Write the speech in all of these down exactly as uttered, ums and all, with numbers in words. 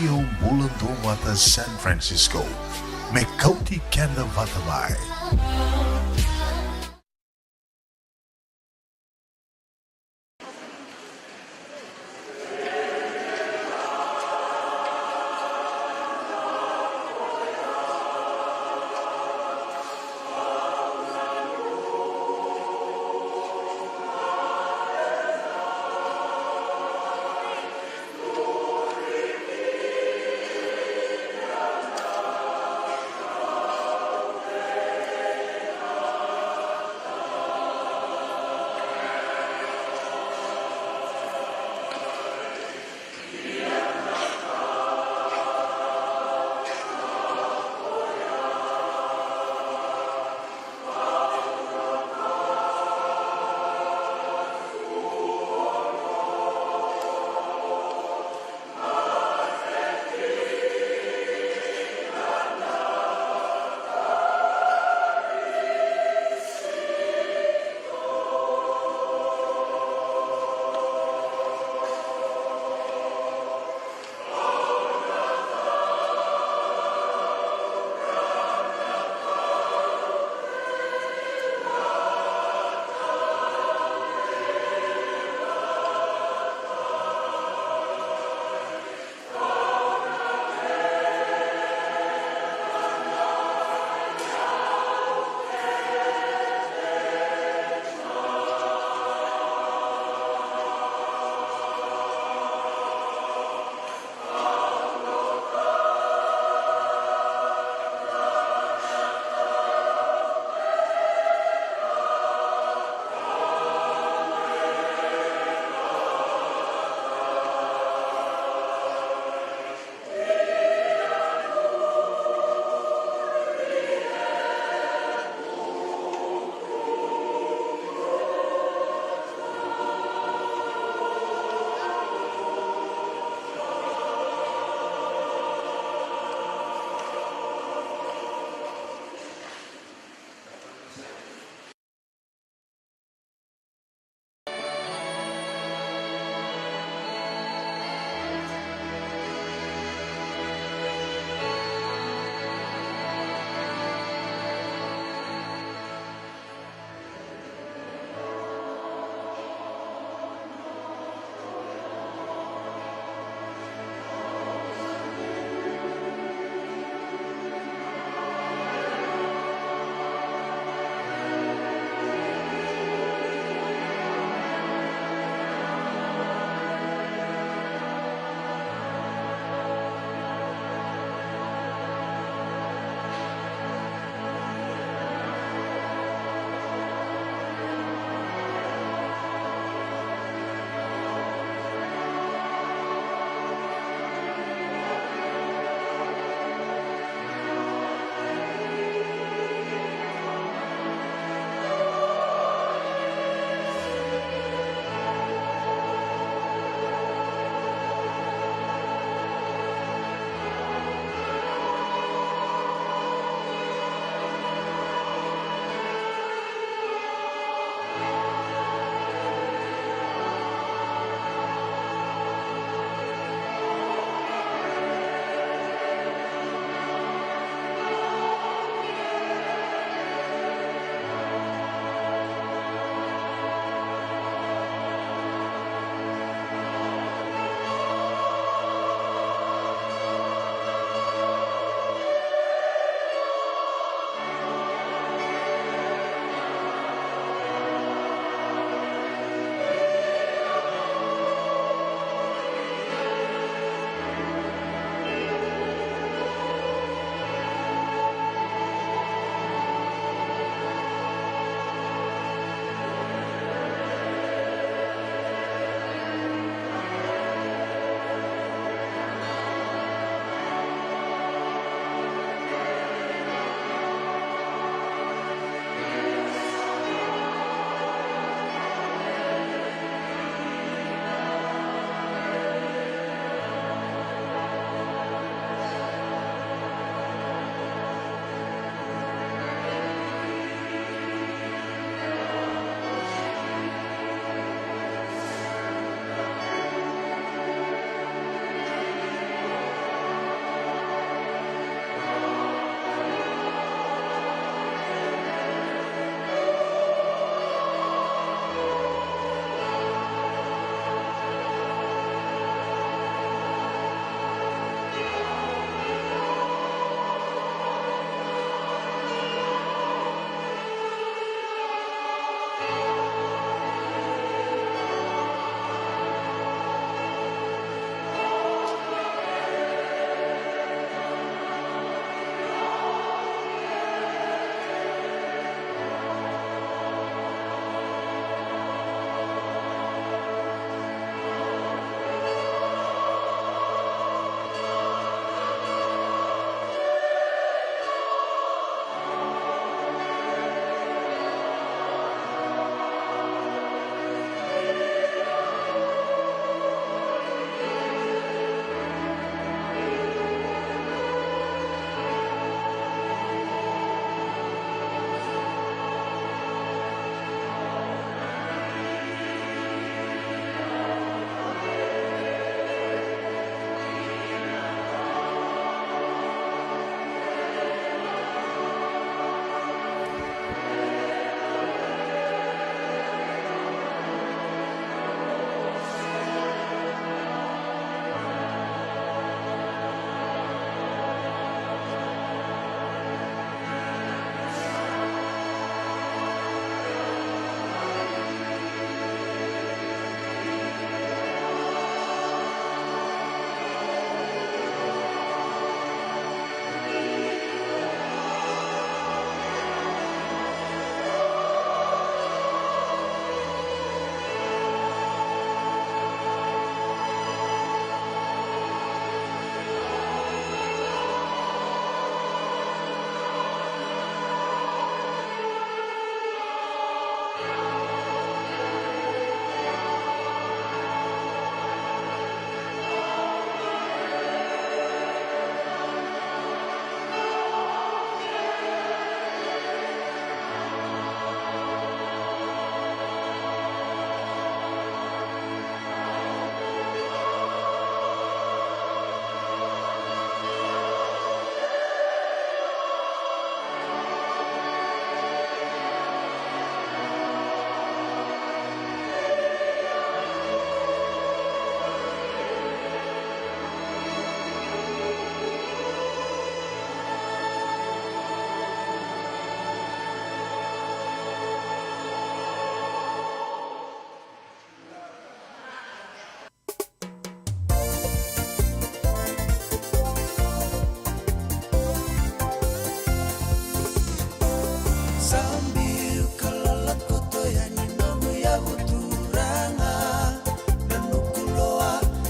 Io, bula duavata San Francisco. Me kauti keda vata mai.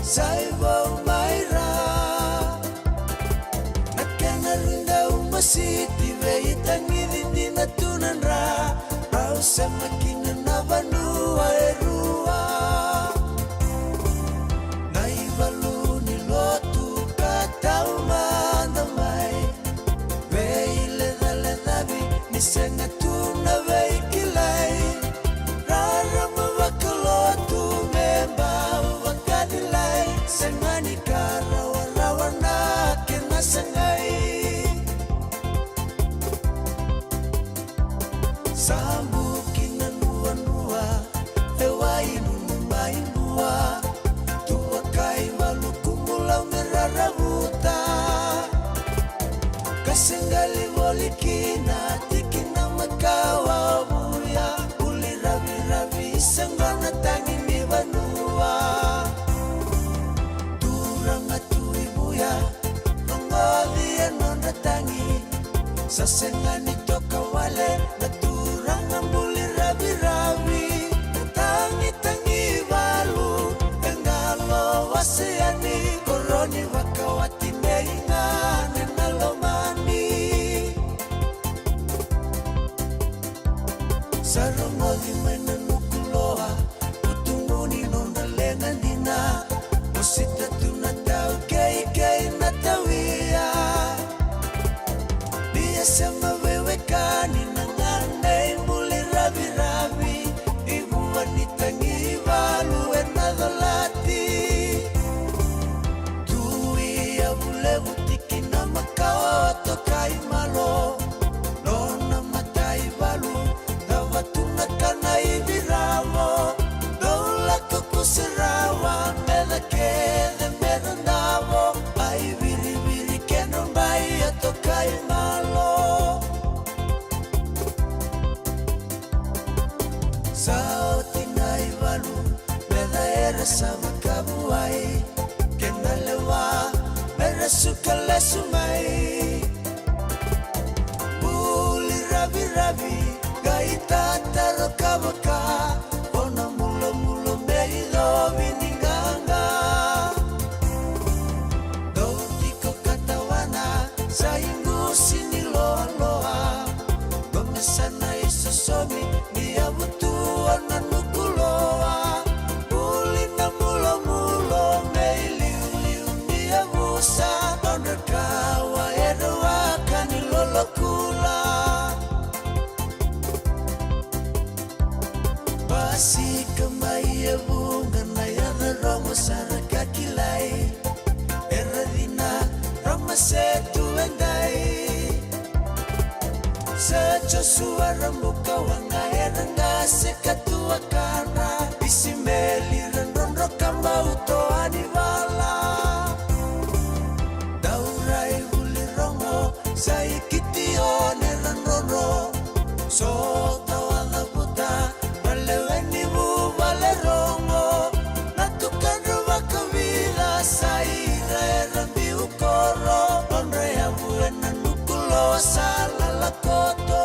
Sa ivau mai ra na kena rui dau masiti, veitagici dina tu na dra. Rau sema kina na vanua e rua, na ivalu ni lotu ka taumada mai. Veilecalecavi ni sega tu na veikilai, rarama vakalotu me bau vakacilai, sega ni ka rawarawa na kena sagai. Sa buki na nuanua e wai nunu mai mua, tuva kai valu kumu lau me raravuta. Ka segali voli kina tikina makawa vuya, buli raviravi sega na tagi ni vanua. Turaga tu i vuya, rogoci e nodra tagi. Sa sega ni toka wale na turaga buli raviravi. Na tagitagi valu e qalo wase yani, koroni vakawati nei gane na lomani. Sa rogoci mai na nuku loa, utugu ni nona lega dina, mosita tu na tau keikei na tawia. Ni a sema veiwekani na ganei buli raviravi, i vua ni tagi valu e na colati. Tui a vulevu tikina makawa tokai malo, nona matai valu cava tu na kana i viravo. Dou lako kuse rawa, meca kece me ra davo, ai viriviri kena bai a tokai malo. Sa oti na ivalu, meca era sa vakavuai, kena lewa me ra suka lesu mai. Buli raviravi, qai tataro ka vaka, o na mulomulo me icovi ni qaqa. Dou tiko ka tawana, sa iqusi ni loaloa. Dou me sa na isosomi, ni yavu tu o na nuku loa. Buli na mulomulo me iliuliu ni yavusa, nodra kawa era waka ni lolokula. Basika mai e vuqa na yaca rogo sara ka kilai, era cina roma se tu e dai. Sa Josua ra buka waqa, era qase ka tu a kana, Isimeli ra drodro ka bau toa ni vala. Dau rai vuli rogo, sa i Kitione ra drodro. So tawa cavuta, na lewe ni vuvale rogo. Na tukadra vakavica sa ira era biu koro. Nodra yavu e na nuku loa sa lala koto.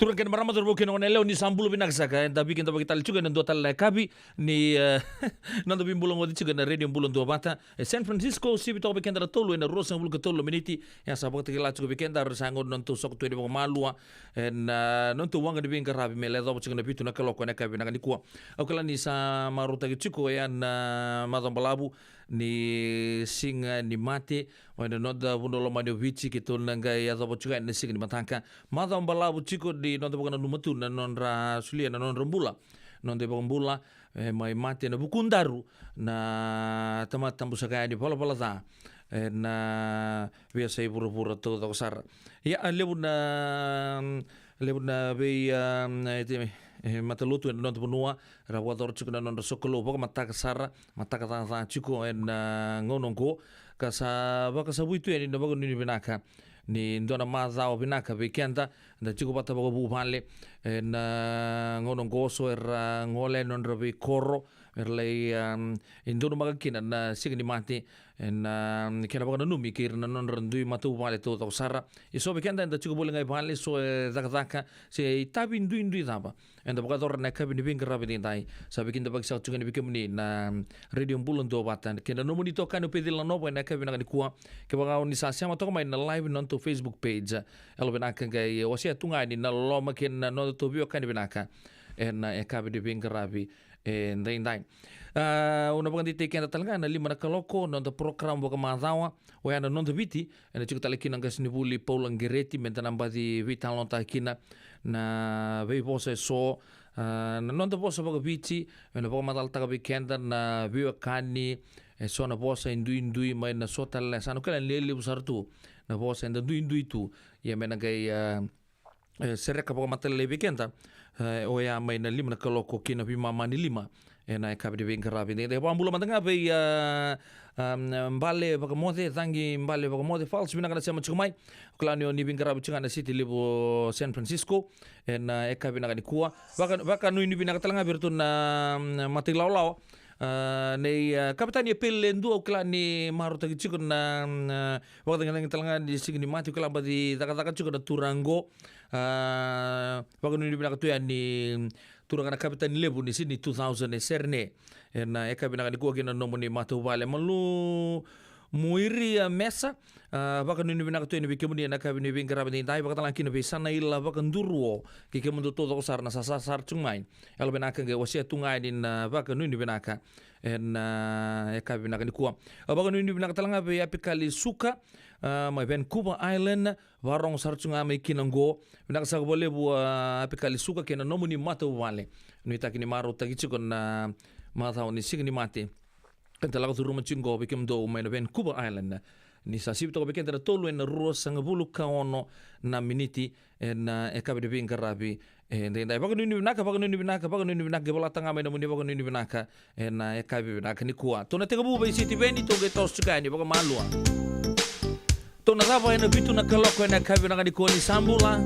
Turaga kei na marama, cauravou kei na goneyalewa, ni sa bula vinaka saka. Eda veikidavaki tale tiko ena dua tale na yakavi ni, e, noda veibulagoci tiko ena Radio Bula Duavata e San Francisco, sivi toka vei keda na tolu ena ruasagavulu ka tolu na miniti. Ia sa vakatakila tiko vei keda, era sa gauna na nodatou soko tu yani vakamalua ena, a, nodatou waqa ni veiqaravi me lai yacova tiko na vitu na kaloko ena yakavi vinaka nikua. Au kila ni sa marautaki tiko ena, a, macawa balavu ni Siga ni Mate, o ena noda vanua lomani o Viti, keitou na qai yacova tiko ena siga ni mataka. Macawa balavu tiko ni noda vakananuma tu na nodra solia na nodra bula, noda iVakabula, e, mai mate ena vukudaru na tamata tabu saka yani, valavala ca, ena veiyasai vuravura taucoko sara. Ia, a, levu na, levu na vei, a, e, te, e, matalotu ena noda vanua era vakayacora tiko na nodra sokalou vakamataka sara, mataka caca tiko ena, a, gauna oqo, ka sa vakasavui tu yani na vakanuinui vinaka ni dua na macawa vinaka vei keda, da tiko vata vakavuvale ena, a, gauna oqo. So era gole ena nodra veikoro, era lai, am, e, donumaka kina na Siga ni Mate, ena, am, kena vakananumi kei ira na nodra dui matavuvale taucoko sara. E so vei keda eda tiko voli ga i vale, so e cakacaka se itavi duidui cava eda vakayacora na yakavi ni veiqaravi edaidai. Sa veikidavaki saka tiko yani vei kemuni na, am, Radio Bula Duavata kei na nomuni itokani o Peceli Nanova ena yakavi vinaka nikua. Kevaka o ni sa sema toka mai na live na nodatou Facebook page, yalovinaka qai wasea tu ga yani na loloma kei na nodatou veiwekani vinaka ena yakavi ni veiqaravi edaidai. A, au na vakadeitaki keda tale ga na lima na kaloko, noda program vakamacawa, oya na Noda Viti, ena tiko tale kina o qasenivuli Paula Qereti me da na baci veitalanoataka kina na veivosa e so, a, na noda vosa vakaViti, ena vakamacalataka vei keda na veiwekani e so na vosa e duidui mai na so tale na yasana. Au kila ni levu sara tu na vosa eda duidui tu. Ia me na qai, a, e, sereka vakamatailalai vei keda, e, oya mai na lima na kaloko ki na veimama ni lima ena yakavi ni veiqaravi edaidai. Vakabula mada ga vei, a, a, Bale Vakamoce, Cagi Bale Vakamoce Falls, vinaka na sema tiko mai. Au kila ni o ni veiqaravi tiko ga ena siti levu o San Francisco ena, a, yakavi vinaka nikua. Vaka, vakanuinui vinaka tale ga vei iratou na, mm, matailawalawa, a, nei, a, Kapitani Epeli Ledua. Au kila ni marautaki tiko na, mm, a, vakacagicagi tale ga ni Siga ni Mate, au kila baci cakacaka tiko na turaga oqo. A, vakanuinui vinaka tu yani turaga na kapitani levu ni Sydney two thousand e Serene ena yakavi vinaka nikua kei na nomuni matavuvale. Malu Muiri, a, Mesa, a, vakanuinui vinaka tu yani vei kemuni ena yakavi ni veiqaravi edaidai, vakatalega kina vei Sanaila Vakaduruo kei kemudou taucoko sara na sasara tiko mai. Yalovinaka qai wasea tu ga yani na vakanuinui vinaka ena, a, yakavi vinaka nikua. A, vakanuinui vinaka tale ga vei Apikali Suka, a, mai Vancouver Island, vakarogo sara tu ga mai kina oqo. Vinaka saka vakalevu, a, Apikali Suka kei na nomuni matavuvale. Nuitaki ni marautaki tiko na macawa ni Siga ni Mate eda lako curuma tiko oqo vei kemudou mai na Vancouver Island. Ni sa sivi toka vei keda na tolu ena ruasagavulu ka ono na miniti ena, a, yakavi ni veiqaravi edaidai. Vakanuinui vinaka, vakanuinui vinaka, vakanuinui vinaka, qai volata ga mai na nomuni vakanuinui vinaka ena, a, yakavi vinaka nikua. Tou na tekivu vei Sitiveni, tou qai toso tiko yani vakamalua. Tou na cava ena vitu na kaloko ena yakavi vinaka nikua, ni sa bula.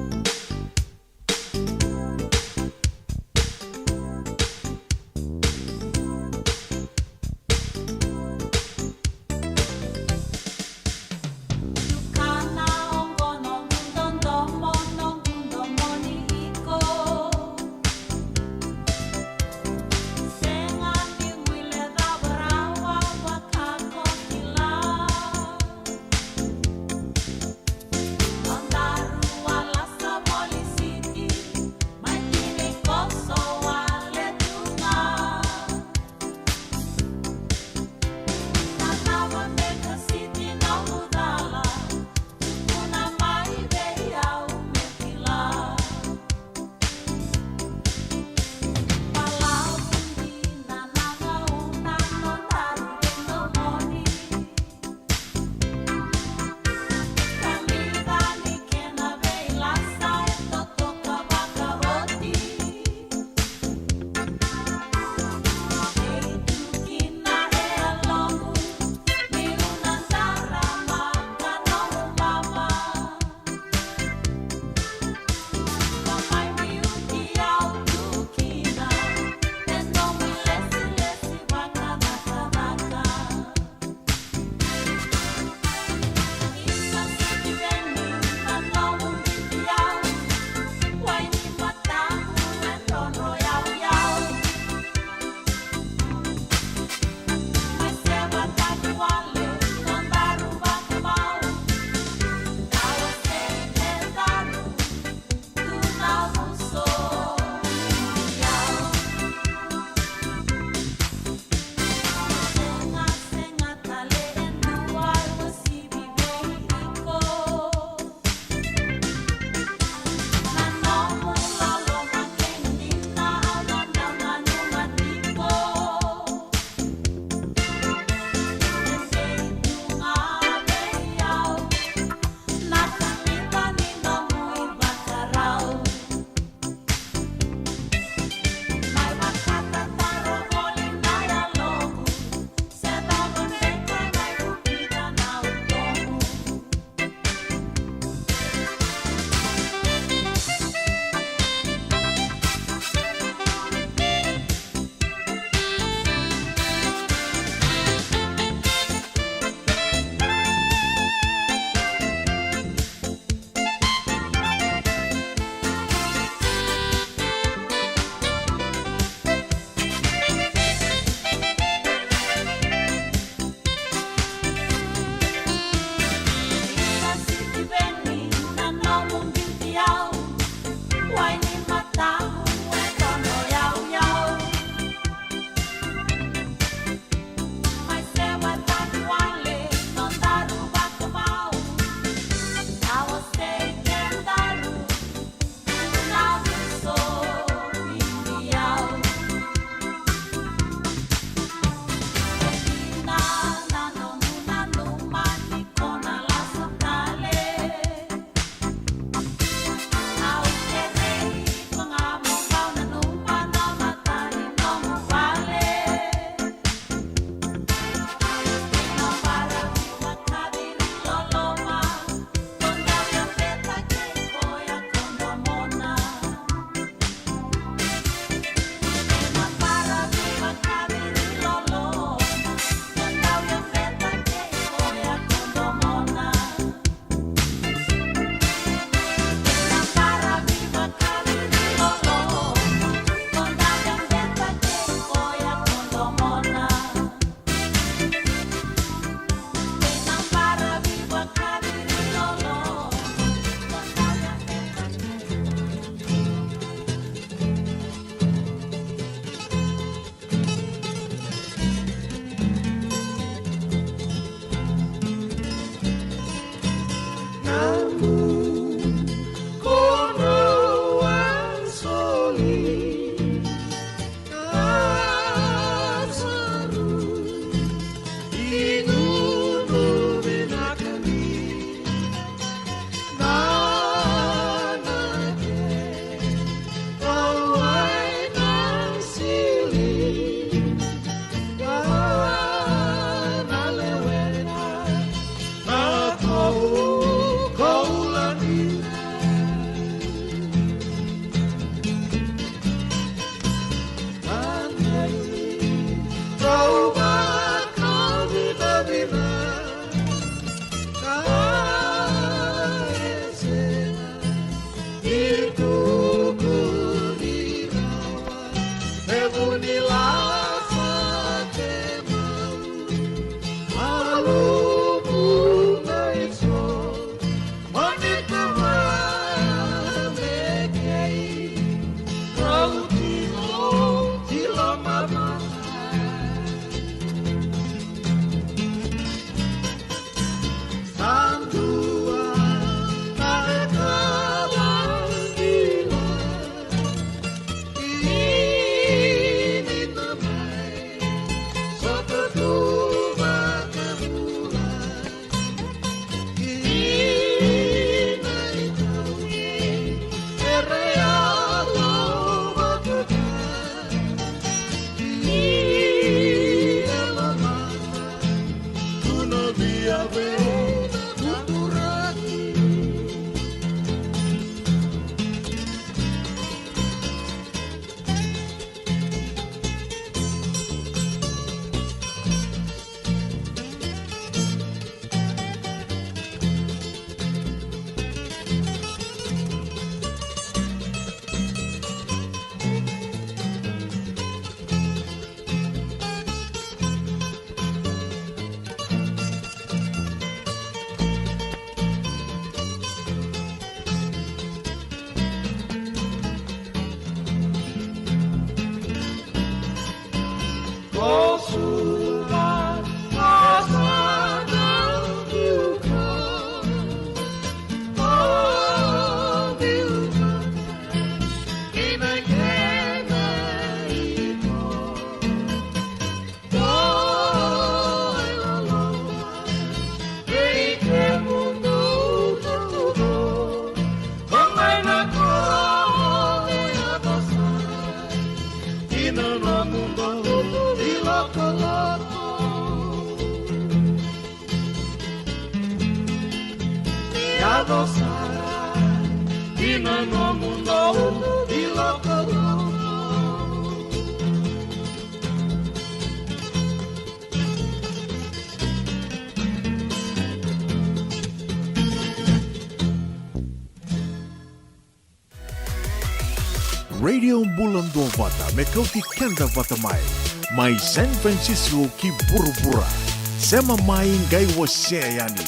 Na nomu dau i lako. Radio Bula Duavata, me kauti keda vata mai. Mai San Francisco ki vuravura. Sema mai, qai wasea yani.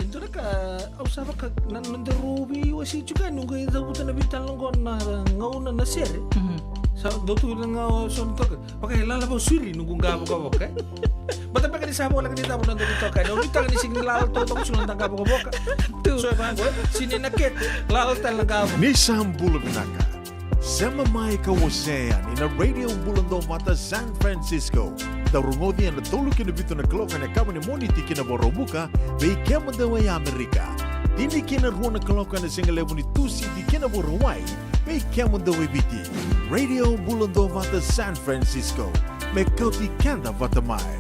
E dua na ka au sa vaka na noda rau veiwasei tiko yani, au qai cavuta na veitalanoa qo na gauna na sere. Mhm. Sa dau tu na gauna so na toka. Vaka e lala vau siri noqu qa vokavoka, e? Baleta beka ni sa voleka ni cava na noda veitokani. Au nuitaka ni sega ni lala totoka sara na noda qa vokavoka. Tu. So e vaqo, e? Sega ni na kete, lala tale na qa vokavoka. Ni sa bula vinaka. Sema mai ka wasea yani na Radio Bula Duavata San Francisco. Dau rogoci ena tolu ki na vitu na kaloko ena yakavi ni Moniti ki na Vakaraubuka, vei kemudou e Amerika. Tini ki na rua na kaloko ena sigalevu ni Tusiti ki na Vakarauwai, vei kemudou e Viti. Radio Bula Duavata San Francisco, me kauti keda vata mai.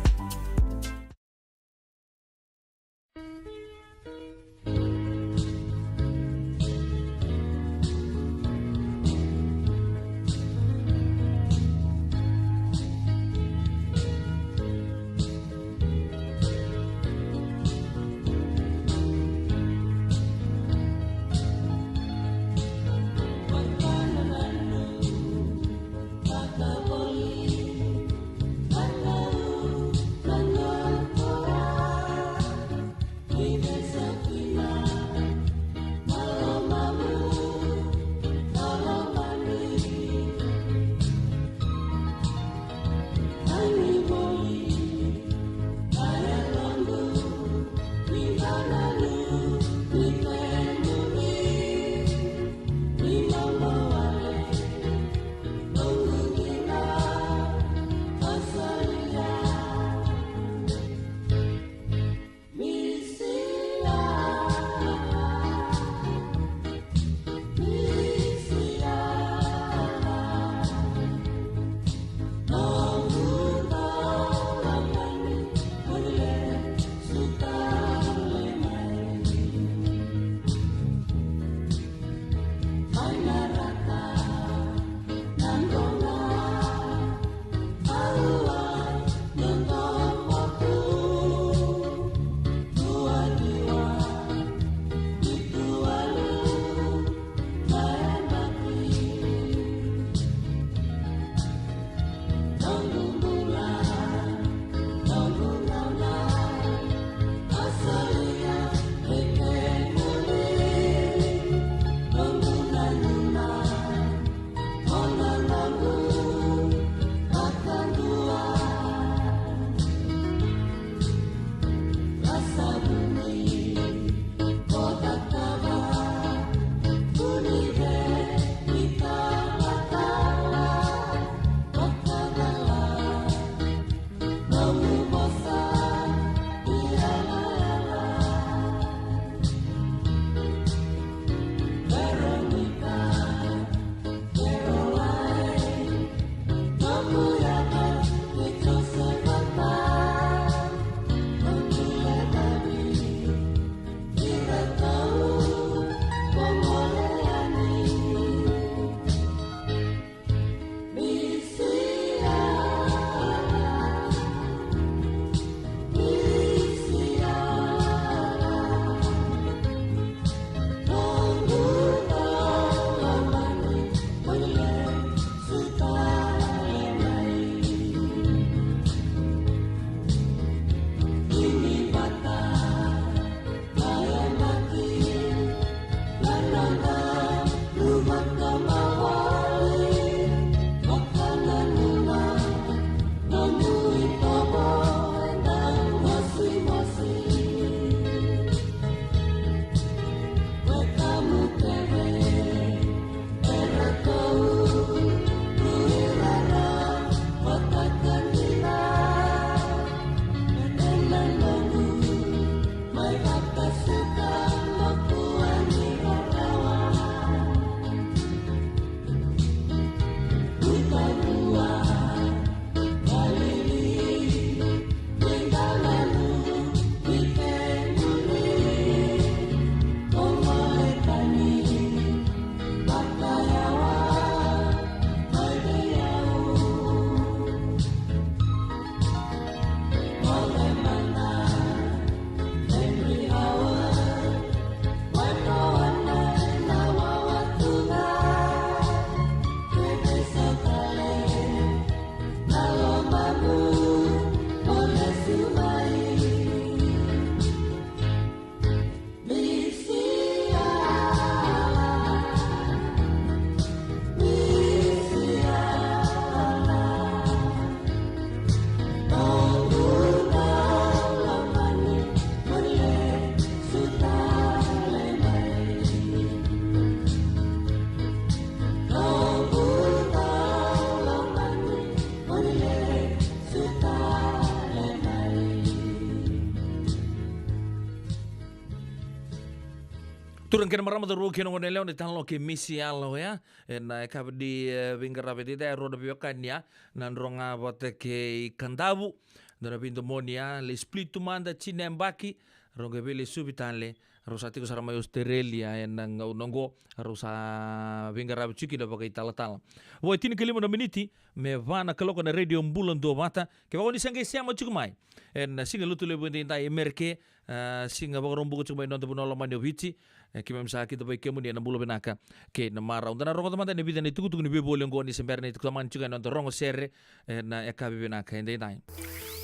Turaga kei na marama, cauravou kei na goneyalewa, na italanoa kei Misi Yalo ya. Ena yakavi ni, e, veiqaravi edaidai, e rua na veiwekani ya, Nadroga vata kei Kadavu. Dua na veidomoni ya, lai split tu mada, tini na yabaki, rau qai veilesuvi tale. Rau sa tiko sara mai Australia ena gauna oqo, rau sa veiqaravi tiko kina vakaitalatala. Vo, e tinikalima na miniti me va na kaloko ena Radio Bula Duavata. Kevaka o ni sa qai sema tiko mai ena siga Lotulevu edaidai e Merika, e, siga Vakaraubuka tiko mai na noda vanua lomani o Viti, e, keimami sa kidavaki kemuni ena bula vinaka kei na marau. Da na rogoca mada ena vica na itukutuku ni veivoli oqo ni se bera ni tuku tamani tiko ena noda rogo sere ena yakavi vinaka edaidai.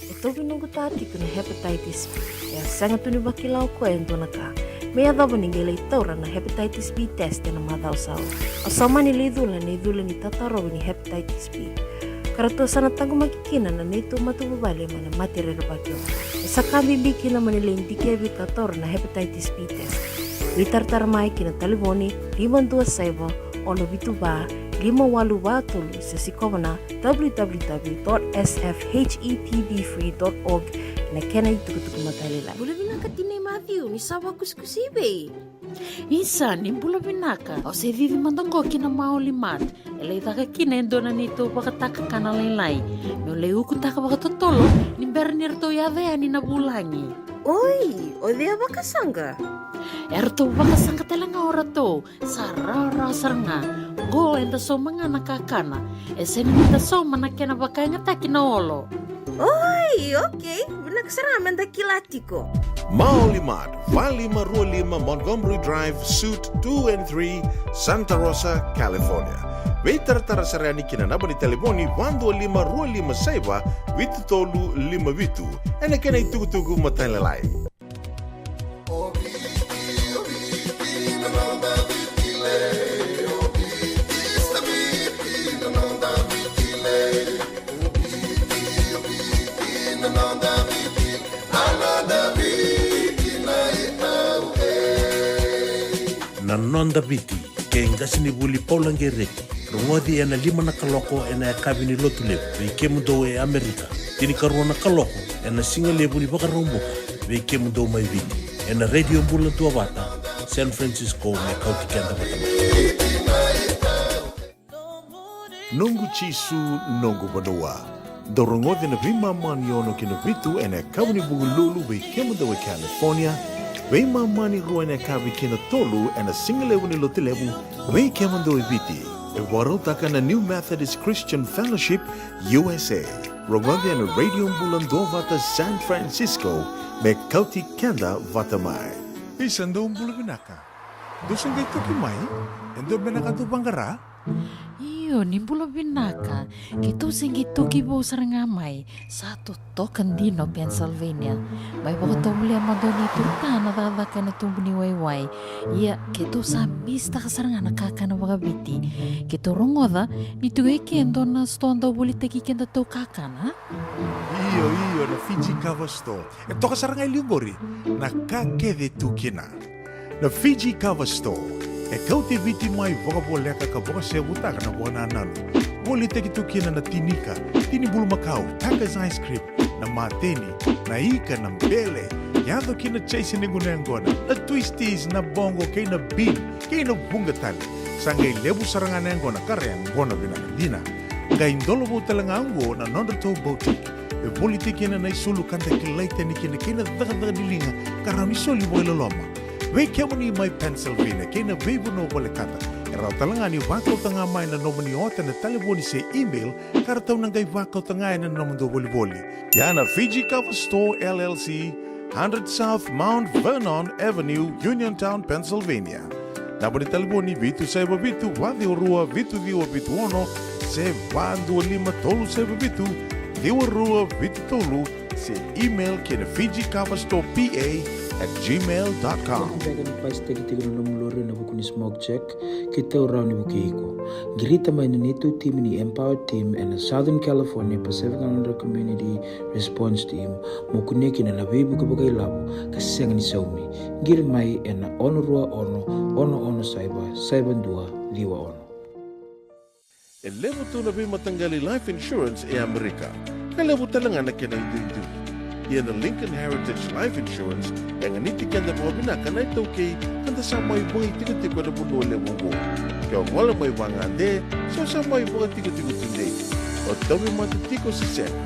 E tauvi noqu ta tiko na hepatitis B. E a sega tu ni vakila o koya e dua na ka. Me yacova ni qai lai taura na hepatitis B test ena macawa sa oti. Au sa mani lai cula na icula ni tatarovi ni hepatitis B. Ka ratou sa na taqomaki kina na neitou matavuvale mai na mate rerevaki oqo. E sa ka bibi kina mo ni lai dikevi ka taura na hepatitis B test. Veitaratara mai ki na talevoni lima dua saiva, ono vitu va, lima walu va tolu, se sikova na w w w dot s f h e p b free dot org, na kena itukutuku matailalai. Bula vinaka tinai Matthew, ni sa vakusikusi i vei? Isa, ni bula vinaka. Au se cici mada qo ki na Maoli Mart. E lai caka kina e dua na neitou vakatakakana lailai. Meu lai ukutaka vakatotolo ni bera ni ratou yaco yani na vulagi. Oi, o cei a vakasaqa? E ratou vakasaqa tale ga o ratou. Sa rawarawa sara ga. Qo eda sauma ga na kakana. E sega ni da sauma na kena vakayagataki na olo. Oi, okei. Vinaka sara ga me da kila tiko. Maoli Mart, va lima rua lima Montgomery Drive, Suite two and three, Santa Rosa, California. Veitaratara sara yani ki na naba ni talevoni va dua lima rua lima saiva, vitu tolu lima vitu. Ena kena itukutuku matailalai. Na Noda Viti, kei qasenivuli Paula Qereti. Rogoci ena lima na kaloko ena yakavi ni Lotulevu vei kemudou e Amerika, tinikarua na kaloko ena sigalevu ni Vakaraubuka vei kemudou mai Viti, ena Radio Bula Duavata, San Francisco, me kauti keda vata mai. Noqu Jisu, noqu vanua. Dou rogoci na veimama ni ono ki na vitu ena yakavi ni Vukelulu vei kemudou e California, veimama ni rua ena yakavi ki na tolu ena sigalevu ni Lotulevu vei kemudou e Viti. E vakarautaka na New Methodist Christian Fellowship, U S A. Rogoci ena Radio Bula Duavata, San Francisco, me kauti keda vata mai. Isa, dou bula vinaka. Dou se qai toki mai? E dua beka na ka dou vaqara? Io, ni bula vinaka. Keitou se qai toki vou sara ga mai. Sa totoka dina o Pennsylvania. Mai vakatovolea mada o neitou ta na cakacaka ena tubu ni waiwai. Ia, keitou sa misitaka sara ga na kakana vakaviti. Keitou rogoca ni tu e ke e dua na sitoa dau volitaki kedatou kakana. Io, io, na Fiji Cover Store. E toka sara ga e liu qori na ka kece tu kina. Na Fiji Cover Store e kauti Viti mai vakavoleka ka vakasevutaka na vakanananu. Volitaki tu kina na tinika, tini bulumakau, Tucker's ice cream, na mateni, na ika, na bele, yaco kina chase ni gunu yaqona, na twisties, na boqo kei na bean, kei na vuqa tale. Sa qai levu sara ga na yaqona ka ra yaqona vinaka dina. Qai dolovou tale ga oqo na nodratou boutique. E volitaki kina na isulu ka da kilai tani kina kei na cakacaka ni liga ka rawa ni soli vakailoloma. Vei kemuni mai Pennsylvania kei na veivanua volekata, e rawa tale ga ni vakauta ga mai na nomuni ota ena talevoni se email ka ratou na qai vakauta ga ena nomudou volivoli. Ia na Fiji Cover Store L L C, hundred South Mount Vernon Avenue, Uniontown, Pennsylvania. Naba ni talevoni vitu saiva vitu, va ciwa rua, vitu ciwa vitu ono, se va dua lima tolu saiva vitu, ciwa rua vitu tolu, se email ki na Fiji Cover Store P A at gmail dot com. Vaka ni pasitaki tiko na nomu lori ena vuku ni smoke check, keitou rawa ni vukei iko. Qirita mai na neitou timi ni Empower Team ena Southern California Pacific Islander Community Response Team, mo kunea kina na veivuke vakailavo ka sega ni saumi. Qiri mai ena ono rua ono, ono ono saiva, saiva dua ciwa ono. E levu tu na veimataqali life insurance e Amerika, ka levu tale ga na kena iduidui. Ia na Lincoln Heritage Life Insurance e ganiti keda vakavinaka na iTaukei, ka da sa mai vakaitikotiko ena vanua levu oqo. Ke o gole mai vagade, se o sa mai vakatikotiko tudei, o tauvimate tiko se sega,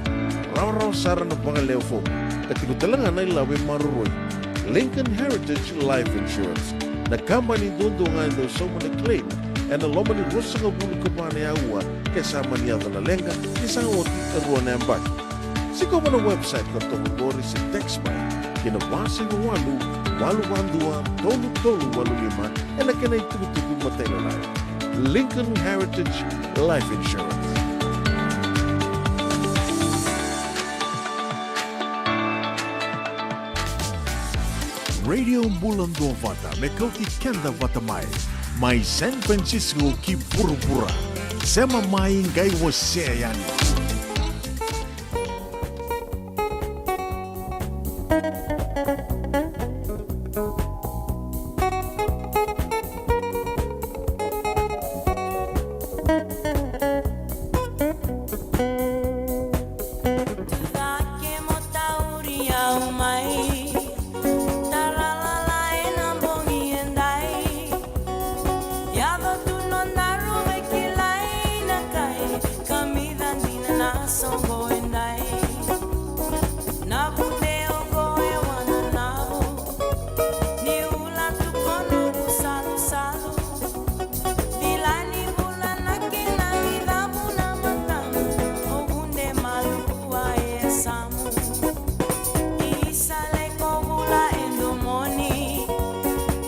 rawarawa sara na vakalewe fomu, ka tiko tale ga na ilavo e maroroi. Lincoln Heritage Life Insurance, na kabani duadua ga e dau sauma na claim ena loma ni ruasagavulu ka va na aua ke sa mani yaco na leqa, ke sa oti e rua na yabaki. Sikova na website ka toka qori se text mai ki na va saiva walu, walu va dua, tolu tolu walu lima, ena kena itukutuku matailalai. Lincoln Heritage Life Insurance. Radio Bula Duavata, me kauti keda vata mai. Mai San Francisco ki vuravura. Sema mai, qai wasea yani. Tucake mo tauri au mai, taralala ena bogi edai. Yaco tu nodaru veikilai na kai, kamica dina na soqo edai. Na vude oqo e wananavu, ni ula tu kono ku salusalu. Cila ni vula na kena icavu na matamu, o vude malua e yasamu. Isa leko vula e domoni,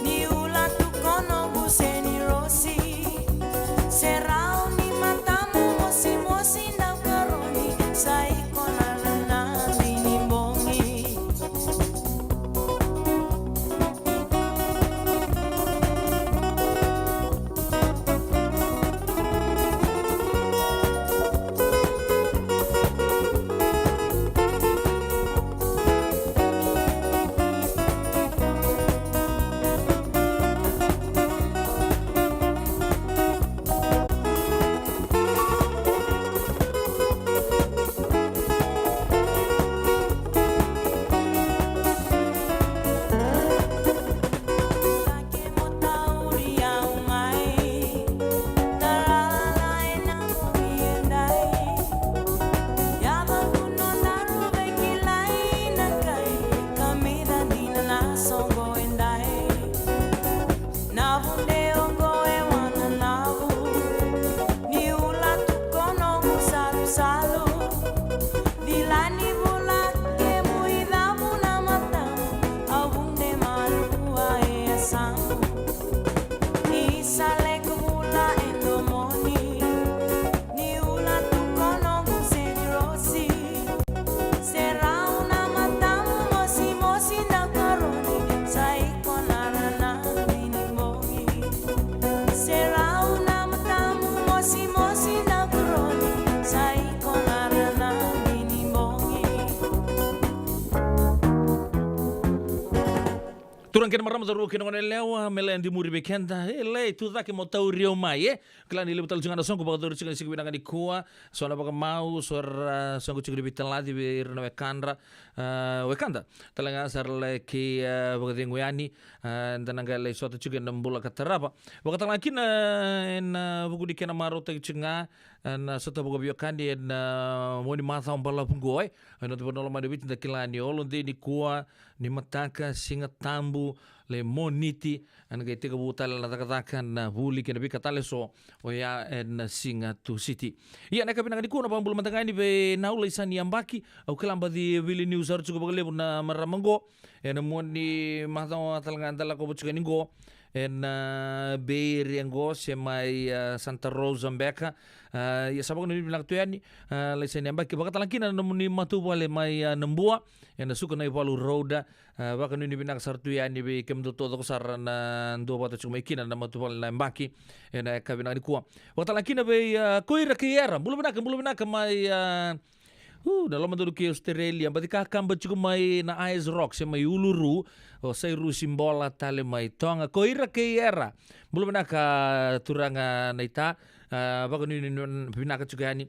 ni ula tu kono ku seni rosi. Serau ni matamu mosimosi na karoni, sa iko na rana ni bogi. Na vude oqo e wananavu, ni ula tu kono ku salusalu. Cila ni vula kemu icavu na matamu, au vude malua e yasamu. Ni sa leko vula e domoni, ni ula tu kono ku seni rosi. Serau na matamu mosimosi na karoni, sa iko na rana ni bogi. Serau na matamu mosimosi na karoni, sa iko na rana ni bogi. Turaga kei na marama, cauravou kei na goneyalewa, me lai yadi muri vei keda. E lai, Tucake mo tauri au mai, e? Kila ni levu tale tiko ga na soqo vakayacori tiko ena siga vinaka nikua. So na vakamau, so era soqo tiko ni veitalaci vei ira na wekadra, a, wekada. Tale ga sa ra lai kei, a, vakacegu yani, a, eda na qai lai sota tiko ena bula ka tarava. Vakatale ga kina ena vuku ni kena marautaki tiko ga, a, na sota vakaveiwekani ena, a, mua ni macawa balavu qo, e. Ena noda vanua lomani o Viti, da kila ni holiday nikua, ni mataka, Siga Tabu, le Moniti, ena qai tekivu tale na cakacaka, na vuli kei na veika tale eso, oya ena Siga Tusiti. Ia, na yakavi vinaka nikua, na vakabula mada ga yani vei Nau Laisani Yabaki. Au kila baci wili niu sa rui tiko vakalevu na marama qo. Ena mua ni macawa tale ga da lakova tiko yani qo, ena Bay Area qo, se mai, a, Santa Rosa beka. A, ia sa vakanuinui vinaka tu yani, a, Laisani Yabaki. Vakatale ga kina na nomuni matavuvale mai, a, Nabua, ena Sukanaivalu Road. A, vakanuinui vinaka sara tu yani vei kemudou taucoko sara na duavata tiko mai kina na matavuvale na Yabaki ena yakavi vinaka nikua. Vakatale ga kina vei, a, Koira kei Era. Bula vinaka, bula vinaka mai, a, u, na lomadonu kei Australia. Baci kakaba tiko mai na Ayers Rock se mai Uluru, o Sairusi Bola tale mai Toga. Koira kei Era. Bula vinaka, turaga naita. A, vakanuinui vinaka tiko yani.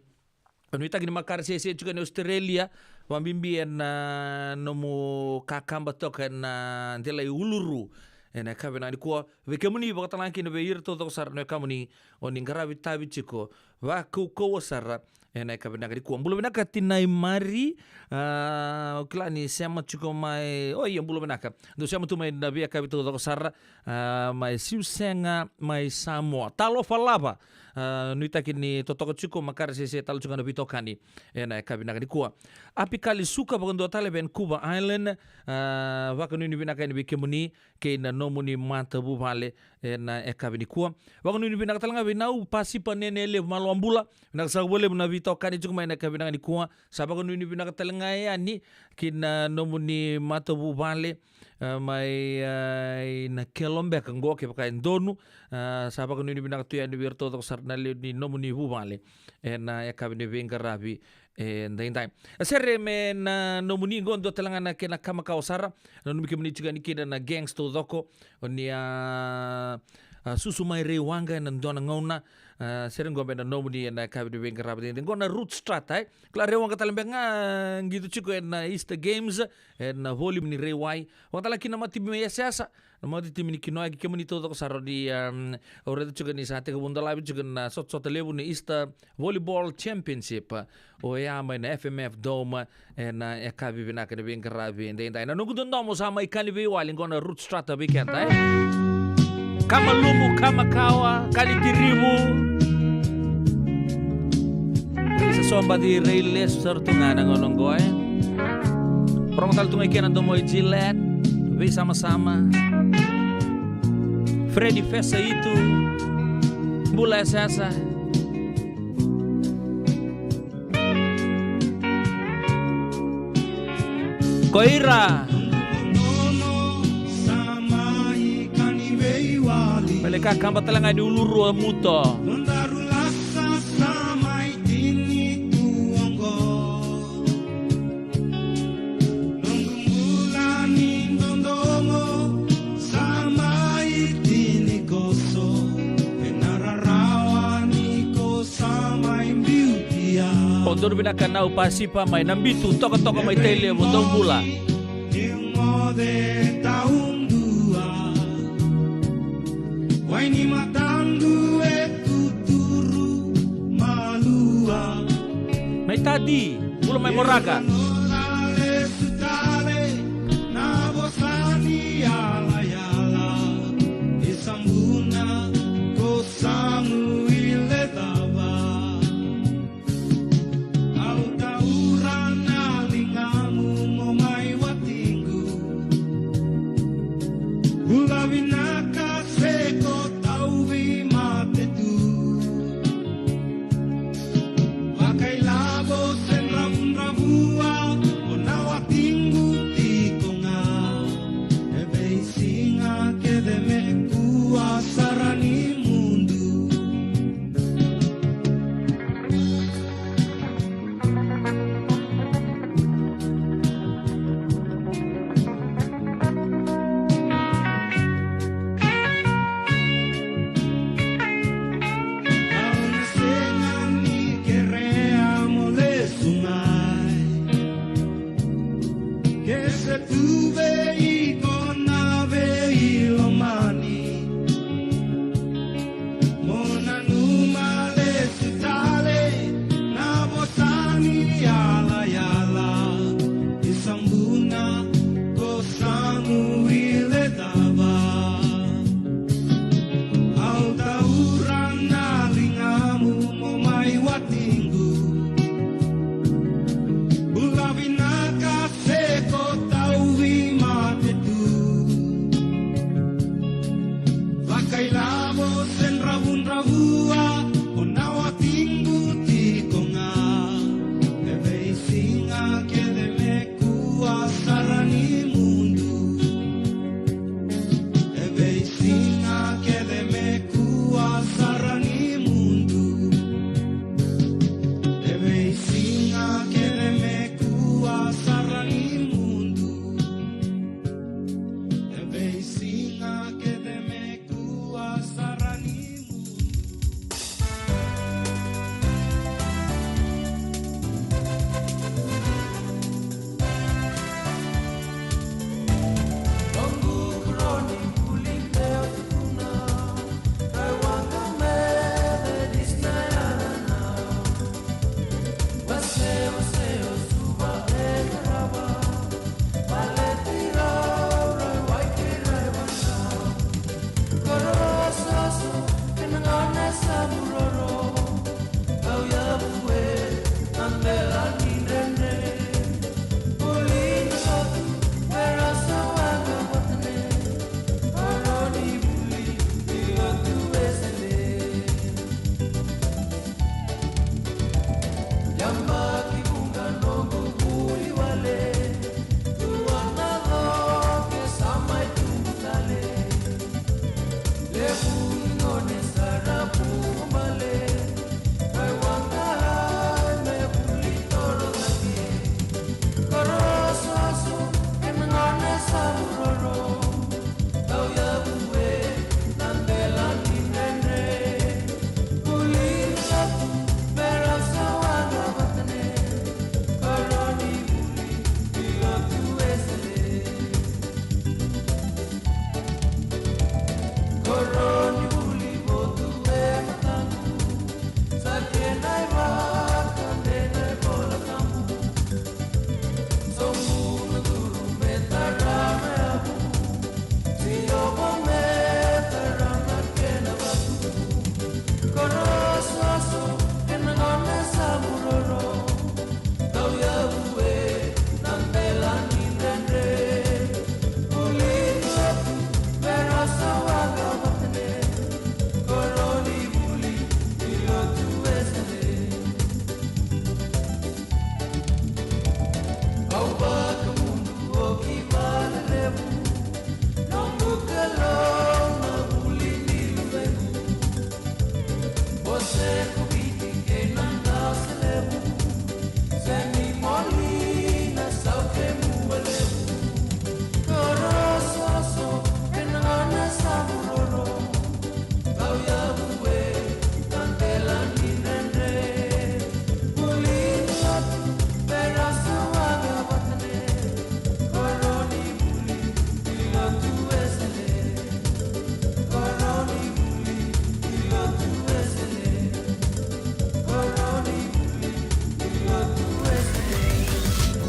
Nuitaki ni makare sese tiko ena Australia. Vakabibi ena nomu kakaba toka ena delai Uluru ena yakavi vinaka nikua. Vei kemuni vakatalega kina vei ira taucoko sara na wekamuni o ni qaravi tavi tiko vakaukauwa sara ena yakavi vinaka nikua. Bula vinaka tinai Mari. A, au kila ni sema tiko mai, o ia, bula vinaka. Dou sema tu mai na veiyakavi taucoko sara, a, mai Siusega mai Samoa. Talofa lava. A, nuitaki ni totoka tiko, makare sese talo tiko na veitokani ena yakavi vinaka nikua. Apikali Suka vakadua tale Vancouver Island. A, vakanuinui vinaka yani vei kemuni kei na nomuni matavuvale ena yakavi nikua. Vakanuinui vinaka talega vei Nau Pasipa Nene Levu, malo bula. Vinaka saka vakalevu na veitokani tiko mai ena yakavi vinaka nikua. Sa vakanuinui vinaka talega yani ki na nomuni matavuvale, a, mai, a, i Nakelo beka qo kevaka e donu. A, sa vakanuinui vinaka tu yani vei ira taucoko sara na lewe ni nomuni vuvale ena yakavi ni veiqaravi edaidai. A, sere me na nomuni qo, dua talega na kena ka makawa sara. Nanumi kemuni tiko yani kina na gangs taucoko o ni a, a, susu mai Raiwaqa ena dua na gauna. A, sere qo me na nomuni ena yakavi ni veiqaravi edaidai. Qo na Root Strata, e. Kila Raiwaqa tale beka ga qito tiko ena Easter Games ena voli ni Raiwai. Vakatalega kina na matibi mai Yasayasa, na matibi ni Kinoya, kei kemuni taucoko sara ni, um, au raica tiko ni sa tekivu dolavi tiko na sotasota levu ni Easter Volleyball Championship, oya mai na F M F Dome ena yakavi vinaka ni veiqaravi edaidai. Na noqu dodomo sa mai ka ni veiwali, qo na Root Strata vei keda, e. Ka malumu, ka makawa, ka ni tirivu. Sa sobaci rai lesu sara tu ga na gauna qo, e. Rogo tale tu ga i kena domo i Gillette, veisamasama. Fredi Fesa Itu, bula Yasayasa. Ko ira. Mele kakaba talega ni Uluru a muto. O donu vinaka Nau Pasipa mai Nabitu, tokatoka mai Tailevu, dou bula. Mai Tadi, bula mai Moraga. Vakailavo se dravudravua, o na watiqu tiko ga. E veisiga kece me kua sara ni mudu.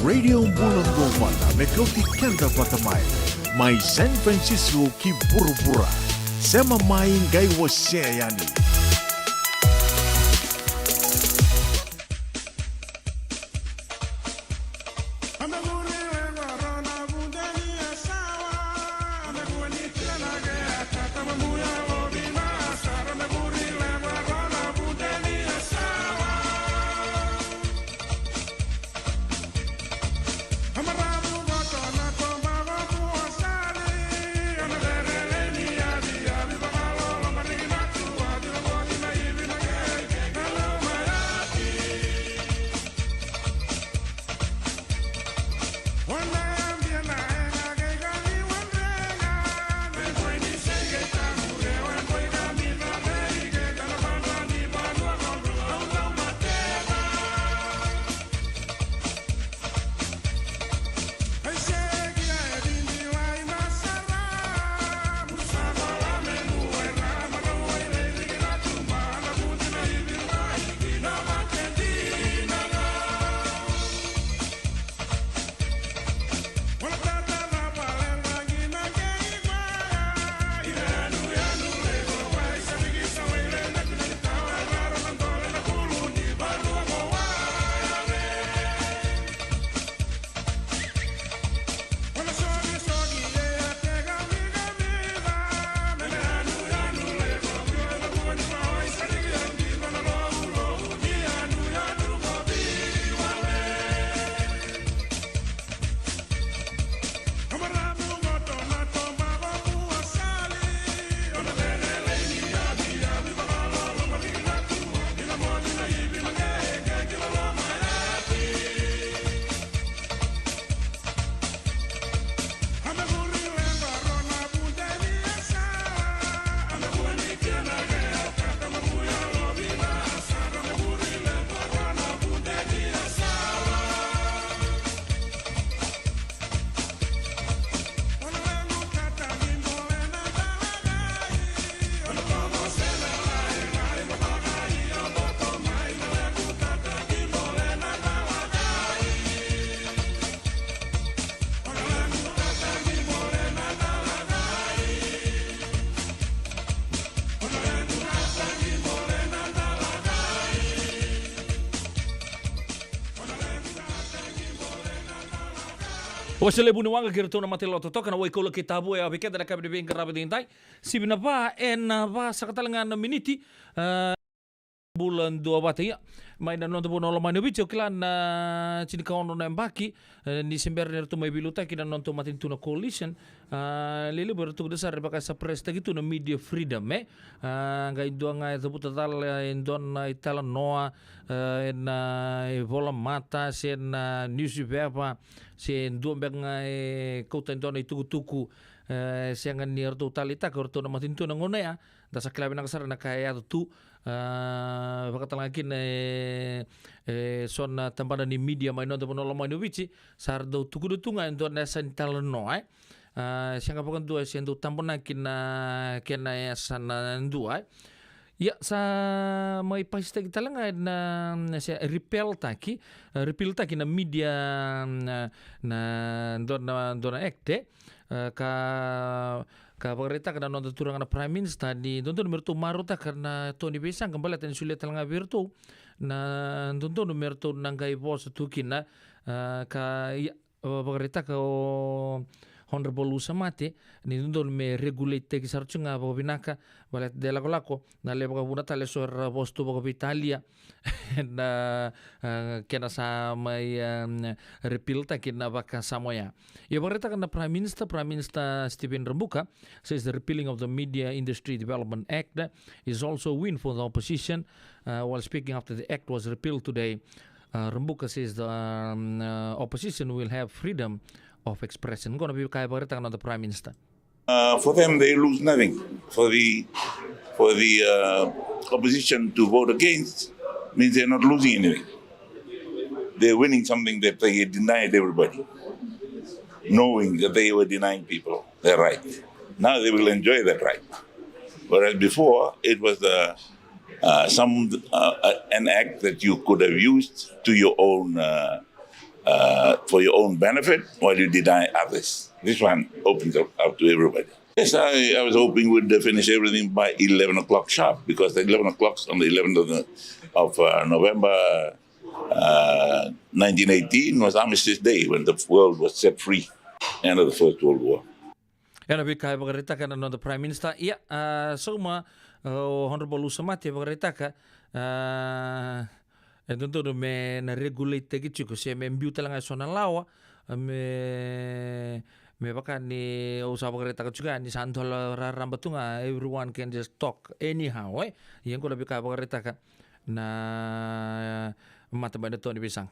Radio Bula Duavata me kauti keda vata mai, mai San Francisco ki vuravura. Sema mai qai wasea yani. Wasea levu ni waqa kei iratou na matailoa totoka na Waikaula kei Tavua, e a vei keda na ka ni veiqaravi edaidai. Sivi na va ena va saka tale ga na miniti. A, Bula duavata, ia. Mai na noda vanua lomani o Viti, o kila na tinikaono na yabaki, e, ni se bera ni ratou mai veiliutaki na nodatou matanitu na Coalition. A, levu era tukuna sara e vaka e suppress-taki tu na media freedom, e. A, qai dua ga e cavuta cala e dua na italanoa, e, ena ivolamata se na newspaper, se dua beka ga e kauta e dua na itukutuku, e, sega ni ratou taleitaka o ratou na matanitu na gauna ya. Da sa kila vinaka sara na ka e yaco tu, a, vakatale ga kina e, e so na tabana ni media mai noda vanua lomani o Viti, sa ra dau tukuna tu ga e dua na yasa ni talanoa, e. A, sega vakadua e se dau tabonaki na kena yasa na dua, e. Ia, sa mai pasitaki tale ga na, na se repeal-taki, e, repeal-taki na media, na, na dua na, dua na act, e. E, ka, ka vakaraitaka na noda turaga na Prime Minister ni dodonu me ratou marautaka na to ni veisaqa baleta ni solia tale ga vei iratou na dodonu me ratou na qai vosa tu kina, e, ka, ia, vakaraitaka o Honourable Usamate ni dodonu me regulate-taki sara tu ga vakavinaka, baleta de lakolako na levu vakavuna tale so era vosa tu vakaveitalia na, a, kena sa mai, a, repeal-taki na vakasamoa ya. Ia vakaraitaka na Prime Minister, Prime Minister Steven Rabuka says the repealing of the Media Industry Development Act is also a win for the opposition. Uh, while speaking after the act was repealed today, uh, Rabuka says the, um, uh, opposition will have freedom of expression. Qo na veika e vakaraitaka na noda Prime Minister. Uh, for them, they lose nothing. For the, for the, uh, opposition to vote against means they're not losing anything. They're winning something that they denied everybody, knowing that they were denying people their right. Now they will enjoy that right. Whereas before, it was, uh, uh, some, uh, uh, an act that you could have used to your own, uh, uh, for your own benefit while you deny others. This one opens up, up to everybody. Yes, I, I was hoping we'd, uh, finish everything by eleven o'clock sharp, because the eleven o'clock on the eleventh of, the, of, uh, November, uh, nineteen eighteen was Armistice Day, when the world was set free, end of the First World War. Ia na veika e vakaraitaka na noda Prime Minister. Ia, a, sauma, a, o Honourable Usamate e vakaraitaka, a, e dodonu me na regulate-taki tiko se me biu tale ga e so na lawa, a, me, me vaka ni au sa vakaraitaka tiko ya ni sa dola raraba tu ga, everyone can just talk anyhow, e. Ia qo na veika e vakaraitaka na mata mai na to ni veisaqa.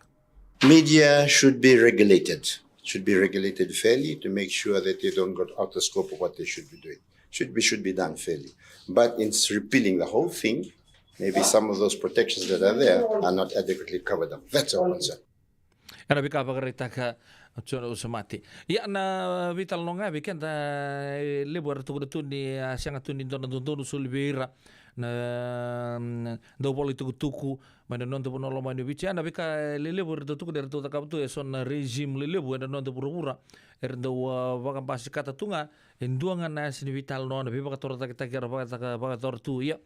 Media should be regulated, should be regulated fairly to make sure that they don't go out the scope of what they should be doing. Should be, should be done fairly. But in s-, repealing the whole thing, maybe some of those protections that are there are not adequately covered up. That's our concern. Ia na veika vakaraitaka o Jone Usamate. Ia na veitalanoa ga vei keda, e levu era tukuna tu ni, a, sega tu ni dua na dodonu soli vei ira na, mm, dauvola itukutuku mai na noda vanua lomani o Viti. Ia na veika, e, lelevu era dau tukuna era dau cakava tu e so na regime lelevu ena noda vuravura. Era dau, a, vakabasikata tu ga e dua ga na yasa ni veitalanoa, na veivakatorocaketaki era vakacaka, vakayacora tu. Ia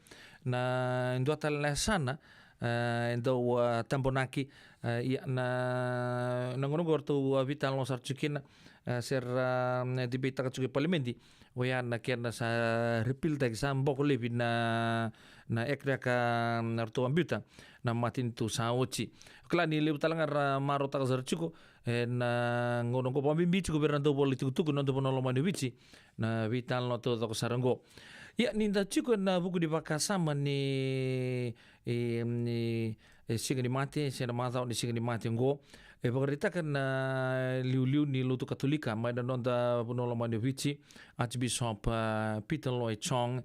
na dua tale na yasana, a, e dau, a, tabonaki, a, ia na, na gauna oqo eratou, a, veitalanoa sara tiko kina, a, se ra, a, debate-taka tiko e palimedi. Oya na kena sa repeal-taki, sa boko laivi na, na act ka, a, ratou a biuta na matanitu sa oti. Kila ni levu tale ga ra marautaka sara tiko ena gauna oqo, vakabibi tiko vei ira na dauvola itukutuku ena noda vanua lomani o Viti, na veitalanoa taucoko sara oqo. Ia ni da tiko ena vuku ni vakasama ni, e, ni, e, siga ni mate, se na macawa ni siga ni mate oqo, e vakaraitaka na iliuliu ni lotu Katolika mai na noda vanua lomani o Viti, Archbishop, a, Peter Lloyd Chong.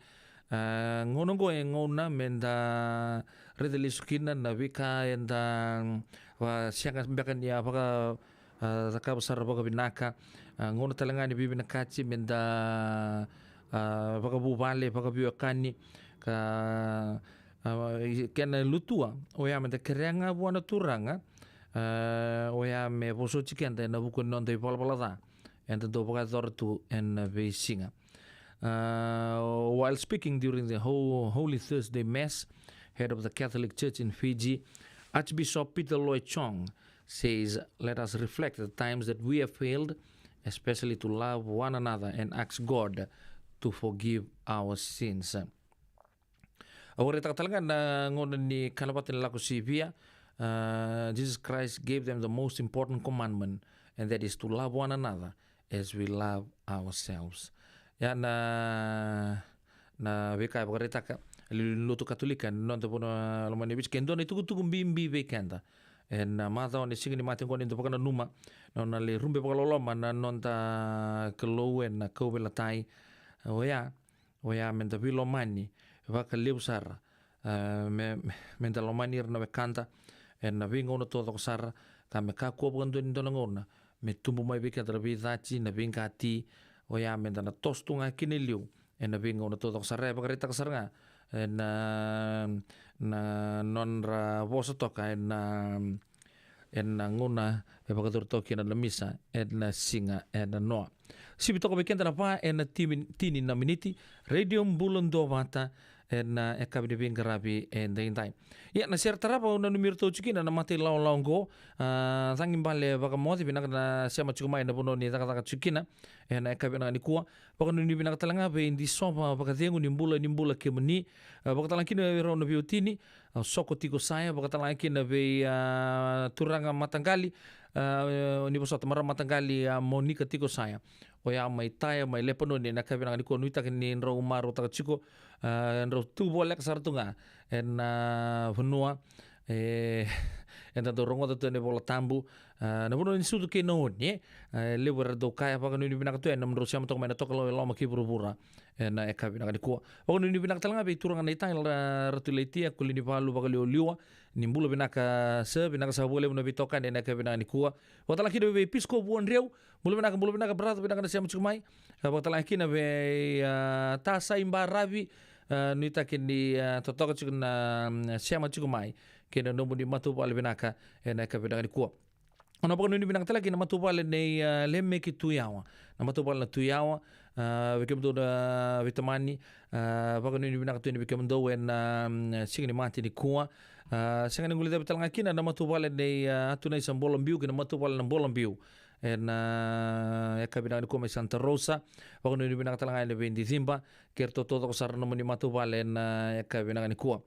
A, gauna oqo e gauna me da raica lesu kina na veika eda, a, sega beka ni a vaka, a, cakava sara vakavinaka. A, gauna tale ga ni veivinakati me da, a, vakavuvale, vakaveiwekani, ka, a, i kena lutua, oya me da kerea ga vua na Turaga, a, oya me vosoti keda ena vuku ni noda ivalavala ca eda dau vakayacora tu ena veisiga. Uh, while speaking during the Ho-, Holy Thursday Mass, head of the Catholic Church in Fiji, Archbishop Peter Lloyd Chong says, "Let us reflect the times that we have failed, especially to love one another and ask God to forgive our sins." Au vakaraitaka tale ga na gauna ni kana vata ni Lako Sivia, uh, Jesus Christ gave them the most important commandment, and that is to love one another as we love ourselves. Ia na, na veika e vakaraitaka e liuliu ni lotu Katolika ena noda vanua lomani e Viti, ke dua na itukutuku bibi vei keda ena macawa ni Siga ni Mate oqo, ni da vakananuma na nona lai rube vakaloloma na noda Kalou ena kauveilatai. Oya, oya meda veilomani vakalevu sara. A, me, me, meda lomani ira na wekada ena veigauna taucoko sara, ka me kakua vakadua ni dua na gauna me tubu mai vei keda na veicati, na veiqati. Oya meda na toso tu ga kina e liu ena veigauna taucoko sara. E vakaraitaka sara ga ena, na nodra vosa toka ena, ena gauna e vakayacori toka kina na misa ena siga ena noa. Sivi toka vei keda na va ena timi, tini na miniti. Radio Bula Duavata ena yakavi ni veiqaravi edaidai. Ia, na sere tarava au nanumi iratou tiko kina na mata ilawalawa oqo, a, Cagibale Vakamoce, vinaka na sema tiko mai na vanua ni cakacaka tiko kina ena yakavi vinaka nikua. Vakanuinui vinaka tale ga vei Disova Vakacegu, ni bula, ni bula kemuni. A, vakatalega kina vei rau na veiwatini, a, Soko Tiko Saya, vakatalega kina vei, a, turaga mataqali, a, ni vosota, marama mataqali, a, Monika Tiko Saya. Oya mai Taya, mai Lepanoni, ena yakavi vinaka nikua, nuitaki ni drau marautaka tiko, a, drau tu voleka sara tu ga ena, a, vanua, e, eda dau rogoca tu ena iVola Tabu, a, na vanua ni sucu kei na oni, e, a, levu era dau kaya. Vakanuinui vinaka tu yani na nomudrau sema toka mai na Tokalau e Loma kei Vuravura ena yakavi vinaka nikua. Vakanuinui vinaka tale ga vei turaga na Itaya, ra-, Ratu Laitia, Kulinivalu Vakaliwaliwa, ni bula vinaka sir, vinaka saka vakalevu na veitokani ena yakavi vinaka nikua. Vakatalega kina vei Pisco Vuadreu, bula vinaka, bula vinaka brother, vinaka na sema tiko mai. A, vakatalega kina vei, a, Tasai Baravi, a, nuitaki ni, a, totoka tiko na, mm, sema tiko mai kei na nomuni matavuvale vinaka ena yakavi vinaka nikua. Au na vakanuinui vinaka tale ga kina na matavuvale nei, a, Lemeki Tuiyawa, na matavuvale na Tuiyawa, a, vei kemudou na veitamani, a, vakanuinui vinaka tu yani vei kemudou ena, mm, Siga ni Mate nikua. A, sega ni guilecavi tale ga kina na matavuvale nei, a, Atunaisa Bolabiu kei na matavuvale na Bolabiu ena, a, yakavi vinaka nikua mai Santa Rosa. Vakanuinui vinaka tale ga yani vei Diciba kei ratou taucoko sara na nomuni matavuvale ena, a, yakavi vinaka nikua.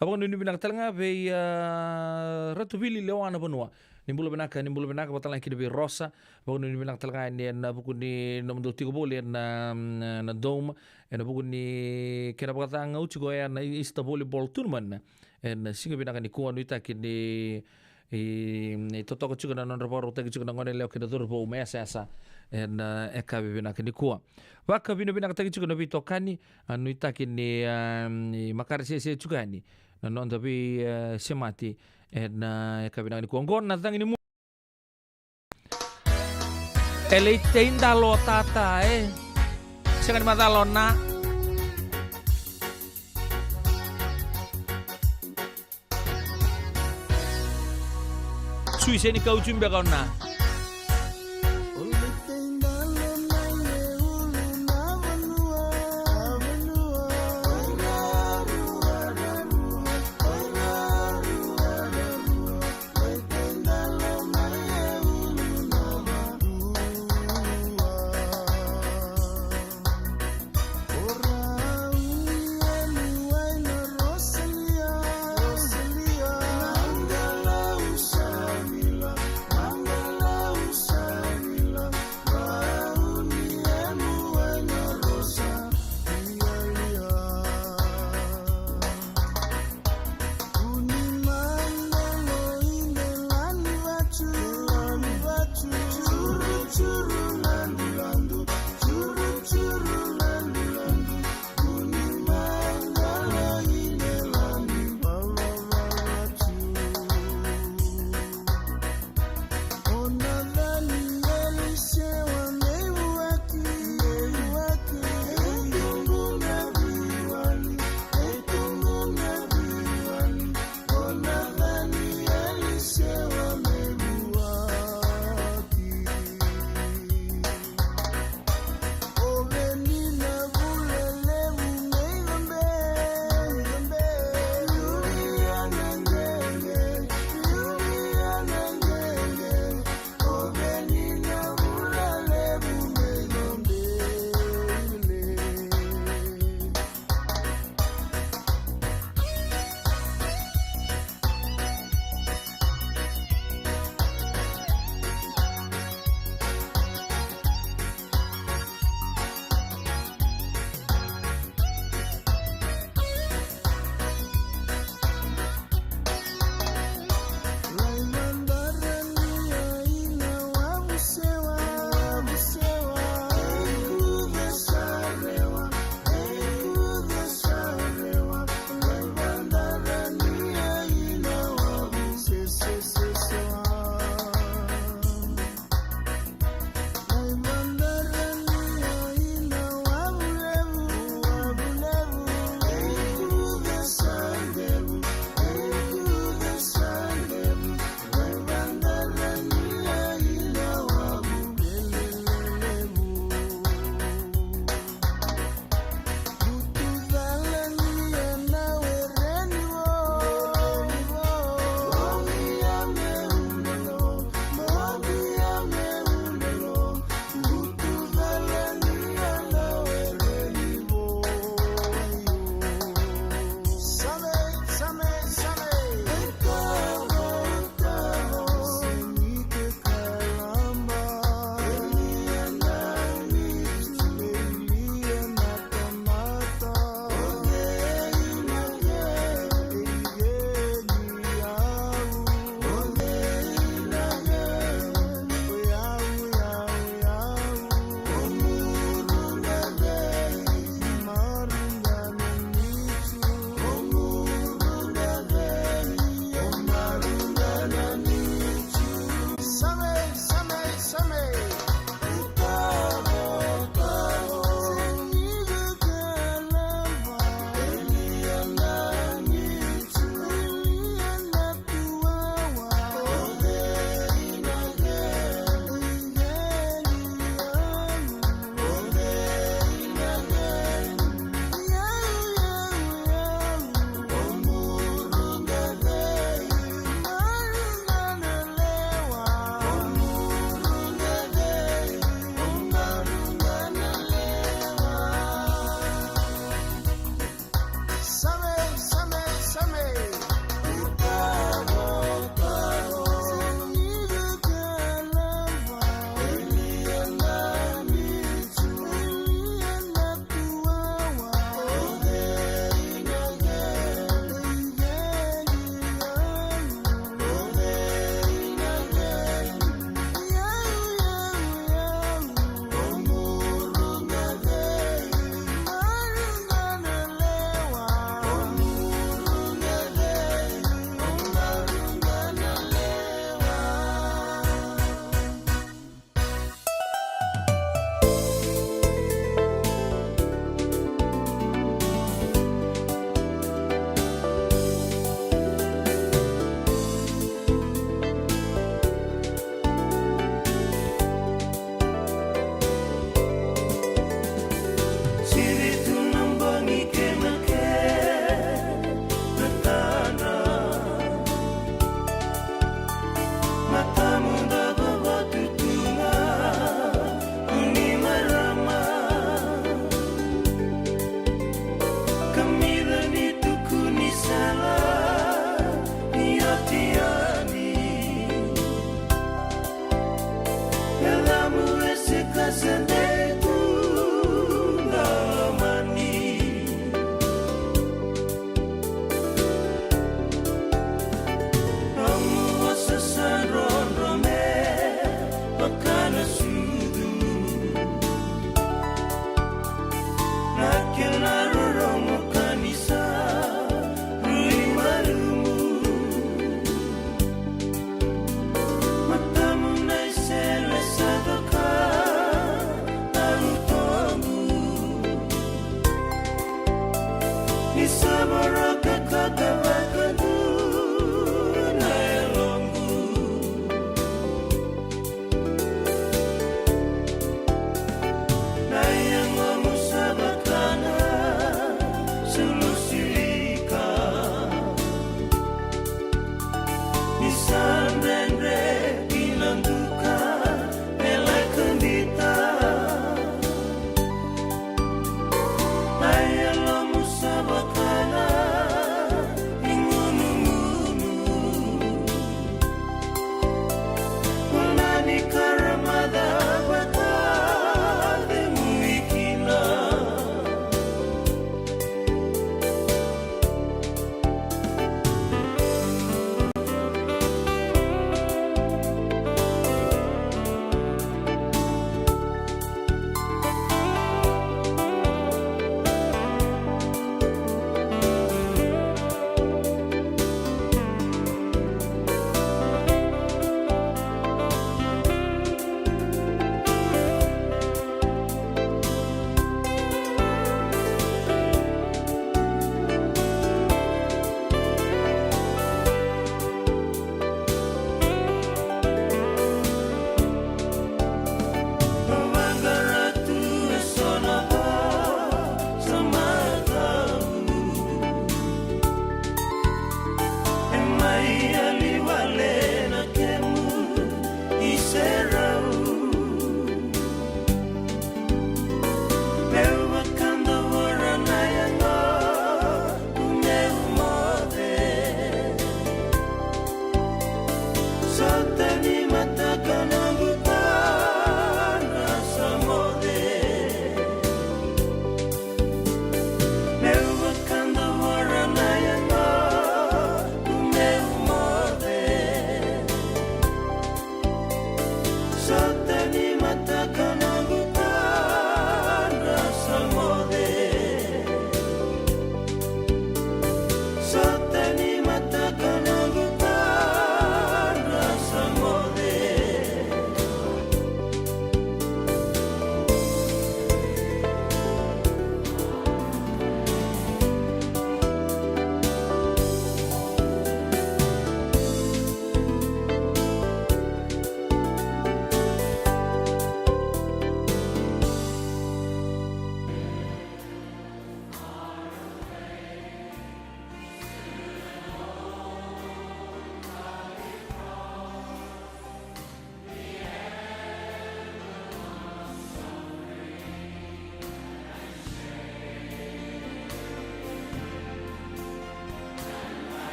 A, vakanuinui vinaka tale ga vei, a, Ratu Vili Lewa na Vanua, ni bula vinaka, ni bula vinaka, vakatalega kina vei Rosa. Vakanuinui vinaka tale ga yani ena vuku ni nomudou tiko voli ena, mm, na Dome, ena vuku ni kena vakacagau tiko oya na Easter Volleyball Tournament ena siga vinaka nikua, nuitaki ni, i, ni totoka tiko na nodra vakarautaki tiko na goneyalewa kei na cauravou me yasayasa ena, a, yakavi vinaka nikua. Vakavinavinakataki tiko na veitokani, a, nuitaki ni, a, ni makaresese tiko yani na noda vei, a, semati ena, a, yakavi vinaka nikua. Oqo na cagi ni mu- E lei tei dalo tata, e. Sega ni macala o na. Sui se ni kauti beka o na.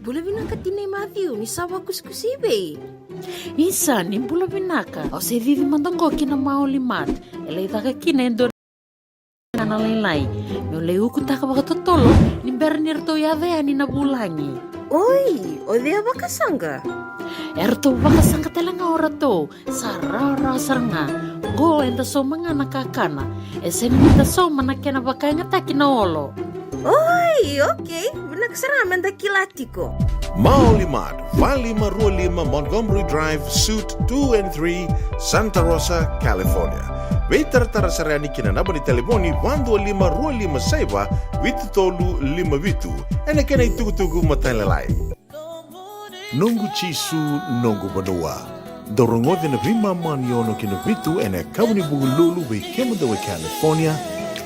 Bula vinaka tinai Matthew, ni sa vakusikusi i vei? Isa, ni bula vinaka. Au se cici mada qo ki na Maoli Mart. E lai caka kina e dua na lailai. Meu lai ukutaka vakatotolo ni bera ni ratou yaco yani na vulagi. Oi, o cei a vakasaqa? E ratou vakasaqa tale ga o ratou. Sa rawarawa sara ga. Qo eda sauma ga na kakana. E sega ni da sauma na kena vakayagataki na olo. Oi, okei. Vinaka sara ga meda kila tiko. Maoli Mart, va lima rua lima Montgomery Drive, Suite two and three, Santa Rosa, California. Veitaratara sara yani ki na naba ni talevoni va dua lima rua lima saiva vitu tolu lima vitu. Ena kena itukutuku matailalai. Noqu Jisu, noqu vanua. Dau rogoca na veimama ni ono ki na vitu ena yakavi ni Vukelulu vei kemudou e California,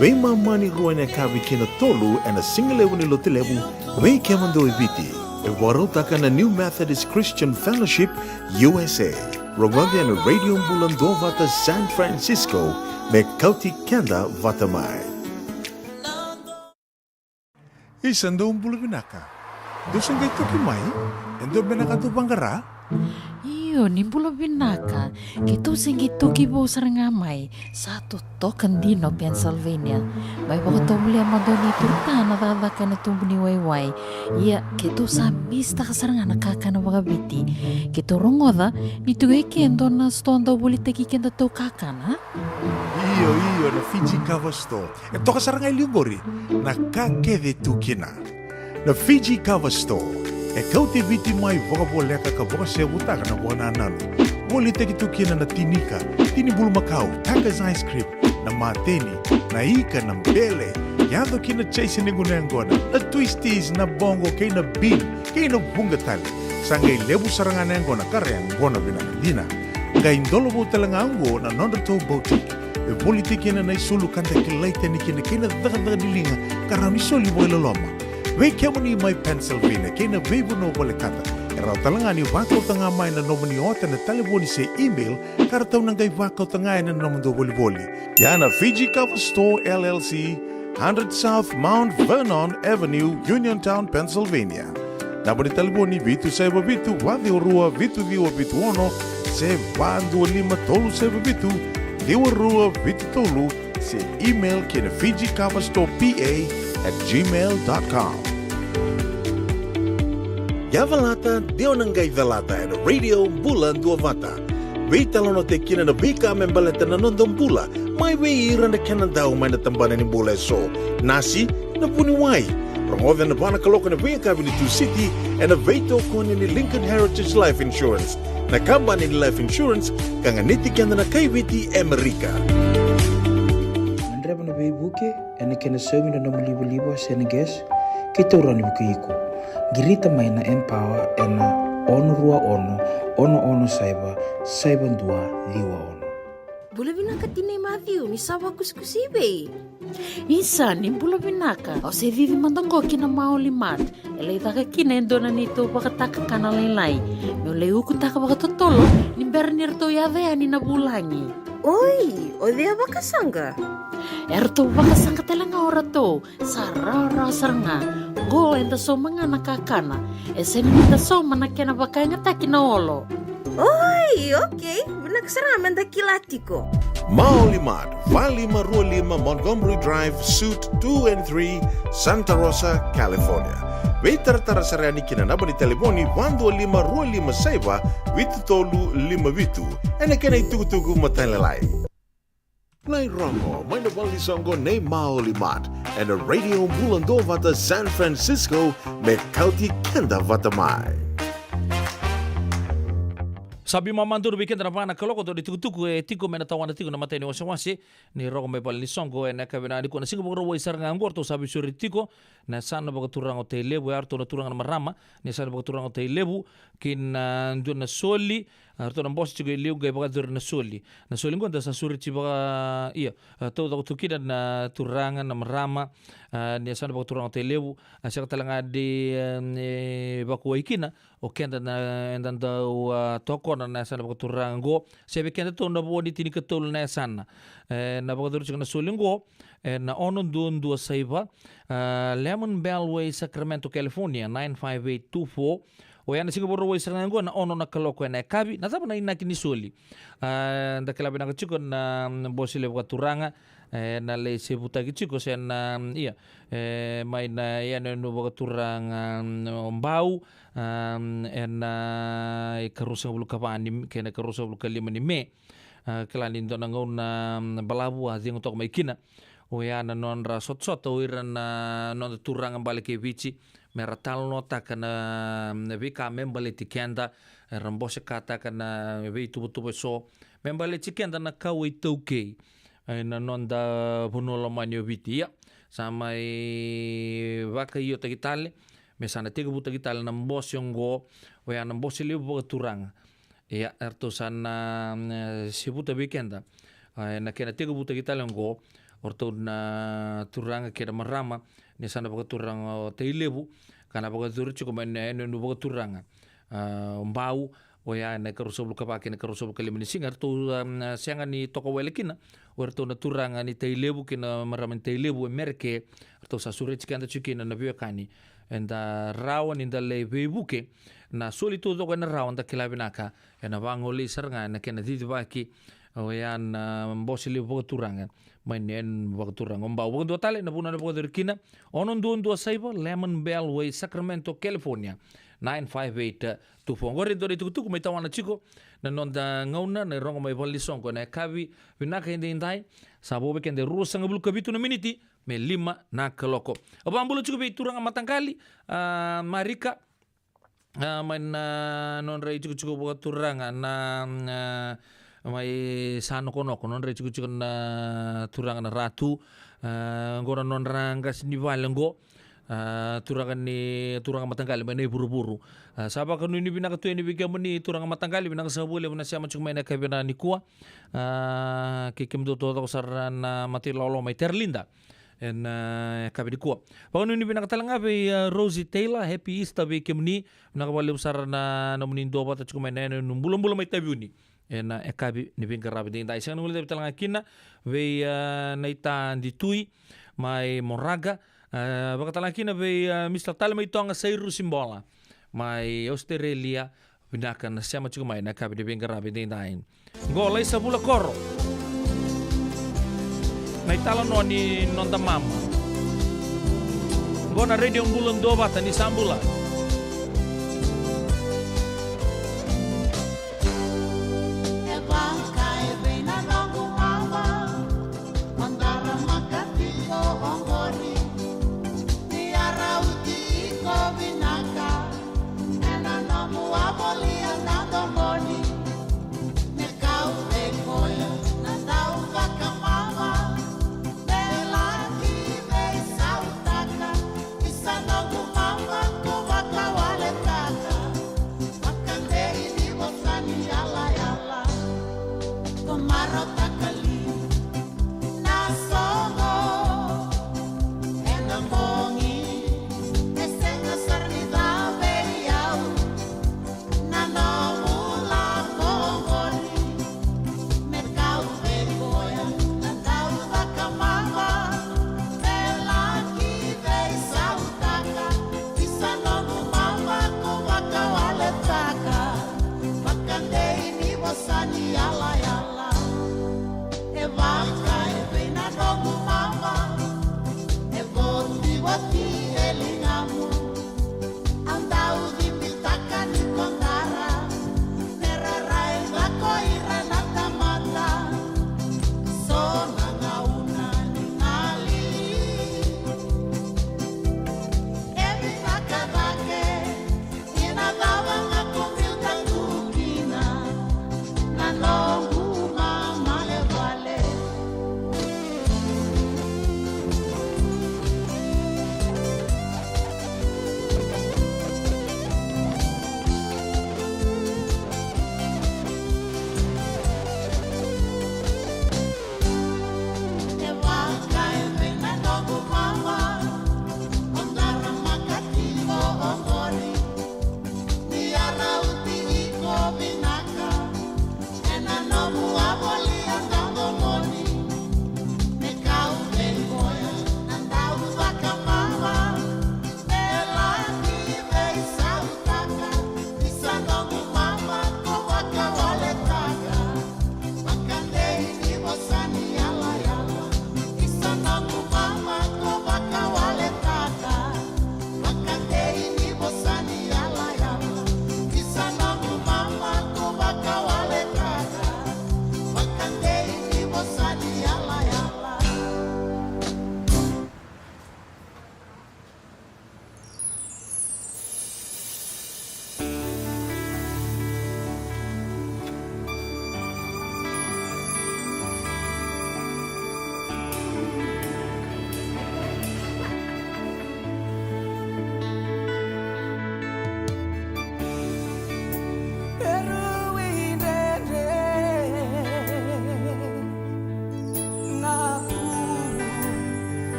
veimama ni rua ena yakavi ki na tolu ena sigalevu ni Lotulevu vei kemudou e Viti. E vakarautaka na New Methodist Christian Fellowship U S A. Rogoca ena Radio Bula Duavata San Francisco, me kauti keda vata mai. Isa, dou bula vinaka. Dou se qai toki mai? E dua beka na ka dou vaqara? Io, ni bula vinaka. Keitou se qai toki vou sara ga mai. Sa totoka dina o Pennsylvania. Mai vakatovolea mada o Nei Turta na cakacaka ena tubu ni waiwai. Ia, keitou sa misitaka sara ga na kakana vakaviti. Keitou rogoca ni tu e ke e dua na sitoa dau volitaki kedatou kakana. Io, io, na Fiji Cover Store. E toka sara ga e liu qori na ka kece e tu kina. Na Fiji Cover Store e kauti Viti mai vakavoleka ka vakasevutaka na vakanananu. Volitaki tu kina na tinika, tini bulumakau, Taka's ice cream, na mateni, na ika, na bele, yaco ki na chase ni gunu yaqona, na twisties, na bogo kei na bean, kei na vuqa tale. Sa qai levu sara ga na yaqona ka ra yaqona vinaka dina. Qai dolovou tale ga oqo na nodratou boutique. E volitaki kina na isulu ka da kilai tani kina kei na cakacaka ni liga ka rawa ni soli vakailoloma. Vei kemuni mai Pennsylvania kei na veivanua volekata, e rawa tale ga ni vakauta ga mai na nomuni ota na talevoni se email ka ratou na qai vakauta ga ena nomudou volivoli. Ia na Fiji Cover Store L L C, hundred South Mount Vernon Avenue, Uniontown, Pennsylvania. Naba ni talevoni vitu saiva vitu, va ciwa rua, vitu ciwa vitu ono, se va dua lima tolu saiva vitu, ciwa rua vitu tolu, se email ki na Fiji Cover Store P A at gmail dot com. Ia calata, de o na qai calata ena Radio Bula Duavata. Veitalanoataki kina na veika me baleta na noda bula, mai vei ira na kena dau mai na tabana ni bula eso. Nasi, na vuniwai. Rogoca ena va na kaloko ena veiyakavi ni Tusiti ena veitokoni ni Lincoln Heritage Life Insurance, na kabani ni life insurance ka ganiti keda na kai Viti e Amerika. Gadreva na veivuke ena kena saumi na nomu livaliva se na gas, keitou rawa ni vukei iko. Qirita mai na Empower ena ono rua ono, ono ono saiva, saiva dua ciwa ono. Bula vinaka tinai Matthew, ni sa vakusikusi i vei? Isa, ni bula vinaka. Au se cici mada qo ki na Maoli Mart. E lai caka kina e dua na neitou vakatakakana lailai. Meu lai ukutaka vakatotolo ni bera ni ratou yaco yani na vulagi. Oi, o cei a vakasaqa? E ratou vakasaqa tale ga o ratou. Sa rawarawa sara ga. Qo eda sauma ga na kakana. E sega ni da sauma na kena vakayagataki na olo. Oi, okei. Vinaka sara ga meda kila tiko. Maoli Mart, va lima rua lima Montgomery Drive, Suite two and three, Santa Rosa, California. Veitaratara sara yani ki na naba ni talevoni va dua lima rua lima saiva vitu tolu lima vitu. Ena kena itukutuku matailalai. Lai rogo mai na valenisoqo nei Maoli Mart ena Radio Bula Duavata San Francisco, me kauti keda vata mai. Sa biu mamaduru vei keda na va na kaloko, dua na itukutuku e tiko me na tawana tiko na matai ni wasewase ni rogo mai valenisoqo ena yakavi nikua. Na siga Vakarauwai sara ga oqo ratou sa veisureti tiko na yasana vakaturaga o Tailevu, e ratou na turaga na marama, na yasana vakaturaga o Tailevu, kei na dua na soli, A, ratou na bose tiko e liu qai vakayacori na soli. Na soli qo da sa sureti vaka, ia, a, taucoko tu kina na turaga, na marama, a, ni yasana vakaturaga o Tailevu, a, sega tale ga ni, e, ni vakauwai kina o keda na, eda dau, a, tokona na yasana vakaturaga qo. Se vei keda tou na vo ni tinikatolu na yasana. E, na vakayacori tiko na soli qo, e, na ono dua dua saiva, a, Lemon Bell Way, Sacramento, California, nine five eight two four. Oya na siga Vakarauwai sara ga qo na ono na kaloko ena yakavi. Na cava na inaki ni soli? A, da kila vinaka tiko na, mm, bose levu vakaturaga, e, na lai sevutaki tiko se na, mm, ia, e, mai na yanuyanu vakaturaga, mm, o Bau, a, mm, ena ikaruasagavulu ka va ni, kei na ikaruasagavulu ka lima ni Me. A, kila ni dua na gauna, mm, balavu a cegu toka mai kina. Oya na nodra sotasota o ira na noda turaga bale kei Viti, me ra talanoataka na, na veika me baleti keda, era bosekataka na veituvatuva eso me baleti keda na kawa iTaukei, e, na noda vanua lomani o Viti. Ia, sa mai vakaiotaki tale, me sa na tekivutaki tale na bose oqo, oya na bose levu vakaturaga. Ia, eratou sa na, mm, sevuta vei keda, a, ena kena tekivutaki tale oqo, o ratou na turaga kei na marama ni yasana vakaturaga o Tailevu, ka na vakayacori tiko mai na yanuyanu vakaturaga, a, o Bau, oya ena ikaruasagavulu ka va kei na ikaruasagavulu ka lima ni siga. Eratou, a, mm, sega ni toka wale kina o iratou na turaga ni Tailevu kei na marama ni Tailevu e Mereke, eratou sa sureti keda tiko kina na veiwekani. Eda rawa ni da lai veivuke. Na soli taucoko ena rawa, da kila vinaka, ena vagolei sara ga ena kena cicivaki, oya na bose levu vakaturaga mai na yanuyanu vakaturaga o Bau. Vakadua tale na vanua na vakayacori kina, ono dua dua saiva Lemon Bell Way, Sacramento, California, nine five eight two four. Oqori e dua na itukutuku mai tawana tiko na noda gauna, na irogo mai valenisoqo ena yakavi vinaka edaidai. Sa vo vei keda e ruasagavulu ka vitu na miniti me lima na kaloko. Au vakabula tiko vei turaga mataqali, a, Marika, a, mai na nodra itikotiko vakaturaga na, na, mai Sanokonoko, nodra itikotiko na turaga na Ratu, a, qo na nodra qasenivale qo, a, turaga ni, turaga mataqali mai Naivuravura. A, sa vakanuinui vinaka tu yani vei kemuni turaga mataqali, vinaka saka vakalevu na sema tiko mai na yakavi nikua. A, kei kemudou taucoko sara na mata ilawalawa mai Terelida ena, e, yakavi nikua. Vakanuinui vinaka tale ga vei, a, Rosie Taylor, Happy Easter vei kemuni. Vinaka vakalevu sara na nomuni duavata tiko mai na yanuyanu bulabula mai Taveuni ena yakavi ni veiqaravi edaidai. Sega ni guilecavi tale ga kina vei, a, Naita Ditui mai Moraga. A, vakatale ga kina vei, a, Mister Talemaitoga Sairusi Bola mai Australia. Vinaka na sema tiko mai na yakavi ni veiqaravi edaidai. Qo Laisa Vulakoro, na italanoa ni noda mama. Qo na Radio Bula Duavata, ni sa bula. E vaka e vei na noqu mama, o daramaka tiko oqori. Ni a rauti iko vinaka ena nomu a volia na domoni. Me kau vei koya na dau vakamama, me laki veisautaka. Isa noqu mama ko vakawaletaka, vakadei ni vosa ni yalayala. Ko marautaka li na soqo ena bogi, e sega sara ni ca vei au na nomu lako oqori. Me kau vei koya na dau vakamama, me laki veisautaka. Isa noqu mama ko vakawaletaka, vakadei ni vosa ni yalayala. E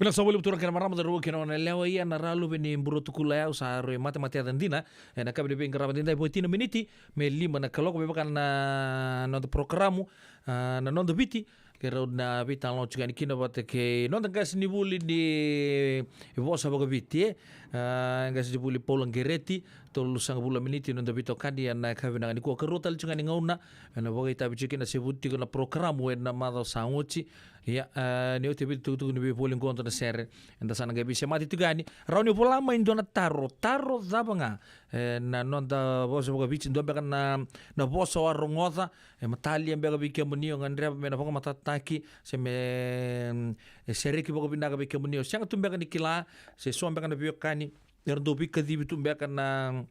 Vinaka sa voli vutura kena marama, cauravou kei na goneyalewa, ia na Raluve ni Burotukula yau sa rui matemateca dina. Ena yakavi ni veiqaravi edaidai, vo tini na miniti me lima na kaloko, me vaka na noda porokaramu, a, na Noda Viti, keirau na veitalanoa tiko yani kina vata kei noda qasenivuli ni vosa vakaviti, e. A, qasenivuli Paula Qereti, tolusagavulu na miniti noda veitokani ena yakavi vinaka nikua. Karua tale tiko ga ni gauna ena vakaitavi tiko kina, se vuti tiko na porokaramu ena macawa sa oti. Ia, a, ni oti e vei tukutuku ni veivoli qo, dua na sere eda sa na qai veisemati tiko yani. Rawa ni vola mai dua na taro, taro cava ga, e, na noda vosa vakaviti, dua beka na, na vosa o a rogoca, e matalia beka vei kemuni, o gadreva me na vakamatatataki, se me, mm, e sereki vakavinaka vei kemuni, o sega tu beka ni kila, se so beka na veiwekani era dau veikacivi tu beka na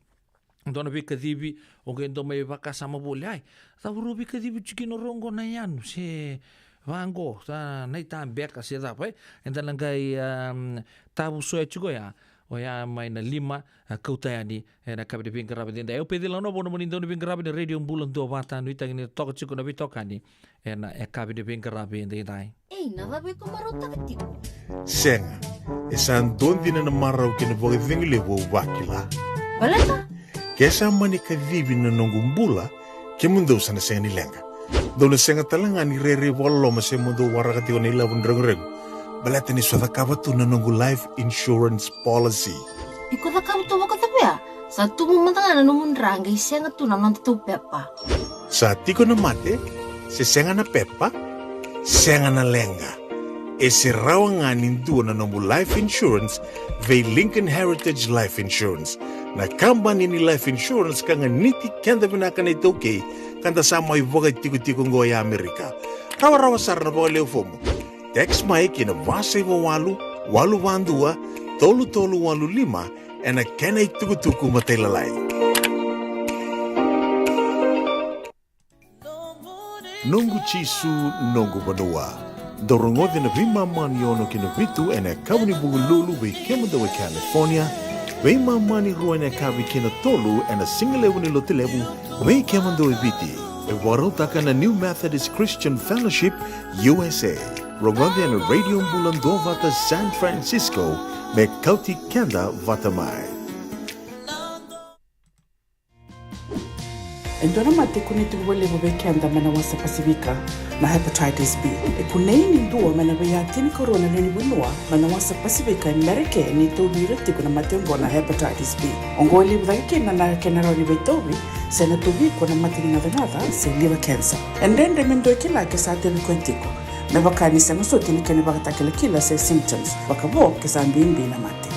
dua na veikacivi, o qai dau mai vakasama voli, ai, cava rau veikacivi tiko kina rau qo na yanu, se vaqo sa na ita beka se cava, e? Eda na qai, am, tavusoya tiko ya, oya mai na lima, a, kauta yani ena yakavi ni veiqaravi edaidai. Au Peceli Lanoa, vou na nomuni dauniveiqaravi ni Radio Bula Duavata, nuitaki ni toka tiko na veitokani ena yakavi ni veiqaravi edaidai. Ei, na cava iko marautaka tiko? Sega, e sa dua dina na marau kei na vakacegu levu au vakila. Baleta? Ke sa mani kacivi na noqu bula, kemudou sa na sega ni leqa. Dou na sega tale ga ni rairai vakaloloma se mo dou waraka tiko na ilavo ni reguregu, baleta niu sa cakava tu na noqu life insurance policy. Iko cakava tu vakacava ya? Sa tubu mada ga na nomu dra, qai sega tu na nodatou pepa. Sa tiko na mate, se sega na pepa, sega na leqa. E se rawa ga ni dua na nomu life insurance vei Lincoln Heritage Life Insurance, na kabani ni life insurance ka ganiti keda vinaka na iTaukei, ka da sa mai vakatikotiko qo e Amerika. Rawarawa sara na vakalewe fomu. Text mai ki na va saiva walu, walu va dua, tolu tolu walu lima, ena kena itukutuku matailalai. Noqu Jisu, noqu vanua. Dou rogoci na veimama ni ono ki na vitu ena yakavi ni Vukelulu vei kemudou e California, veimama ni rua ena yakavi kei na tolu ena sigalevu ni Lotulevu vei kemudou e Viti. E vakarautaka na New Methodist Christian Fellowship U S A. Rogoci ena Radio Bula Duavata San Francisco, me kauti keda vata mai. E dua na mate e kunei tiko vakalevu vei keda mai na wasa Pasifika na hepatitis B. E kunei ni dua mai na veiya tinikarua na lewe ni vanua mai na wasa Pasifika e Merika ni tauvi ira tiko na mate oqo na hepatitis B. Oqo e levu cake kina na kena rawa ni veitauvi se na tauvi iko na mate ni gacagaca se liver cancer. E dredre me dua e kila ke sa tauvi koya tiko, me vaka ni sega soti na kena ivakatakilakila se symptoms, vakavo ke sa bibi na mate.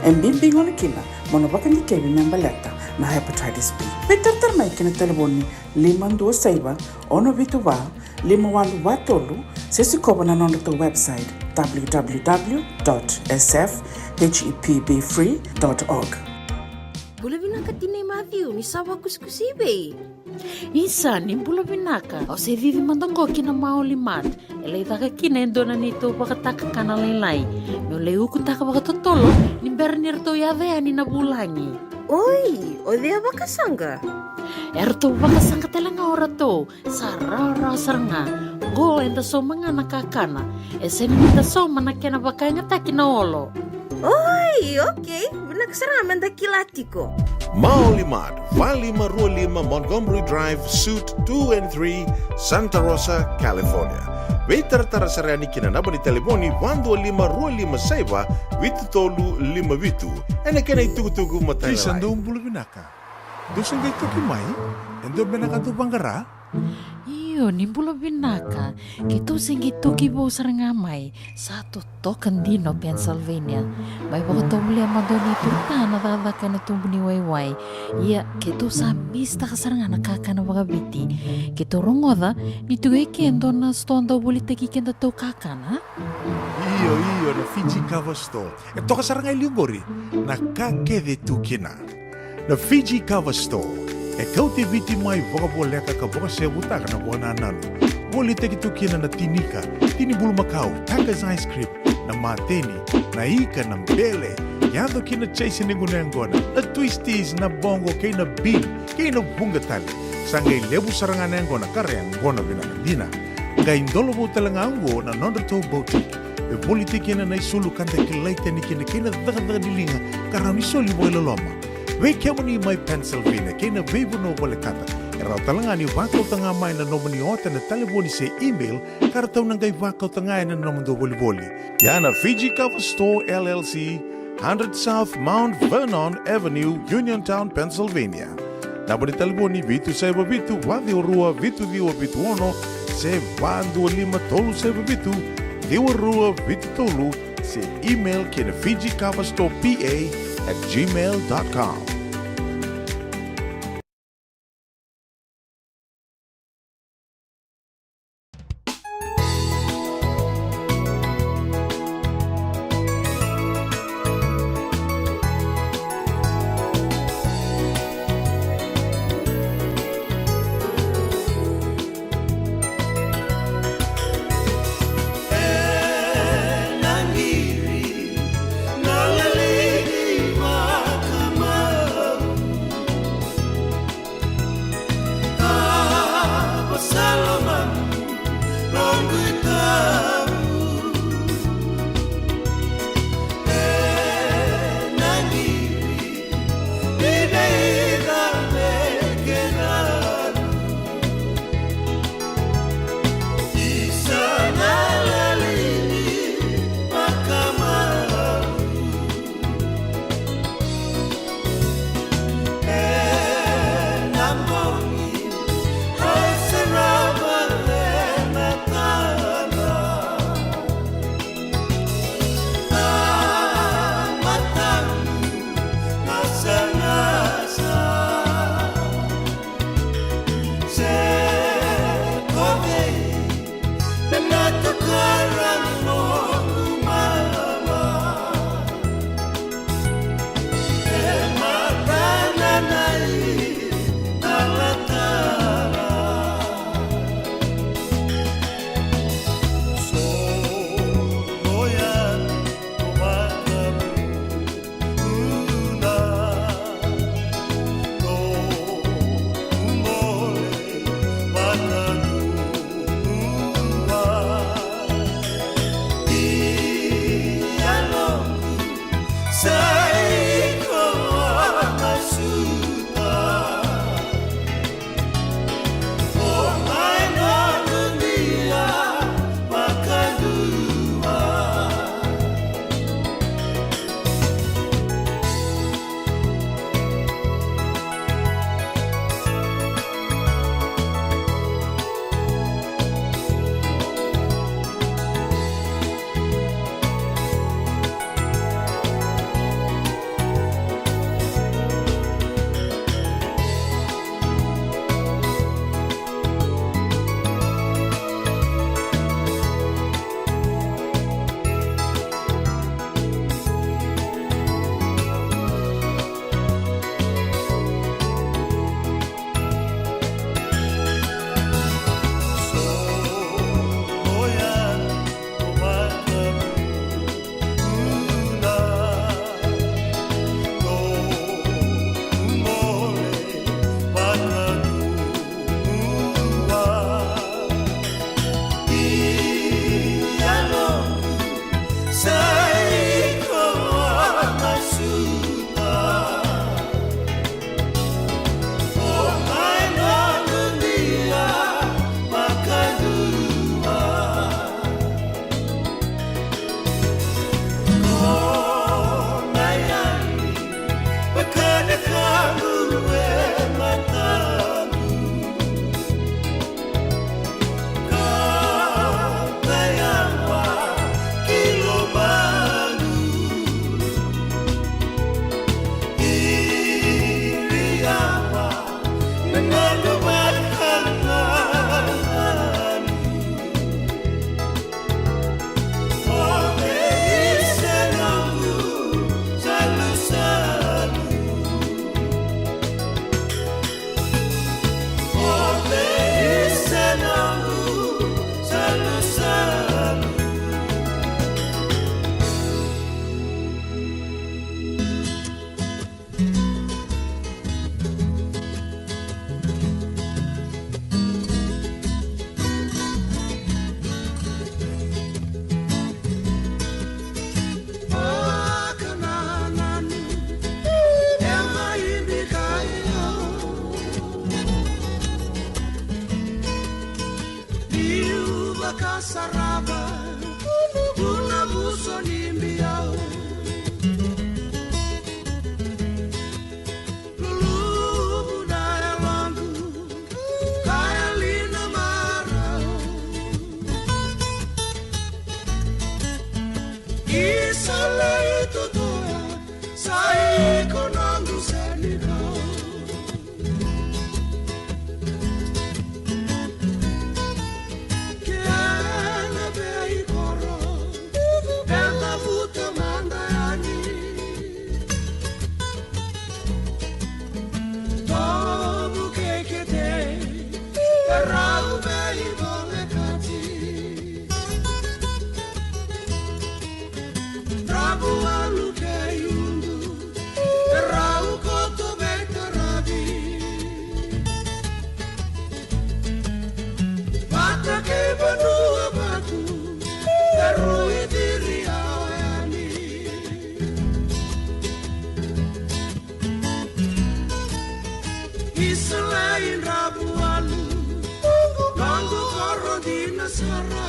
E bibi gona kina mo na vakadikevi me baleta na hepatitis B. Veitaratara mai ki na talevoni lima dua saiva, ono vitu va, lima walu va tolu, se sikova na nodratou website, w w w dot s f h e p b free dot org. Bula vinaka tinai Matthew, ni sa vakusikusi i vei? Isa, ni bula vinaka. Au se cici mada qo ki na Maoli Mart. E lai caka kina e dua na neitou vakatakakana lailai. Meu lai ukutaka vakatotolo ni bera ni ratou yaco yani na vulagi. Oi, o cei a vakasaqa? E ratou vakasaqa tale ga o ratou. Sa rawarawa sara ga. Qo eda sauma ga na kakana. E sega ni da sauma na kena vakayagataki na olo. Oi, okei. Vinaka sara ga me da kila tiko. Maoli Mart, va lima rua lima Montgomery Drive, Suite two and three, Santa Rosa, California. Veitaratara sara yani ki na naba ni talevoni va dua lima rua lima saiva vitu tolu lima vitu. Ena kena itukutuku matailalai. Isa, dou bula vinaka. Dou se qai toki mai? E dua beka na ka dou vaqara? Io, ni bula vinaka. Keitou se qai toki vou sara ga mai. Sa totoka dina o Pennsylvania. Mai vakatovolea mada o neitou ta na cakacaka ena tubu ni waiwai. Ia, keitou sa misitaka sara ga na kakana vakaviti. Keitou rogoca ni tu e ke e dua na sitoa dau volitaki kedatou kakana. Io, io, na Fiji Kava Store. E toka sara ga e liu qori na ka kece tu kina. Na Fiji Kava Store e kauti Viti mai vakavoleka ka vakasevutaka na vakanananu. Volitaki tu kina na tinika, tini bulumakau, Packers ice cream, na mateni, na ika, na bele, yaco kina chase ni gunu yaqona, na twisties, na boqo kei na bean, kei na vuqa tale. Sa qai levu sara ga na yaqona ka ra yaqona vinaka dina. Qai dolovou tale ga oqo na nodratou boutique. me voliti kina na isulu ka da kilai tani kina kei na cakacaka ni liga ka rawa ni soli vakailoloma. Vei kemuni mai Pennsylvania kei na veivanua volekata, e rawa tale ga ni vakauta ga mai na nomuni ota ena talevoni se email ka ratou na qai vakauta ga ena nomudou volivoli. Ia na Fiji Cover Store L L C, hundred South Mount Vernon Avenue, Uniontown, Pennsylvania. Naba ni talevoni vitu saiva vitu, va ciwa rua, vitu ciwa vitu ono, se va dua lima tolu saiva vitu, ciwa rua vitu tolu, se email ki na Fiji Cover Store P A at gmail dot com. Ka sarava, vula vuso ni biau. Luluvu na yaloqu, ka yali na marau. Isa lei totoya, sa iko noqu senikau. Kena veikoro e cavuta mada yani. Tobu kei kete e rau veivolekati. Dravuvalu kei Udu e rau koto veitaravi. Vata kei Vanuavatu e rui ciri yao yani. Isa lei Dravuvalu, noqu koro dina sara.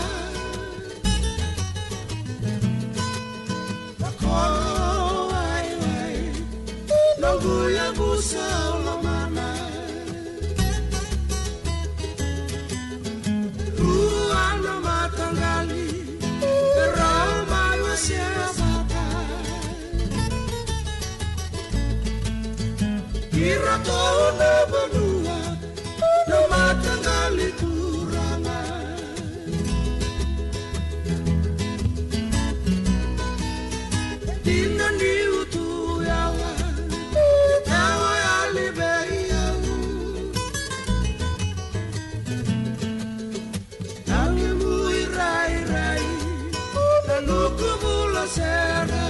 Koro waiwai, noqu yavusa o lomana. Rua na mataqali e rau mai wasea vata. Iratou na vanua na mataqali turaga. Dina niu tu yawa, yawa yali vei au. Au mui rairai, na nuku vula sera.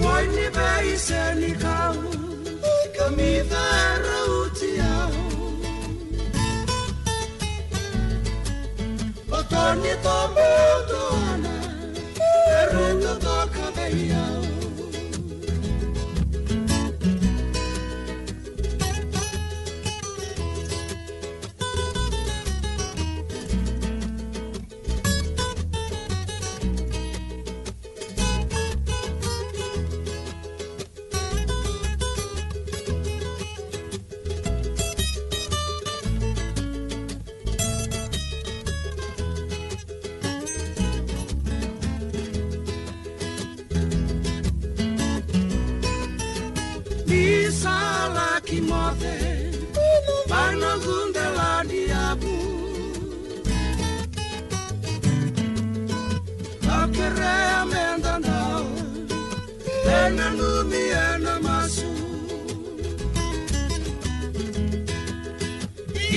Poi ni vei senikau, ka mi vera uti au. O toni tobe o toana, e ruto toka vei au. Ni sa laki moce mai noqu dela ni yavu. Au kerea me da dau, e nanumi ena masu.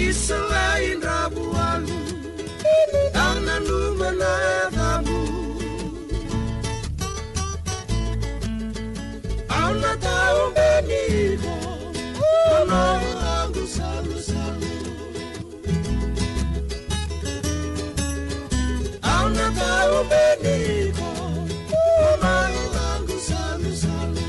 Isa lei Dravuvalu, au nanuma na yacamu. Au na taubeni iko, na noqu salusalu. Au na taubeni iko, na noqu salusalu.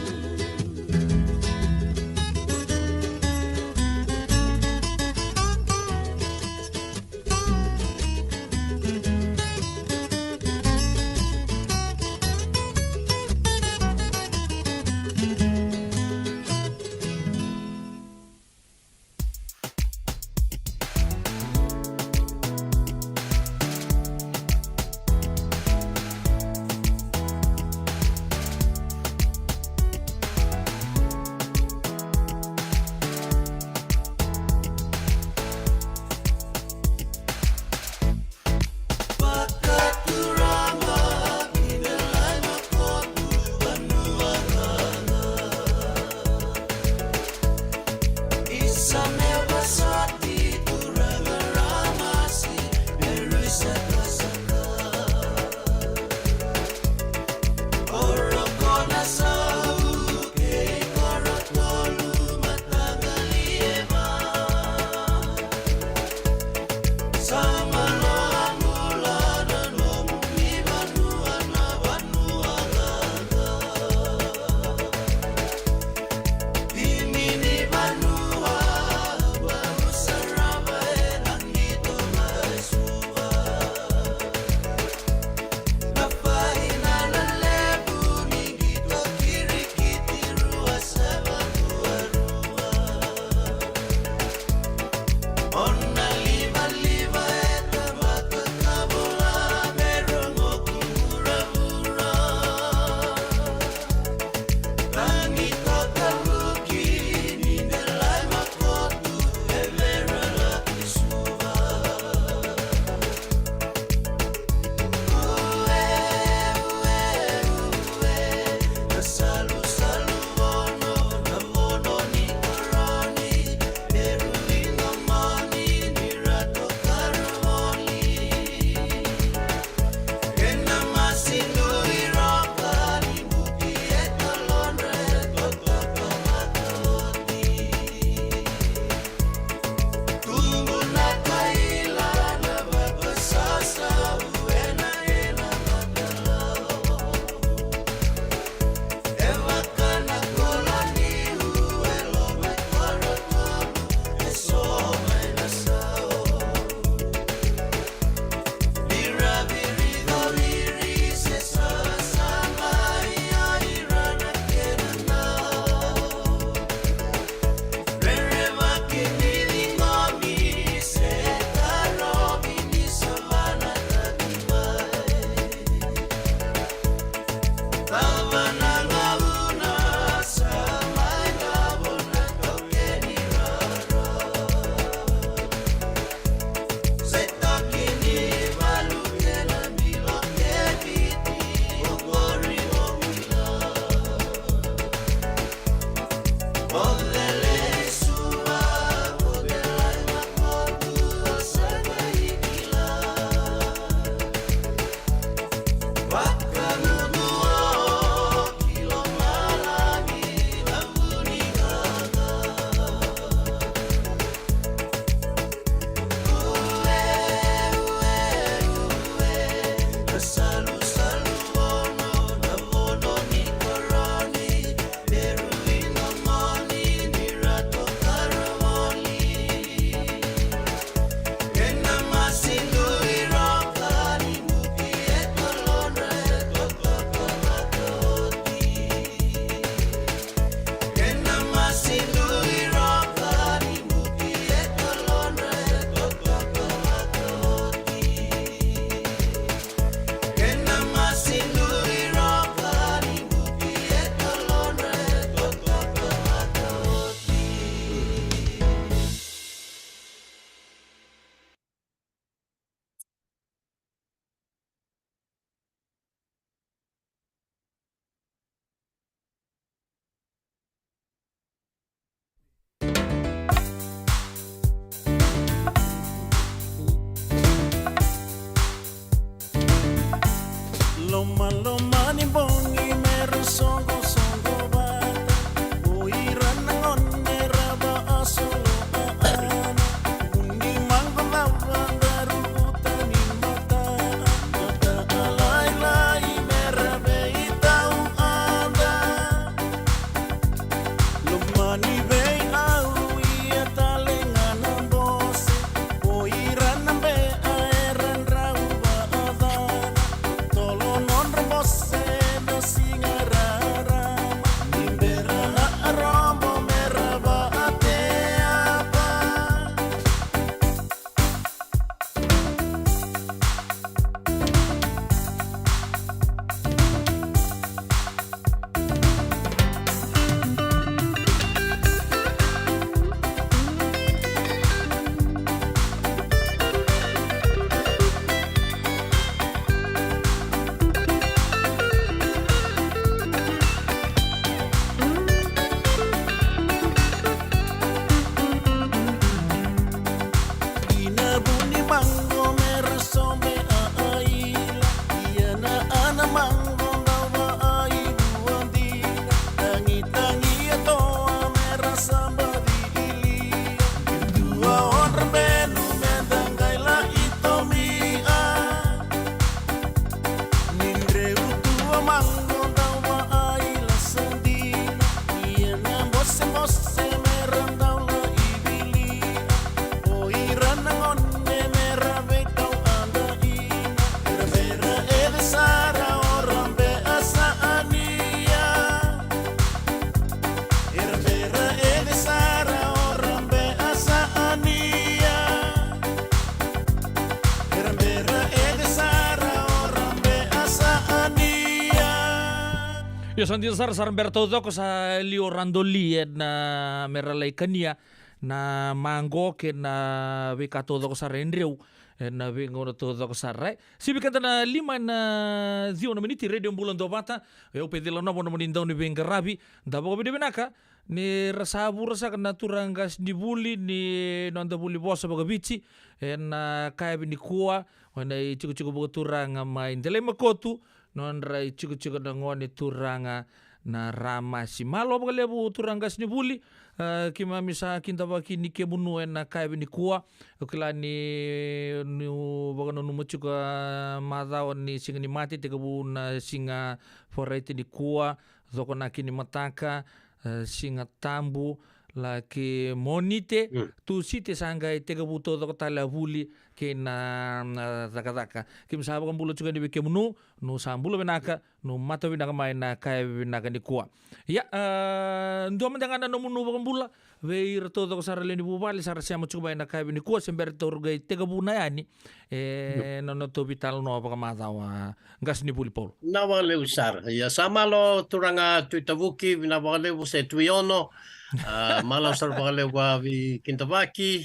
Sa dina sara, sa ra bera taucoko, sa liu o Radoli ena, me ra lai kania na maqo kei na veika taucoko sara e dreu ena veigauna taucoko sara. E sivi keda na lima ena ciwa na miniti, Radio Bula Dua Vata. O yau Pecila Novo, nomuni dau ni veiqaravi. Da vakavinavinaka ni ra sa vura saka na turaga qasenivuli ni noda vuli vosa vakaviti ena yakavi nikua, o na itikotiko vakaturaga mai Delai Makotu, nodra itikotiko na gone turaga na Ramasi. Malo vakalevu turaga qasenivuli, a, keimami sa kidavaki ni kemunu ena yakavi nikua. Au kila ni, ni vakananuma tiko, a, macawa ni Siga ni Mate, tekivu na siga Faraite nikua, cokonaki ni mataka, e, Siga Tabu, laki Monite, Mm. Tusite sa qai tekivu taucoko tale a vuli kei na, na cakacaka. Keimami sa vakabula tiko yani vei kemunu, nu sa bula vinaka, nu mata vinaka mai na yakavi vinaka nikua. Ia, e, dua mada ga na nomuni vakabula vei ira taucoko sara lewe ni vuvale sa ra sema tiko mai na yakavi nikua, se bera taura qai tekivu na yani e, na nodatou veitalanoa vakamacawa, qasenivuli Paula. Vinaka vakalevu sara. Ia, sa malo turaga Tui Tavuki, vinaka vakalevu, se Tui Ono. A, malo sara vakalevu a veikidavaki.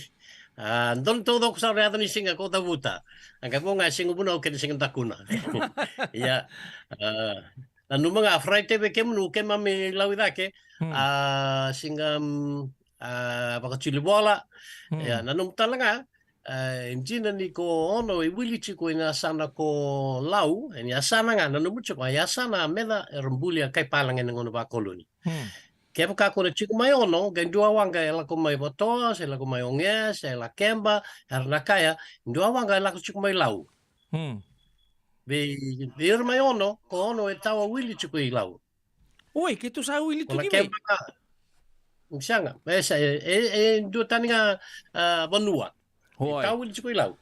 A, donu taucoko sara yaco ni siga ko cavuta. A qai vo ga e siga Vunau kei na siga Dakuna. Ia, a, nanuma ga Faraite vei kemunu, keimami lau i cake. Hmm. A, siga, mm, a, vakatilivola. Hmm. Ia, nanuma tale ga, e, dina ni ko Ono e wili tiko ena yasana ko Lau, ena yasana ga, nanuma tiko, a yasana meca era bulia kai palagi ena gauna vakoloni. Hmm. Kevaka ko na tiko mai Ono, qai dua waqa e lako mai Vatoa, se lako mai Ogea, se Lakeba, era na kaya, dua waqa e lako tiko mai Lau. Hmm. Vei, vei ira mai Ono, ko Ono e tawa wili tiko i Lau. Oi, keitou sa wili tu ki vei? Kevaka. Sega, e sa, e, e, e dua tani ga, a, vanua. Oi. Tawa wili tiko i Lau.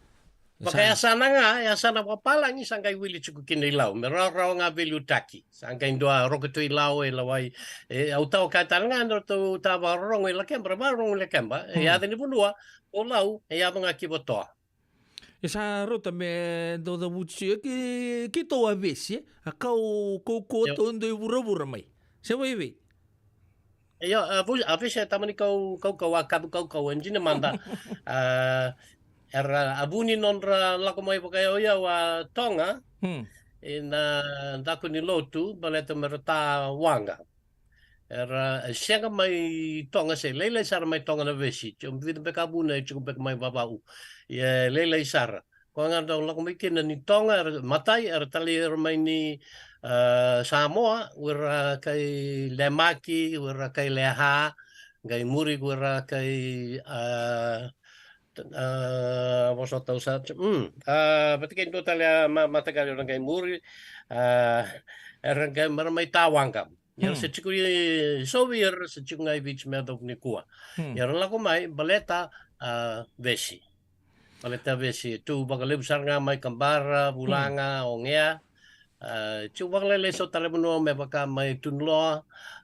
Sa. Vakayasana ga, yasana vakapalagi sa qai wili tiko kina i Lau. Me rawarawa ga veiliutaki. Sa qai dua rokoto i Lau, e lawai, e, au tawa kaya tani ga, na ratou tawa vakarorogo i Lakeba, ra vakarorogo i Lakeba. E yaca ni vanua, o Lau, e yaco ga ki Vatoa. E sa rauta me dau cavuti, e, ki, keitou a Vesi, e? A kau kaukauwa, io, tou dui vuravura mai. Se vaivei? Io, a, vu-, a Vesi e tamani kau, kaukauwa, a kavu kaukauwa, e dina mada. A, era, a vu ni nodra lako mai vakayauyau a Toga, hmm, ena daku ni lotu, baleta me ra ta waqa. Era, e, sega mai Toga, se lailai sara mai Toga na Vesi. Tiko vica beka vuna, e tiko beka mai Vavau. Ia, e lailai sara. Koya ga dau lako mai kina ni Toga, era, matai, era talai ira mai ni, e, Samoa, o ira kai Lemaki, o ira kai Leha, qai muri o ira kai, e, e, vosota au sa, mm, e, vata kei dua tale a ma-, mataqali o ira qai muri, e, era qai mera mai ta waqa. Ia, hmm, se tiko i Sovi, era se tiko ga i Viti me yacova nikua. Hmm. Ia, era lako mai, baleta, a, Vesi. Baleta Vesi, tu vakalevu sara ga mai Kabara, Vulaga, hmm, Ogea. A, tiko vakalailai so tale vanua me vaka mai Tunuloa.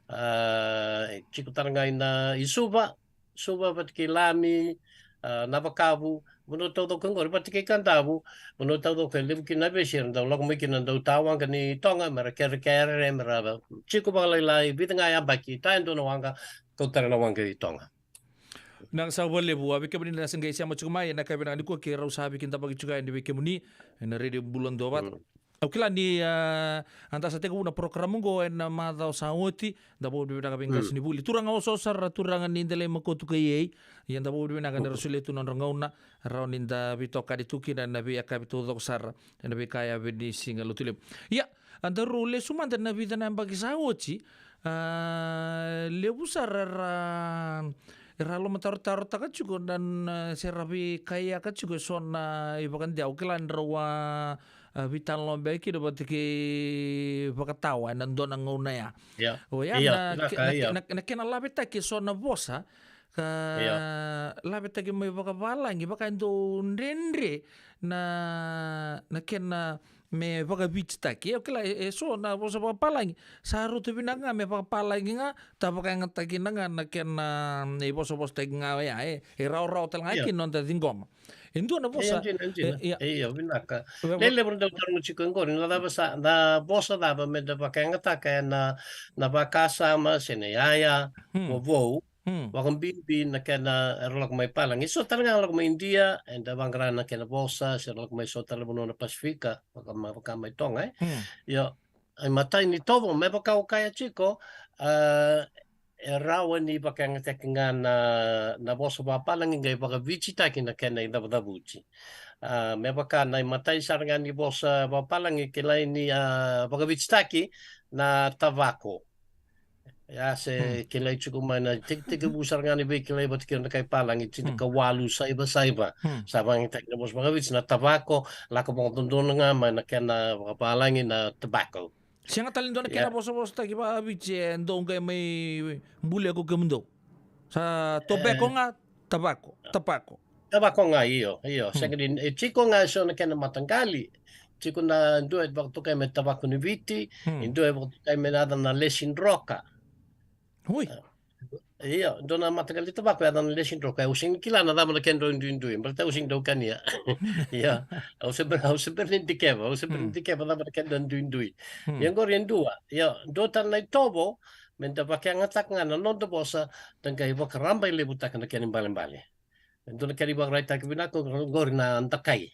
A, tiko tale ga ina i Suva. Suva vata kei Lami, a, Navakavu, vanua taucoko qori, vata kei Kadavu, vanua taucoko e levu kina na Vesi, era dau lako mai kina dau ta waqa ni Toga, mera kerekere, mera tiko vakalailai, vica ga yabaki, ta e dua na waqa, kau tale na waqa i Toga. Vinaka saka vakalevu, a, vei kemuni na sa qai sema tiko mai, ena yakavi vinaka nikua keirau sa veikidavaki tiko yani vei kemuni, ena Radio Bula Dua Vata. Mm. Au kila ni, a, a da sa tekivu na porokaramu oqo ena macawa sa oti, da vakavinavinaka vei, mm, qasenivuli. Turaga oso sara, turaga ni Delai Makotu kei Ei, ia da vakavinavinaka ni ra solia tu na nodra gauna, rawa ni da veitokani tu kina ena veiyakavi taucoko sara, ena veika yavi ni siga Lotulevu. Ia, a daru lesu mada ena vica na yabaki sa oti, a, levu sara era, era lomatarotarotaka tiko na, na, se ra veikaiaka tiko eso na ivakadewa. Au kila ni rau a, a, veitalanoa beka kina vata kei Vakatawa ena dua na gauna ya. Ia. Oya, ia, na, vinaka, ke-, na, ia, na, na kena lavetaki eso na vosa, ka, ia, lavetaki mai vakavalagi, vaka e dau dredre na, na kena me vakavititaki. E, o kila, e, e so na vosa vakapalagi sa rauta vinaka ga me vakapalagi ga, ta vakayagataki na ga na kena, e, vosavosataki ga oya, e, e rawarawa tale ga kina noda ciqoma. E dua na vosa, e, dina, e dina. E, ia. E, ia, vinaka. Lelevu na dau taroga tiko qori, na cava sa, na vosa cava me da vakayagataka ena, na vakasama, se na yaya, vovou, vakabibi na kena era lako mai palagi. So tale ga lako mai Idia, eda vaqara na kena vosa, se lako mai so tale vanua na Pasifika, vaka, ma, vaka mai Toga, e. Io, e matai ni tovo, me vaka o kaya tiko, a, e rawa ni vakayagataki ga na, na vosa vapalagi qai vakavititaki na kena icavucavuti. A, me vaka na imatai sara ga ni vosa vapalagi kilai ni, a, vakavititaki na tavako. Ia se kilai tiko mai na tekitekivu sara ga ni veikilai vata kei na kai palagi, tinikawalu saiva saiva. Sa vakayagataki na vosa vakaviti na tavako, lako vakadodonu ga mai na kena vakapalagi na tobacco. Sega tale ni dua na kena vosavosataki vakaviti e dou qai mai bulia ko kemudou. Sa tobacco ga, tavako, tavako. Tavako ga, io, io. Sega ni, e tiko ga e so na kena mataqali. Tiko na dua e vakatokai me tavako ni Viti, e dua e vakatokai me na yaca na lesi droka. Ui. Io, dua na mataqali tavako e yaca na lesi droka. Au sega ni kila na cava na kedrau duidui, baleta au sega ni dau kania. Ia, au se bera, au se bera ni dikeva, au se bera ni dikeva cava na kedrau duidui. Ia qori e dua, ia, dua tale na itovo, me da vakayagataka ga na noda vosa, da qai vakarabailevutaka na kena ibalebale. E dua na kena ivakaraitaki vinaka qori na dakai.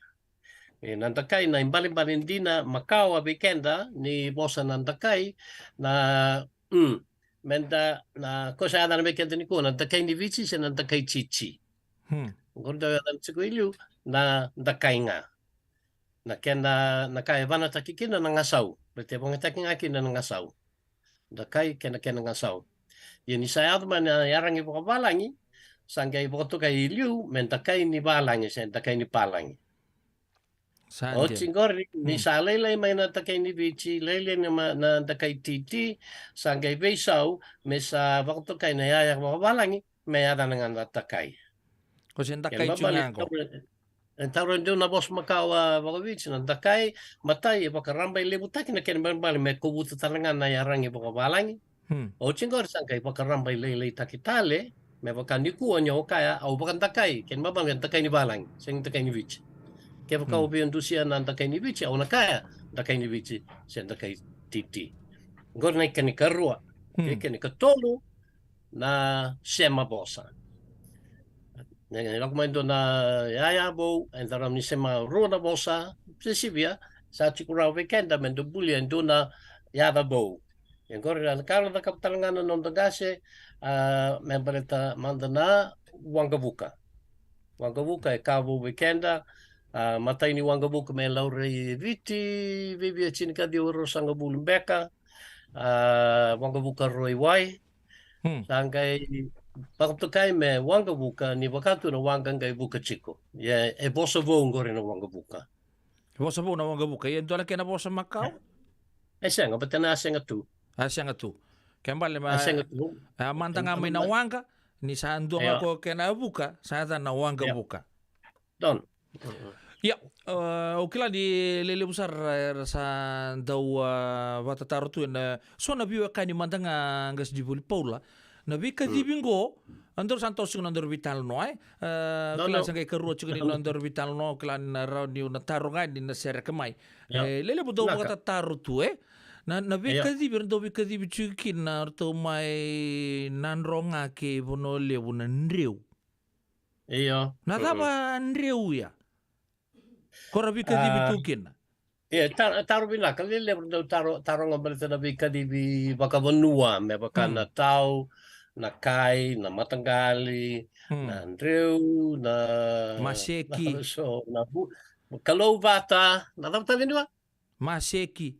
E, na dakai na ibalebale dina makawa vei keda ni vosa na dakai, na, mm, me da, na, ko sa yaca na vei keda nikua, na dakai ni Viti se na dakai titi. Qori dau yaca tiko i liu, na dakai ga. Na kena, na ka e vanataki kina na gasau, baleta e vakayagataki ga kina na gasau. Dakai kei na kena gasau. Ia ni sa yaco mai na iyaragi vakavalagi, sa qai vakatokai i liu me dakai ni valagi se dakai ni palagi. Sa dina. Oti qori, ni sa lailai mai na dakai ni Viti, lailai na ma-, na dakai titi, sa qai veisau me sa vakatokai na yaya vakavalagi me yacana ga na dakai. Ko se dakai tiko ga qo. E taura e dua na vosa makawa vakaviti na dakai, matai e vakarabailevutaki na kena ibalebale me kovuta tale ga na iyaragi vakavalagi. Oti qori sa qai vakarabailailaitaki tale, me vaka nikua ni o kaya au vakadakai, kena ibalebale me dakai ni valagi, sega ni dakai ni Viti. Kevaka o via dusia na dakai ni Viti, au na kaya dakai ni Viti, se dakai titi. Qori na kena ikarua. Kei kena ikatolu, na sema vosa. Ni lako mai dua na yaya vou, eda rawa ni sema rua na vosa, se sivia, sa tiko rawa vei keda me da bulia e dua na yaca vou. E qori na ka na cakava tale ga na noda qase, a, me baleta mada na waqavuka. Waqavuka e ka vou vei keda, a, matai ni waqavuka me laurai e Viti, viavia tinikaciwa ruasagavulu beka, a, waqavuka rua i wai, sa qai vakatokai me waqavuka ni vaka tu na waqa qai vuka tiko. Ia, e vosa vou qori na waqavuka. Vosa vou na waqavuka. Ia dua na kena vosa makawa? E sega, baleta na a sega tu. A sega tu. Kena ibalebale me a sega tu. A mada ga mai na waqa, ni sa dua ga ko kena vuka, sa yaca na waqavuka. Don. Ia, e, au kila ni lelevu sara era sa dau, e, vakatataro tu ena so na veiwekani mada ga, qasenivuli Paula. Na veikacivi qo, a daru sa toso tiko na daru veitalanoa, e? E, au kila sa qai karua tiko ni na daru veitalanoa, au kila ni na rawa niu na taro ga ni na sereka mai. E, lelevu dau vakatataro tu, e? Na, na veikacivi, era dau veikacivi tiko kina, ratou mai Nadroga kei Vanua Levu na dreu. Io. Na cava dreu ya? Ko ra veikacivi tu kina. Ia, ta-, taro vinaka, lelevu dau taro, taroga baleta na veikacivi vakavanua, me vaka na tau, na kai, na mataqali, na dreu, na maseki. Na so, na vu-, kalouvata, na cava tale ni wa? Maseki.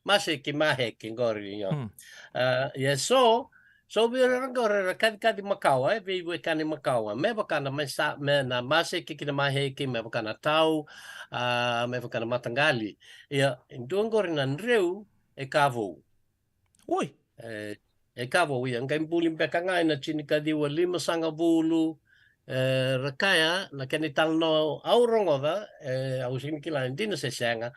Maseki, maheki, qori, io. A, ia so, so vei ira qori era kacikaci makawa, e, veiwekani makawa. Me vaka na masa-, me na maseki kei na maheki, me vaka na tau, a, me vaka na mataqali. Ia, e dua qori na dreu, e ka vou. Oi. E, E ka vou, ia, qai buli beka ga ena tinikaciwa limasagavulu. E, ra kaya na kena italanoa au rogoca, e, au sega ni kila e dina se sega.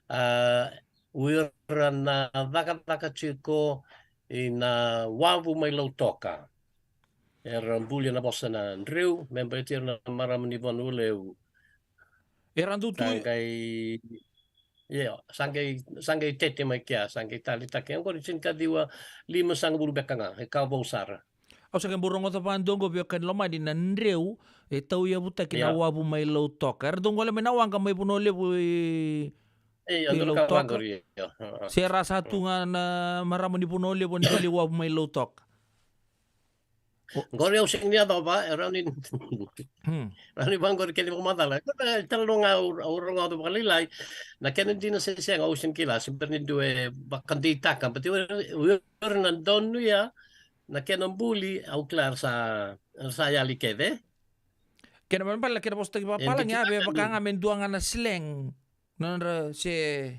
A, o ira na cakacaka tiko ina wavu mai Lautoka, era bulia na vosa na dreu me baleti ira na marama ni Vanua Levu. Era dau tu. Sa qai, io, sa qai, sa qai tete mai kea, sa qai taleitaki. Oqori tinikaciwa limasagavulu beka ga, e ka vou sara. Au sa qai bau rogoca vakadua oqo, veiwekani lomani, na dreu e tauyavutaki na wavu mai Lautoka. Era dau gole mai na waqa mai Vanua Levu i, io, i Lautoka. Se ra sa tu ga na marama ni Vanua Levu ena deli wavu mai Lautoka. Qori au sega ni yacova, e rawa ni, rawa ni vaqori kena ivakamacala. Qori na italanoa ga au, au rogoca vakalailai. Na kena dina se sega au sega ni kila, se bera ni dua e vakadeitaka. But o ira na donuya na kena buli, au kila era sa, era sa yali kece. Kena ibalebale na kena vosataki vakapalagi, e vaka ga me dua ga na slang. Na nodra se.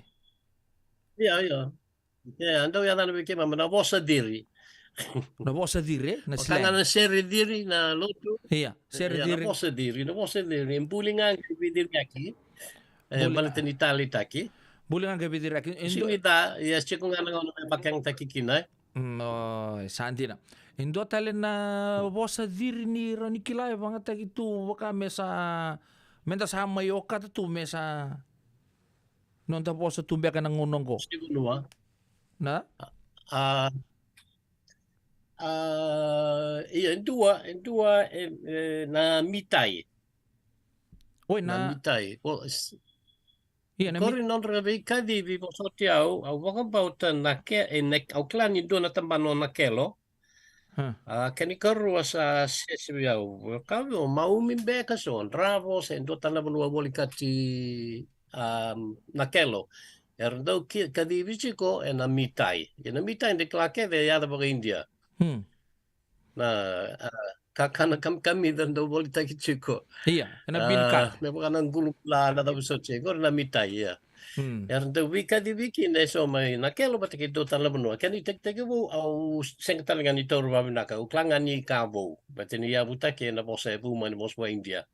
Io, io. Ia, dau yacana vei keimami na vosa ciri. Na vosa ciri, e? Na slang. Vaka ga na sere ciri na lotu. Ia, sere ciri. Na vosa ciri, na vosa ciri. E buli ga qai veiciriyaki. E, baleta ni taleitaki. Buli ga qai veiciriyaki. E sega ni ca, ia, tiko ga na gauna me vakayagataki kina, e? Io, e sa dina. E dua tale na vosa ciri ni rawa ni kila e vakayagataki tu vaka me sa, me da sa mai okata tu me sa noda vosa tu beka na gauna oqo. Sivanua. Na? A, a, ia, e dua, e dua, e, e, na mitai. Oi, na mitai. Ia, na mitai. Qori nodra veikacivi, vosoti au, au vakabauta na ke, e, na, au kila ni dua na tabana o Nakelo. A, kena ikarua sa sese vei au. Ka vei au, Maumi beka so, Dravo, se dua tale na vanua volekati, a, Nakelo. Era dau ki, kacivi tiko ena mitai. Ia na mitai da kila kece e yaca vakaIdia. Na, a, kakana kamikamica dau volitaki tiko. Ia, ena bean curd. Me vaka na gulugula na cava soti, qori na mitai, ia. Era dau veikacivi kina eso mai Nakelo vata kei dua tale na vanua. Kena itakitaki vou, au sega tale ga ni taura vakavinaka, au kila ga ni ka vou. Baleta ni yavutaki ena vosa e vu mai na vosa vakaIdia.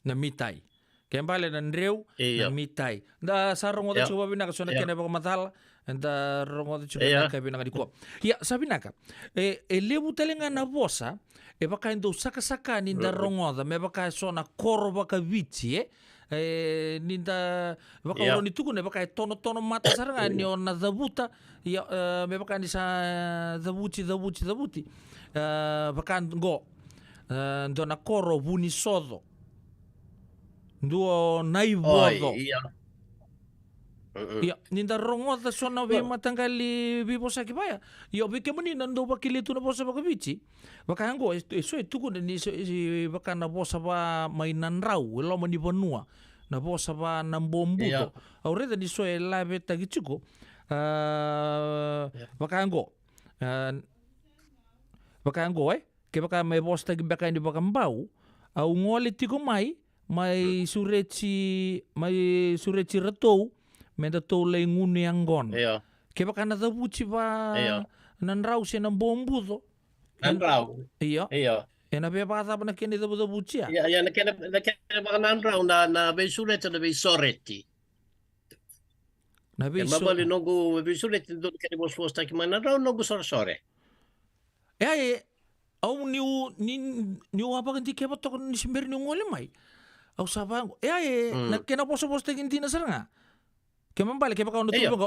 Na mitai. Ke bale na dreu, na mitai. Da sa rogoca tiko vakavinaka so na kena vakamacala, da rogoca tiko na ka vinaka nikua. Ia, sa vinaka. E, e levu tale ga na vosa e vaka e dau sakasaka ni da rogoca, me vaka e so na koro vakaviti, e? E, ni da vakaurau ni tukuna, e vaka e tonotono mata sara ga ni o na cavuta, ia, e, me vaka ni sa cavuti, cavuti, cavuti. E, vaka qo, e, dua na koro Vunisoco. Dua o Naivoco. Oi, ia. Ia, ni da rogoca so na veimataqali veivosaki vaya. Ia, vei kemuni na dau vakilia tu na vosa vakaviti. Vaka qo, e, e so e tukuna ni so, e, vaka na vosa va mai Nadrau, e loma ni vanua. Na vosa va Nabobuco. Au raica ni so e lavetaki tiko. A, vaka qo. A, vaka qo, e? Kevaka me vosataki beka yani vakabau, au gole tiko mai, mai sureti, mai sureti iratou, me datou lai gunu yaqona. Io. Kevaka na cavuti va Nadrau se Nabobuco. Nadrau. Io. Io. Ena via vakacava na kena icavucavuti ya? Ia, ia, na kena, na kena vakaNadrau, na, na veisureti, na veisoreti. Na veiso- E mabali noqu veisureti, dua na kena vosavosataki mai Nadrau, noqu soresore. E, e, au niu, ni, niu a vakadikeva toka ni se bera niu gole mai. Au sa vaqo. E, e, na kena vosavosataki dina sara ga. Kena ibalebale, kevaka au na tukuna vaqo,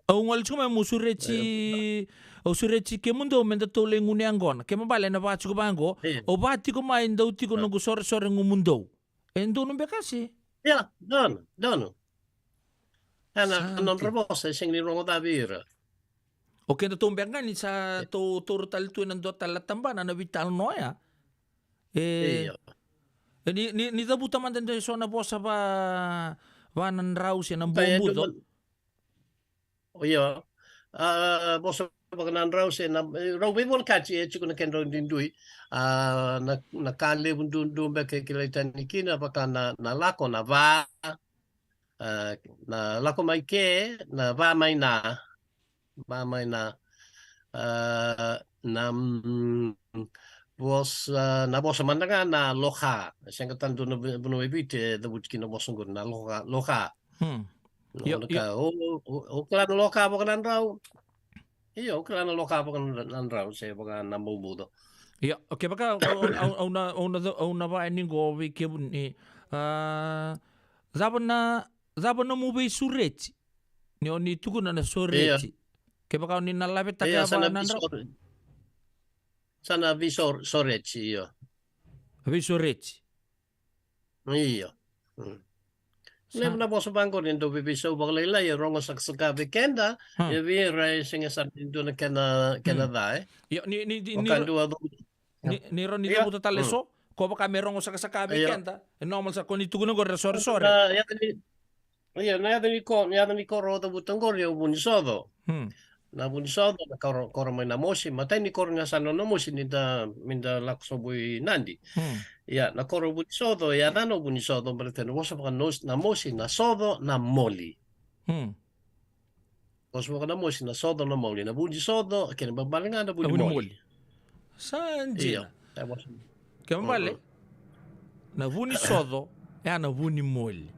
au gole tiko mai meu sureti, au sureti kemudou me datou lai gunu yaqona. Kena ibalebale ena vaka tiko vaqo, au vaka tiko mai, dau tiko noqu soresore gumudou. E donu beka se? Ia, donu, donu. Ena, sa, nodra vosa e sega ni rogoca vei ira. O kedatou beka ga ni sa tou, tou taura tale tu ena dua tale na tabana na veitalanoa ya. E, e ni, ni, ni cavuta mada e so na vosa va, va Nadrau se Nabobuco. Io. A, vosa vakaNadrau se na, e, rau veivolekati e tiko na kedrau duidui. A, na, na ka levu duadua beka e kilai tani kina vaka na, na lako, na va, a, na lako mai ke, na va mai na, va mai na. A, na, mm, vosa, na vosa mada ga na loka. Sega tale dua na vi-, vanua e Viti e cavuti kina na vosa oqori na loka, loka. Hmm. Io, io. O, o, o kila na loka vaka na drau. Io, o kila na loka vaka na drau, se vaka na baubuco. Io, okay, vaka, au, au, au, au na, au na, au na vaya ni qo vei kemuni. A, cava na, cava nomu veisureti? Ni o ni tukuna na soreti. Io. Kevaka o ni na lavetaka, io, sa na vaka na drau. Veisor-, sa na veisor-, soreti, io. Veisoreti. Io. Mm. Sa- Levu na vosa vaqori e dau veiveisau vakalailai, e rogo sakasaka vei keda, hmm, e vei ira e sega sara ni dua na kena, kena, hmm, ca, e? Io, ni, ni, ni, ni, vaka dua ni, ni rawa ni, io, cavuta tale, hmm, so, ko vaka me rogo sakasaka vei, io, keda, e normal sa ko ni tukuna qori na soresore. Na, ia ni, Ia, na yaca ni ko-, na yaca ni koro o cavuta qori o Vunisoco. Hmm. Na Vunisoco, na koro, koro mai Namosi, matai ni koro ni yasana o Namosi, ni da, ni da lako sobu i Nadi. Hmm. Ia, na koro o Vunisoco, e yacana o Vunisoco, baleta na vosa vaka Nos-, Namosi, na soco, na moli. Hmm. Vosa vaka Namosi, na soco, na moli, na Vunisoco, kena ibalebale ga na, na Vunimoli. Vunimoli. Sa dina. Io, e vosa. Kena ibalebale, mhm, na Vunisoco, e a na Vunimoli.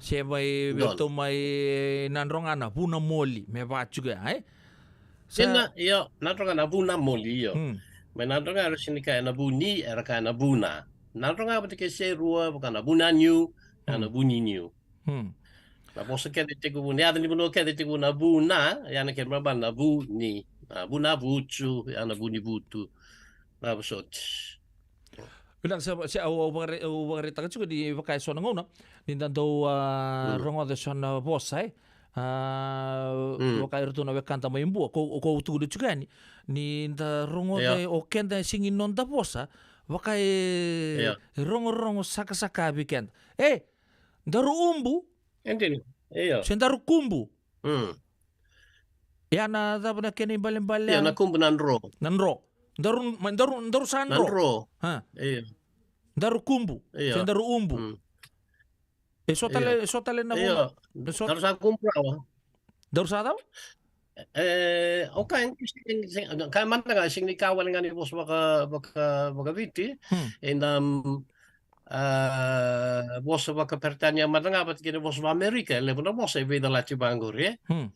Se mai, donu, vei ratou mai Nadroga na Vunamoli, me vaka tiko ya, e? Sa- Dina, io, Nadroga na Vunamoli, io. Hmm. Mai Nadroga era sega ni kaya na Vuni, era kaya na Vuna. Nadroga vata kei Serua, vaka na Vunaniu, e a na, hmm, Vuniniu. Hmm. Na vosa kece e tekivu, na yaca ni vanua kece e tekivu na Vuna, e a na kena ibalebale na Vuni, na Vunavutu, e a na Vunivutu, na vosoti. Vinaka, se, se au, au vakare-, au vakaraitaka tiko ni vaka e so na gauna ni da dau, a, mm, rogoca e so na vosa, e. A, mm, vaka iratou na wekada mai Bua, ko, ko au tukuna tiko yani, ni da rogoca, io, o keda e sega ni noda vosa, vaka e, io, e rogorogo sakasaka vei keda. E, daru ubu. E dina. Io. Se daru kubu. Mm. Ia na cava na kena ibalebale? Ia na kubu na dro. Na dro. Daru, ma daru, daru sa dro. Na dro. Ha. Io. Daru kubu. Io. Se daru ubu. Mm. E so tale, io, e so tale na, io, vuna. E so daru sa kubu rawa. Daru sa cava? E, okay, sega, sega, kaya mada ga, sega ni ka wale ga ni vosa vaka, vaka, vakaViti. Hmm. E na, mm, a, vosa vakaPeritania mada ga vata kei na vosa vakaAmerika, e levu na vosa e veicalati vaqori, e? Hmm.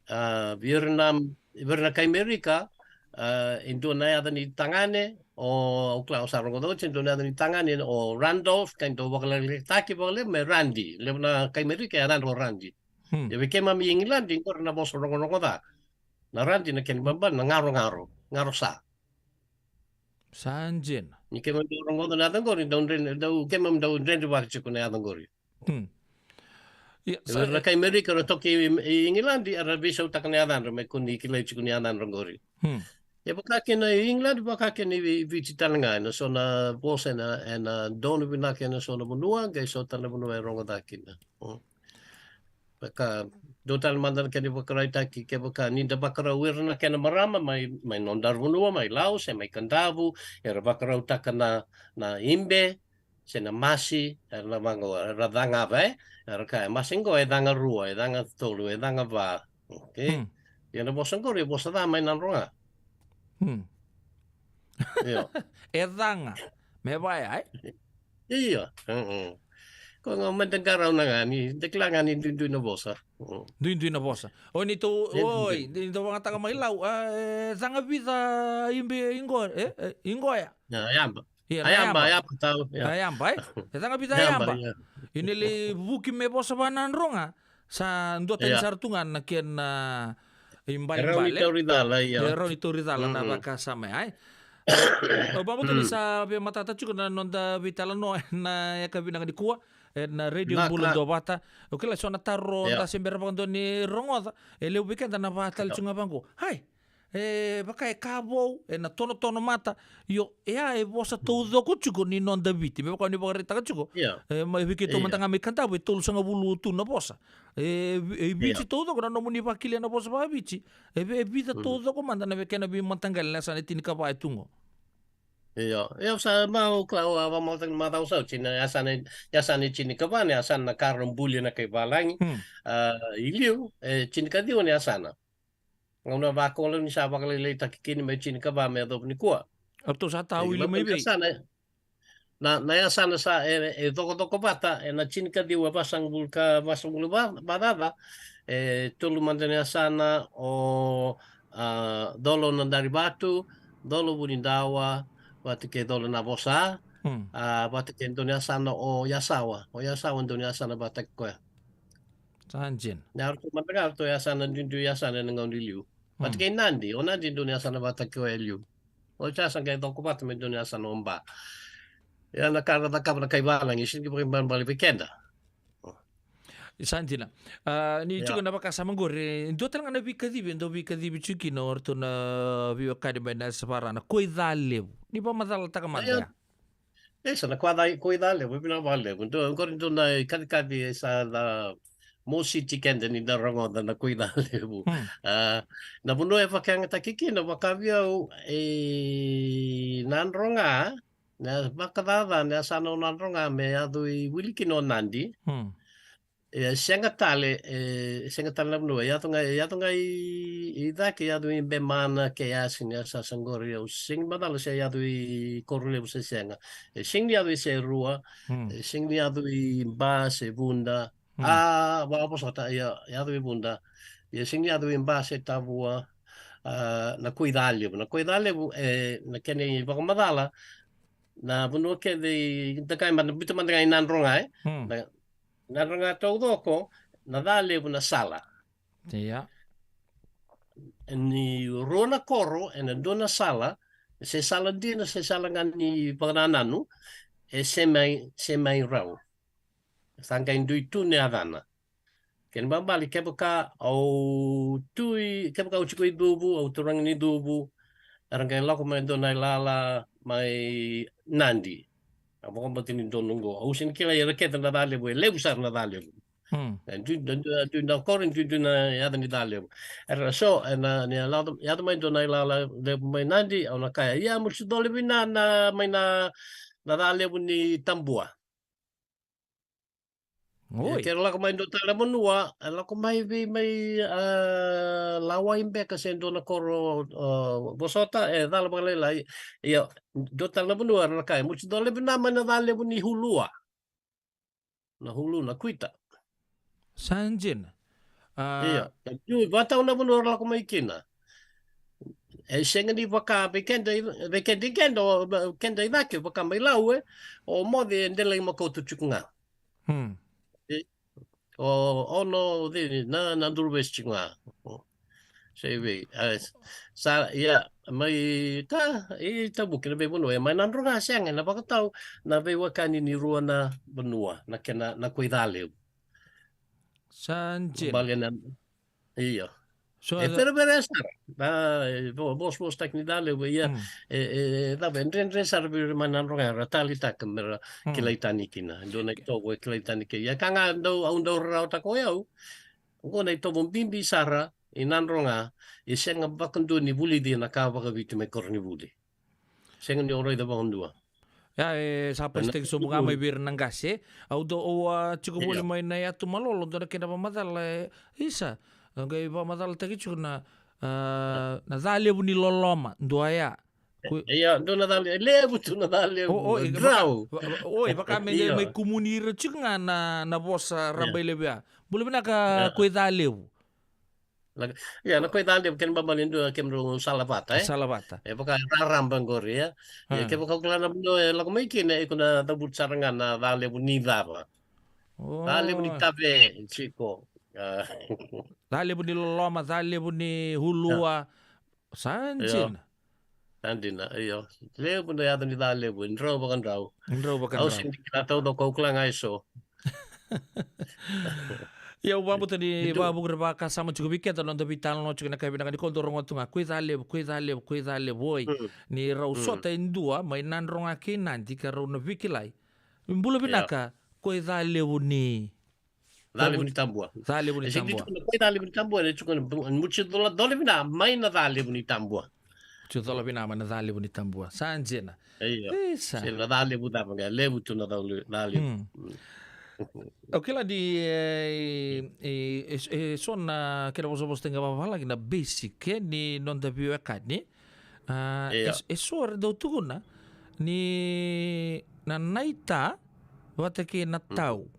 A, vei ira na, vei ira na kai Amerika, a, e dua na yaca ni tagane, o, au kila o sa rogoca oti, e dua na yaca ni tagane, o Randolph, ka e dau vakalekitaki vakalevu me Randi. Levu na kai Amerika e yacadra o Randi. Hmm. Ia vei keimami i Igiladi, qori na vosa rogorogo ca. Na Randi na kena ibalebale na garogaro, garo sa. Sa dina. Ni keimami dau rogoca na yaca qori, dau dre-, dau, keimami dau dredrevaki tiko na yaca qori. Hmm. Ia, sa- ira na kai Amerika era toka i, i Igiladi, era veisautaka na yacadra, me kua ni kilai tiko ni yacadra qori. Hmm. E vaka kina i Igiladi, vaka kina i Vi-, Viti tale ga, ena so na vosa ena, ena donu vinaka ena so na vanua, qai so tale na vanua e rogo ca kina. Hmm. Vaka, dua tale mada na kena ivakaraitaki, kevaka ni da vakarau ira na kena marama mai, mai nodaru vanua, mai Lau se mai Kadavu, era vakarautaka na, na ibe se na masi, era na vaqo, era cagava, e? Era kaya, e masi qo e caga rua, e caga tolu, e caga va. Okay? Hmm. Ia na vosa qori e vosa ca mai Nadroga. Hmm. Io. E caga. Me vaya, e? Io. Mm-mm. Ko ga meda qarauna ga ni, da kila ga ni duidui na vosa. Mm. Duidui na vosa. O ni tou, io, oi, duidui. Ni tou vagataka mai Lau, a, e caga vica ibe iqo, e, e, iqoya. Ia, yaba. Ia, a na yaba, yaba. Yaba tau, ia. A yaba, e? E caga vica yaba, yaba, ia. Ia ni lai vuki me vosa vaNadroga, sa duatani, ia, sara tu ga na kena, a, ibalebale. E rawa ni tauri cala, ia. E rawa ni tauri cala na, mm-mm, vakasama, ai. Au vakabauta ni, mm, sa veimatata tiko na noda veitalanoa ena yakavi vinaka nikua, ena Radio Bula Duavata. Au kila so na taro, ia, da se bera vakadua ni rogoca, e levu vei keda na vakatale, ia, tu ga vaqo. Ai, e vaka e ka vou, ena tonotono mada. Io, e a, e vosa taucoko tiko ni noda Viti. Me vaka ni vakaraitaka tiko. Ia. E, mai vei keitou, ia, mada ga mai Kadavu, e tolusagavulu tu na vosa. E, e Viti, ia, taucoko na nomuni vakilia na vosa vakaViti. E, e vica, mm, taucoko mada na vei kena veimataqali na yasana e tinikava e tu qo. Io, io, sa mau kila, au a vakamacala ni macawa sa oti na yasana, yasana e tinikava na yasana na karo buli na kai valagi. Hmm. A, i liu, e tinikaciwa na yasana. Gauna vakolo ni sa vakalailaitaki kina mai tinikava me yacova nikua. Eratou sa tau i lima i vei? Na, na yasana sa e, e cokocoko vata ena tinikaciwa e vasagavulu ka vasagavulu va, vacaca. E tolu mada na yasana o, a, Colo na Darivatu, Colo Vunidawa, vata kei Colo na Vosa. Hmm. A, vata kei dua na yasana o Yasawa. O Yasawa dua na yasana vata kei koya. Sa dina. Na ratou mada ga ratou yasana duidui yasana ena gauna i liu. Vata kei Nadi, o Nadi dua na yasana vata kei koya e liu. O sa sa qai coko vata me dua na yasana o Ba. Ia na ka ra cakava na kai valagi, sega ni vakaibalebale vei keda. Sa dina. A, ni tiko na vakasama qori, dua tale ga na veikacivi, dau veikacivi tiko kina o ratou na veiwekani mai na Yasavara, na koi ca levu. Ni vakamacalataka mada ya. E sa na koi ca, koi ca levu, vinaka vakalevu. Dua, qori dua na ikacikaci e sa da mositi keda ni da rogoca na koi ca levu. Hmm. A, na vanua e vakayagataki kina, vaka vei au, e Nadroga, na vakacaca, na yasana o Nadroga, me yaco i wili kina o Nadi. Hmm. E sega tale, e sega tale na vanua, e yaco ga, e yaco ga i, i cake, e yaco i Bemana, Keyasi, ni yasayasa qori, au sega ni macala se yaco i Korolevu se sega. E sega ni yaco i Serua, hmm, e sega ni yaco i Ba se Vuda. Hmm. A, vakavosota, ia, yaco i Vuda. Ia sega ni yaco i Ba se Tavua. A, na koi ca levu, na koi ca levu, e, na kena ivakamacala, na vanua kece i, da qai mada, biuta mada ga i Nadroga, e? Hmm. Na, Nadroga taucoko, na ca levu na sala. Ia. Ni rua na koro, ena dua na sala, se sala dina, se sala ga ni vakanananu, e se mai, se mai rau. Sa qai dui tu na yacana. Kena ibalebale, kevaka au tu i, kevaka au tiko i Cuvu, au turaga ni Cuvu, era qai lako mai dua na ilala mai Nadi. A vakabauta ni dua na oqo. Au sega ni kila, era kece na ca levu, e levu sara na ca levu. Hmm. E dui, dui, dui, dui na koro, dui, dui na yaca ni ca levu. Era so, e na, ni yaco, yaco mai dua na ilala levu mai Nadi, au na kaya, ia, mo si cole vina na, mai na, na ca levu ni Tabua. Oi. Ia, ke ra lako mai dua tale na vanua, e lako mai vei mai, a, Lawai beka se dua na koro, a, vosota, e cala vakalailai. Ia, dua tale na vanua, era na kaya, mo si cole vina mai na ca levu ni Hulua. Na Hulu, na Kuita. Sa dina. A, ia, e dui, vakatau na vanua era lako mai kina. E sega ni vaka vei keda, vei keda, keda, keda i cake, vaka mai Lau, e, o Moce e delai Makoto tiko ga. Hmm. E, o, o no, cei, na, na Duruvesi tiko ga. Sei vei, a, sa, ia, mai ka, i Tavuki na veivanua, ia mai Nadroga sega, na vakatau, na veiwekani ni rua na vanua, na kena, na koi ca levu. Sa dina. Bale na, ia. So, e, a, vereverea sara. Na, e, vo-, vos-, vosvosataki ni ca levu, ia, hmm, e, e, e cava, e dredre sara vei ira mai Nadroga, era taleitaka, me ra, hmm, kilai tani kina. Dua na itovo e kilai tani kina. Ia ka ga dau, au dau rarawataka o yau, oqo na itovo bibi sara i Nadroga, e sega vakadua ni vulici na ka vakaviti mai koronivuli. Sega ni o raica vakadua. Ia, e sa pasitaki sobu ga mai vei ira na qase. Au dau, au a tiko voli mai na yatu malolo, dua na kena vakamacala, e, isa. Au qai vakamacalataki tiko na, a, na ca levu ni loloma, dua ya. Ia, dua na ca levu, levu tu na ca levu. O, o, e, drau. Vaka, va-, va-, o, e vaka me qai mai kumuni ira tiko ga na, na vosa rabailevu ya. Bula vinaka, koi ca levu. Na, ia, na koi ca levu, kena ibalebale dua kemudrau sala vata, e? Sala vata. E vaka raraba qori, ia. Ia, kevaka o kila na vanua e lako mai kina, iko na cavuta sara ga na ca levu ni cava. O. Ca levu ni tave, tiko. A. Ca levu ni loloma, ca levu ni hulua. Sa dina. Sa dina, io. Levu na yaca ni ca levu, e drau vakadrau. Drau vakadrau. Au sega ni kila taucoko, au kila ga e so. Ia, au vakabauta ni vakavuku, vakasama tiko vei keda na noda veitalanoa tiko ena yakavi vinaka nikua, dou rogoca tu ga, koi ca levu, koi ca levu, koi ca levu, oi. Mm. Ni rau sota e dua mai Nadroga kei Nadi ka rau na veikilai. Bula vinaka, koi ca levu ni Ca levu ni tabua. Ca levu ni tabua. E sega ni tukuna koi ca levu ni tabua, e tukuna mo si cola, cola vina mai na ca levu ni tabua. Si cola vina mai na ca levu ni tabua. Sa dina. Io. Isa. Se na ca levu cava ga, levu tu na ca levu. Hmm. Hmm. Au kila ni e, e, e, e so na kena vosavosa tiko ga vavalagi na basic e ni noda veiwekani. A, e, Ia. e so era dau tukuna ni na naita vata kei na tau.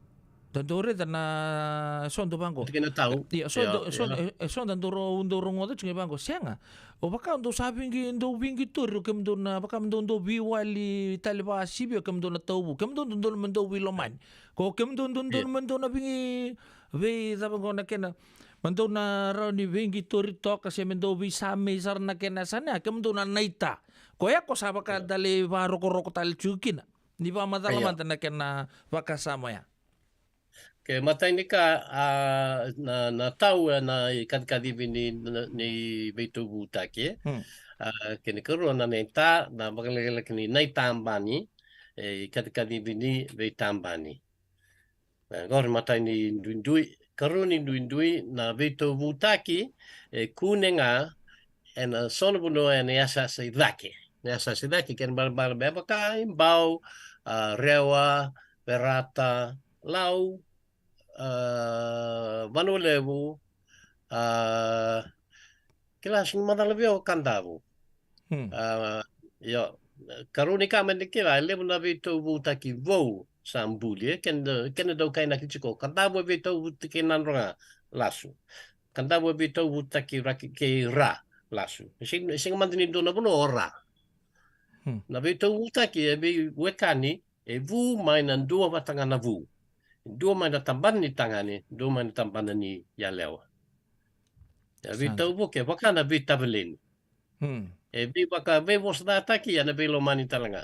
Da dau raica na so dau vaqo. Vata kei na tau. Ia, so Ia, dau, so, ia. e, e so da dau ro-, dau rogoca tiko ga vaqo. Sega. O vaka dou sa vigi, dou vigi tori, o kemudou na, vaka dou, dou veiwali tale vasivi, o kemudou na tauvu. Kemudou dau, dau, dau veilomani. Ko kemudou dau, dau, Ia. me dou na vigi, vei cava qo na kena. Me dou na rawa ni vigi tori toka se me dou veisamei sara na kena yasana ya, kemudou na naita. Ko ya ko sa vaka Ia. da lai varokoroko tale tiko kina. Ni vakamacala Ia. mada na kena vakasama ya. Ke matai ni ka, a, na, na tau e na ikacikacivi ni, ni veitauvutaki. Hmm. A, kena ikarua na naita, na vakalekaleka ni naitabani, e ikacikacivi ni veitabani. E, qori matai ni duidui, karua ni duidui, na veitauvutaki, e kune ga, e na so na vanua e na yasayasa i cake. Na yasayasa i cake, kena ibalebale me vaka i Bau, a, Rewa, Verata, Lau, a, Vanua Levu, a, kila sega ni macala vei au Kadavu. Hmm. A, io, karua ni ka me da kila, e levu na veitauvutaki vou sa buli, e kena, kena dau kainaki tiko, Kadavu e veitauvutaki Nadroga, lasu. Kadavu e veitauvutaki Raki kei Ra, lasu. E sega, e sega mada ni dua na vanua o Ra. Hmm. Na veitauvutaki e veiwekani, e vu mai na dua vata ga na vu. Dua mai na tabana ni tagane, dua mai na tabana ni yalewa. E Sa. veitauvuke, vaka na veitaveleni. Hmm. E veivaka, veivosacataki, e na veilomani tale ga.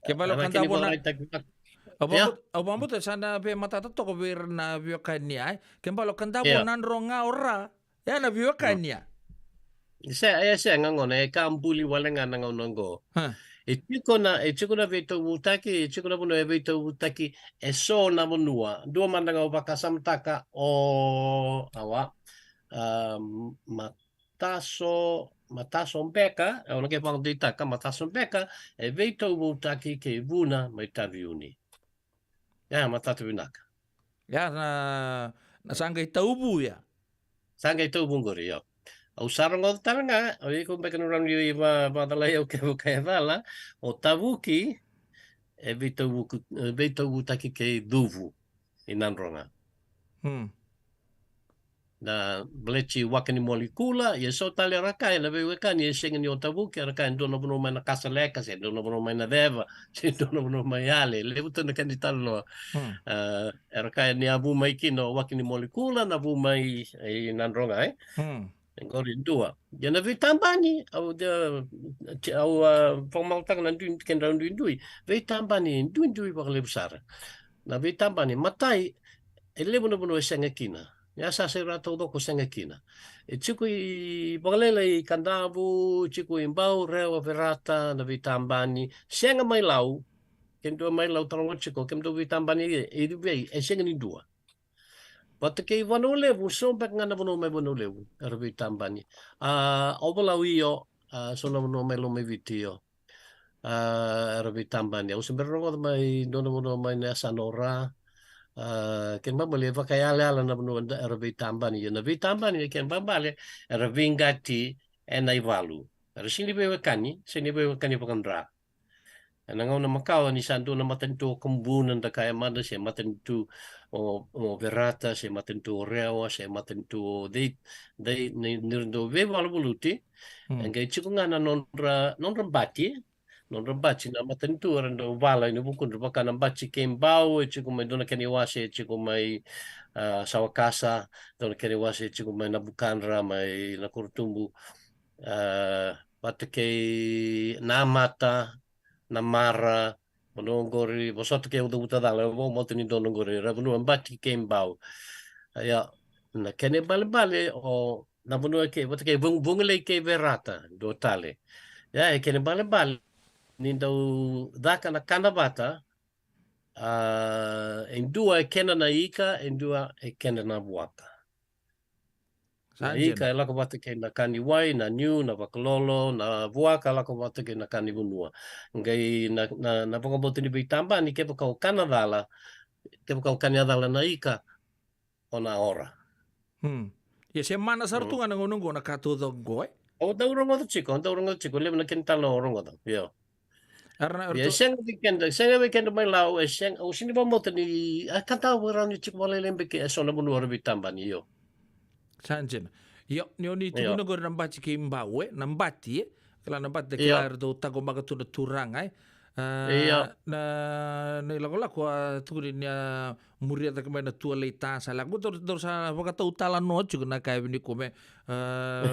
Ke balo Ana Kadavu kena na vakaraitaki vaka- Au Ia. vabut-, au vabuta sa na veimatata toka vei ira na veiwekani ya, e. Ke balo Kadavu Ia. Nadroga o Ra, e na veiwekani ya. Se, e sega gona, e ka buli wale ga na gauna oqo. Ha. E tiko na, e tiko na veitauvutaki, e tiko na vanua e veitauvutaki, e so na vanua. Dua mada ga au vakasamataka o, awa, a, Mataso, Mataso Beka, e, au na qai vakadeitaka, Mataso Beka, e veitauvutaki kei Vuna mai Taveuni. Ia, matata vinaka. Ia, na, na sa qai tauvu ya. Sa qai tauvu qori, io. Au sa rogoca tale ga, o iko beka na rawa ni va-, vakacalai au ke vaka e cala, o Tavuki, e veitauvuku-, e veitauvutaki kei Cuvu, i Nadroga. Hmm. Na baleti Waka ni Molikula, ia so tale era kaya na veiwekani e sega ni o Tavuki, era kaya dua na vanua mai Nakasaleka, se dua na vanua mai Naceva, se dua na vanua mai Ale, levu tu na kena italanoa. Hmm. A, era kaya ni a vu mai kina o Waka ni Molikula, na vu mai i Nadroga, e? Hmm. E qori dua. Ia na veitabani, au de, au, a, vakamautaka na dui, kedrau duidui. Veitabani, duidui vakalevu sara. Na veitabani, matai, e levu na vanua e sega kina. Ni a sa sai ra taucoko sega kina. E tiko i vakalailai i Kadavu, tiko i Bau, Rewa, Verata, na veitabani. Sega mai Lau, ke dua mai Lau taloga tiko, ke dua veitabani, e, e, e, e sega ni dua. Vata kei Vanua Levu, so beka ga na vanua mai Vanua Levu, era veitabani. A, Ovalau io, a, so na vanua mai Lomaiviti io. A, era veitabani. Au se bera rogoca mai dua na vanua mai na yasana o Ra. A, kena ibalebale e vakaiyalayala na vanua da era veitabani. Ia na veitabani, kena ibalebale, era veiqati ena ivalu. Era sega ni veiwekani, sega ni veiwekani vakadra. Ena gauna makawa ni sa dua na matanitu o Kabuna da kaya mada, se matanitu o, o Verata, se matanitu o Rewa, se matanitu o cei, cei, ni, ni ra dau veivaluvaluti. Hmm. E qai tiko ga na nodra, nodra bati, nodra bati na matanitu era dau vala ina vukudra, vaka na bati kei Bau, e tiko mai dua na kena iwase, e tiko mai, a, Sawakasa, dua na kena iwase, e tiko mai Nabukadra, mai Nakorotubu, a, vata kei Namata, Namara, vanua oqori, vosota ke au cavuta cala, e vakamauta ni dua na oqori, ra vanua bati kei Bau. Ia, na kena ibalebale, o, na vanua kei, vata kei Vung-, Vungilei kei Verata, dua tale. Ia, e kena ibalebale, ni dau caka na kana vata, a, e dua e kena na ika, e dua e kena na vuaka. Sa Na dina. ika e lako vata kei na ka ni wai, na niu, na vakalolo, na vuaka lako vata kei na ka ni vanua. Qai na, na, na vakabauta ni veitabani kevaka o kana cala, kevaka o kania cala na ika, o na ora. Hmm. Ia se mana sara tu ga na gauna oqo na ka taucoko oqo, e? Au dau rogoca tiko, au dau rogoca tiko, levu na kena tala au rogoca, io. Era na, era ia, tu- sega vei keda, sega vei keda mai Lau, e sega, au sini vamauta ni, a ka dau vakarau ni tiko valailai beke e so na vanua era veitabani, io. Sa dina. Io, ni o ni tukuna qori na bati kei bau, e? Na bati, e? Kila na bati, da kila era dau taqomaka tu na turaga, e? A, io. Na, na ilakolako a tukuni ni a muria cake mai na tua leita, sa lako. Dau, dau sa vakatau talanoa tiko na ka e vini kome. A,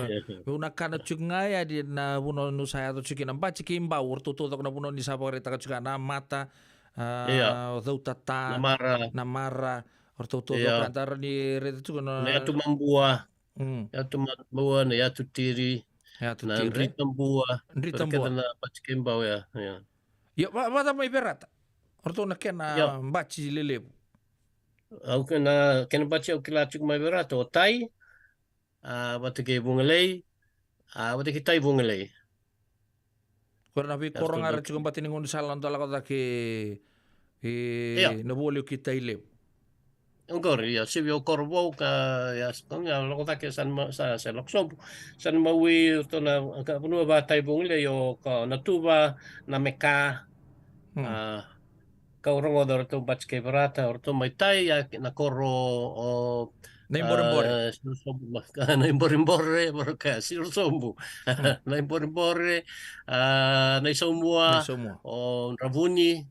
meu na kana tiko ga yani na vanua nu sa yaco tiko na bati kei bau, o ratou taucoko na vanua ni sa vakaraitaka tiko ga na mata, a, io. Cautata, na mara. Na mara, o ratou taucoko ga, da rawa ni raica tiko na, na yatu mabua. Mm. Yatu mabua, na yatu tiri, yatu na tiri, e? Drita bua. Drita bua. Keda na bati kei bau ya, ya. Ia, va, vata mai Verata. O ratou na kena, io, bati lelevu. Au kena, kena bati au kila tiko mai Verata, o Tai, a, vata kei Vugalei, a, vata kei Tai Vugalei. Ko ira na veikoro ga era tiko bati ni gaunisala na dau lako cake i, io, na voli o ki Tailevu. Oqori, ia, sivi o koro vou ka, ia, s-, ia, lako cake sa na ma-, sa, sa lako sobu. Sa na mawi, o ratou na, ka, vanua va Tai Vugalei, o ka, Natuva, Nameka, hmm, a, kau rogoca o ratou bati kei Verata, o ratou mai Tai, ia, na koro o, Naiborebore. A, Sirosobu, ma-, Naiborebore, Verata, Sirosobu. Hmm. Naiborebore, a, Naisaumua, Naisaumua, o Dravuni,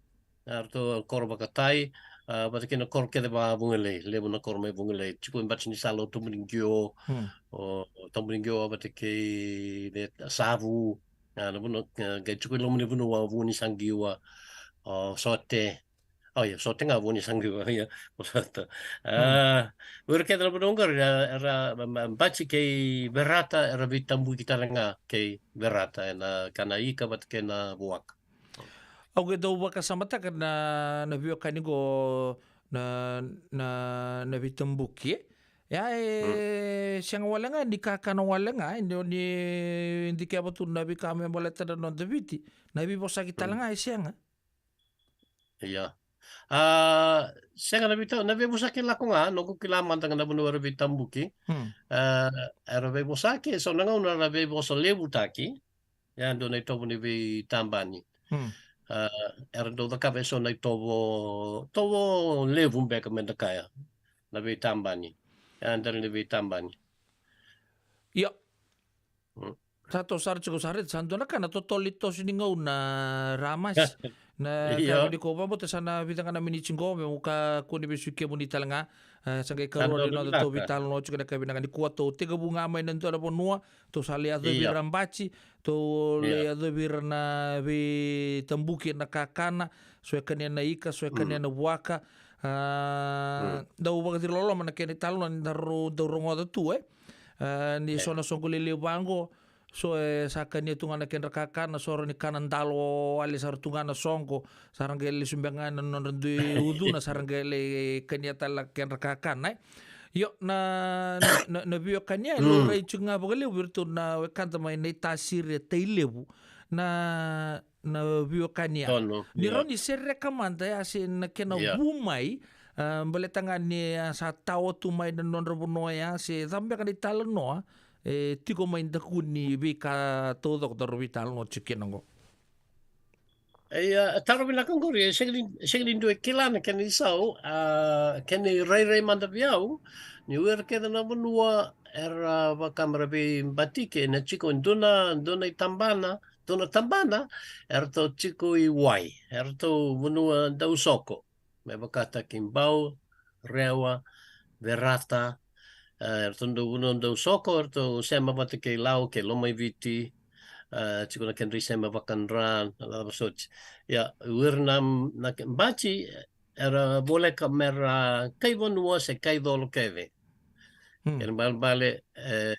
a, ratou koro vakaTai, a, vata kei na koro kece va Vugalei, levu na koro mai Vugalei. Tiko e bati ni sala o Tabuniqio, hmm, o, o Tabuniqio vata kei Savu, a, na vanua, a, qai tiko i loma ni vanua o Vunisaqiwa, o Sote. O ia, Sote ga Vunisaqiwa, ia, o Sote. Hmm. A, o ira kece na vanua oqori, era, era, ma, ma, bati kei Verata, era veitabuki tale ga kei Verata, ena kena ika vata kei na vuaka. Au qai dau vakasamataka na, na veiwekani qo na, na, na veitabuki, e? Ia, e, hmm, sega wale ga ni kakana wale ga, e, ni, ni dikeva tu na veika me baleta na noda Viti, na veivosaki tale, hmm, ga, e sega. Ia. A, sega na veita-, na veivosaki lako ga, noqu kila mada ga na vanua era veitabuki. Hmm. A, era veivosaki, e so na gauna era veivosa levutaki. Ia, dua na itovo ni veitabani. Hmm. A, era dau cakava e so na itovo, tovo levu beka me da kaya. Na veitabani. Ia, dela ni veitabani. Ia. Hmm. Sa toso sara tiko sara, sa dua na ka na totolo ni toso ni gauna, Ramasi. Na, io, ka ni ko vakabauta sa na vica ga na miniti qo, me u kakua ni vesuki kemuni tale ga. E, sa qai karua ni noda tou veitalanoa tiko na ka vinaka nikua, tou tekivu ga mai na dua na vanua, tou sa lai yacovi ira bati, tou lai yacovi ira na veitabuki, na kakana, so e kania na ika, so e kania na vuaka. A, dau vakaciri loloma na kena italanoa ni daru dau rogoca tu, e. A, ni so na soqo lelevu vaqo, so e sa kania tu ga na kedra kakana, so ra ni kana dalo wale sara tu ga na soqo, sa ra qai lesu beka ga na nodra dui ucuna, sa ra qai lai kania tale na kedra kakana, e. Io, na, na, na, na veiwekani ya, e laurai tiko ga vakalevu vei iratou na wekada mai Naitasiri, Tailevu, na, na veiwekani ya. Ni rawa ni sereka mada ya se na kena vu mai, a, baleta ga ni a sa tawa tu mai na nodra vanua ya, se cava beka na italanoa e tiko mai daku ni veika taucoko daru veitalanoa tiko kina qo. Ia, a, taro vinaka qori, e sega ni, sega ni dua e kila na kena isau, a, kena irairai mada vei au, ni o ira kece na vanua era vaka me ra veibatiki, ena tiko e dua na, dua na itabana, dua na tabana, eratou tiko i wai, eratou vanua dau soko. Me vakataki Bau, Rewa, Verata, e, eratou dau vanua dau soko, eratou sema vata kei Lau, kei Lomaiviti, e, tiko na kedra isema vakadra, na cava soti. Ia, o ira na, na ke-, bati, era voleka me ra kai vanua se kai colo kece. Hmm. Kena ibalebale, e,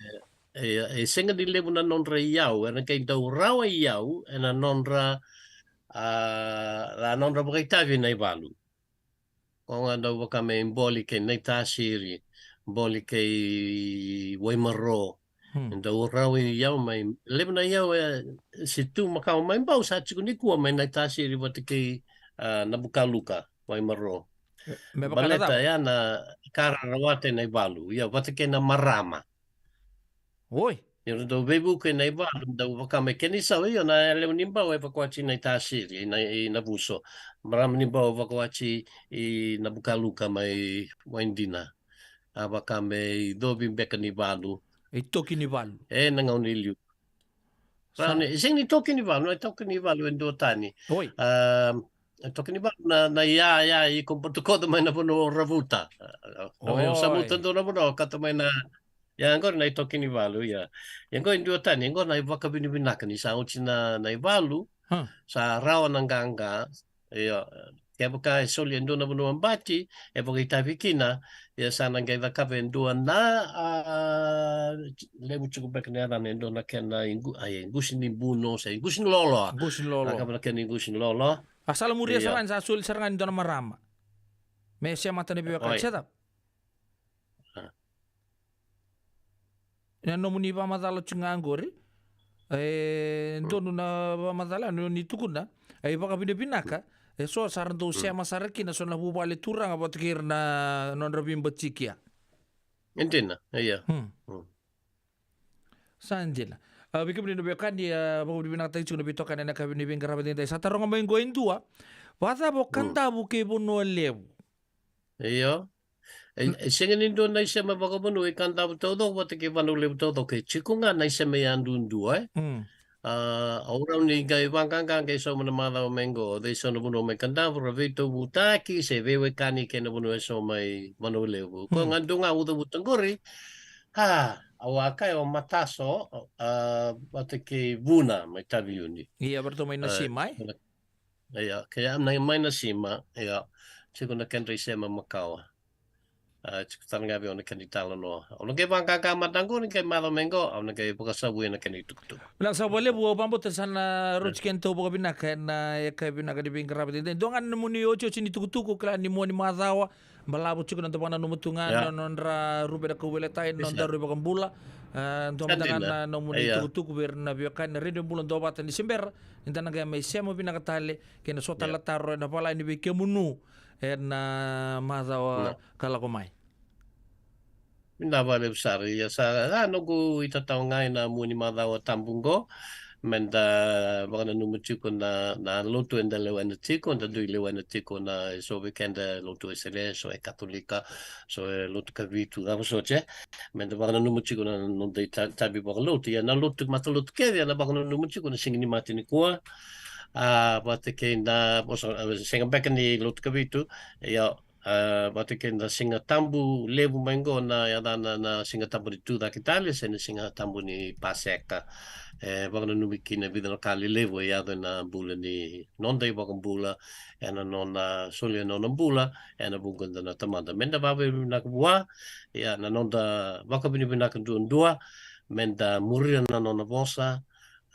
e, e sega ni levu na nodra iyau, era qai dau rawa iyau, ena nodra, a, na nodra vakaitavi na ivalu. Ko ga dau vaka me Boli kei Naitasiri, Boli kei Waimaro. Hmm. Dau rawa iyau mai, levu na iyau e se tu makawa mai Bau sa tiko nikua mai Naitasiri vata kei, a, Navukaluka, Waimaro. Me vaka na Baleta cava? Ya na ka ra rawata ena ivalu. Ia, vata kei na marama. Oi. Ia, ra dau veivuke ena ivalu, dau vaka me kena isau, io, na lewe ni bau e vakawati na itasiri, na, i Navuso. Marama ni bau e vakawati i Navukaluka mai Waidina. A vaka me icovi beka ni valu. Itoki ni valu. Ena gauna i liu. Sa- Rawa ni, e sega ni toki ni valu, e toki ni valu e duatani. Oi. A, e toki ni valu na, na iyaya iko botokoca mai na vanua o ravuta. A, a, na vanua o Oi. samuta dua na vanua, o kata mai na, ia, qori na itoki ni valu, ia. Ia qori e duatani, qori na ivakavinavinaka ni sa oti na, na ivalu, Huh. sa rawa na qaqa, ia, kevaka e soli e dua na vanua bati, e vakaitavi kina, ia sa na qai cakava e dua na, a, levu tiko beka na yacana e dua na kena igu-, a, ia, iqusi ni buno, se iqusi ni lolo. Iqusi ni lolo. Cakava na kena iqusi ni lolo. A sala muria Ia. sara ga ni sa soli sara ga ni dua na marama. Me semata na veiwekani, Oi. se cava? A. Na nomuni vakamacala tiko ga qori. E, Mm. donu na vakamacala, ni, ni tukuna. E, vakavinavinaka. E so sa ra dau Mm. sema sara kina, so na vuvale turaga vata kei ira na nodra veibatikia. E dina, ia. Mm. Mm. Sa dina. A, vei kemuni na veiwekani, a, vakavinavinakataki tiko na veitokani ena yakavi ni veiqaravi edaidai. Sa taroga mai qo e dua. Vakacava o Mm. Kadavu kei Vanua Levu? Io. E, Mm. e sega ni dua na isema vakavanua i Kadavu taucoko vata kei Vanua Levu taucoko, e tiko ga na isema yadudua, e. Mm. A, au rawa ni qai vaqaqa qai sauma na macawa mai qo, cei so na vanua mai Kadavu ra veitovutaki se veiwekani kei na vanua e so mai Vanua Levu. Ko Mm. ga dua ga au cavuta qori, a, au a kaya o Mataso, a, vata kei Vuna mai Taveuni. Ia, vata mai A, Nasima, e? Ia, kei a na mai Nasima, ia, tiko na kedra isema makawa. A, tiko tale ga vei au na kena italanoa. Au na qai vaqaqa mada qo, ni qai macawa mai qo, au na qai vakasavuya na kena itukutuku. Vinaka sara vakalevu, au vakabauta sa na rauti Mm. keda tau vakavinaka ena yakavi vinaka ni veiqaravi edaidai. Dua ga na nomuni otioti ni tukutuku, kila ni mua ni macawa, balavu tiko na noda vakananuma tu ga Ia. na nodra rube na kauveilatai, na Isa. noda rui vakabula. A, dua Sa mada ga dina. na nomuni Ia. tukutuku vei ira na veiwekani na Radio Bula Duavata ni se bera ni da na qai mai sema vinaka tale, kei na so tale Ia. na taro ena vala ni vei kemunu ena macawa Na. ka lako mai. Vinaka vakalevu sara, ia sa, a, noqu itatau ga ena mua ni macawa tabu qo, me da vakananuma tiko na, na lotu eda lewena tiko, da dui lewena tiko na, e so vei keda lotu Wesele, so e Katolika, so e lotu Kavitu, cava soti, e. Me da vakananuma tiko na noda ita-, itavi vakalotu, ia na lotu, matalotu kece, ena vakananuma tiko na siga ni mate nikua. A, vata kei na, vosa, a, sega beka ni lotu Kavitu, ia, a, vata kei na Siga Tabu levu mai qo na yacana na Siga Tabu ni Tucake Tale, se na Siga Tabu ni Paseka. E, vakananumi kina e vica na ka lelevu e yaco ena bula ni noda iVakabula, ena nona solia na nona bula ena vuku da na Tamada. Me da vakavinavinaka vua, ia na noda vakavinavinaka duadua, me da muria na nona vosa,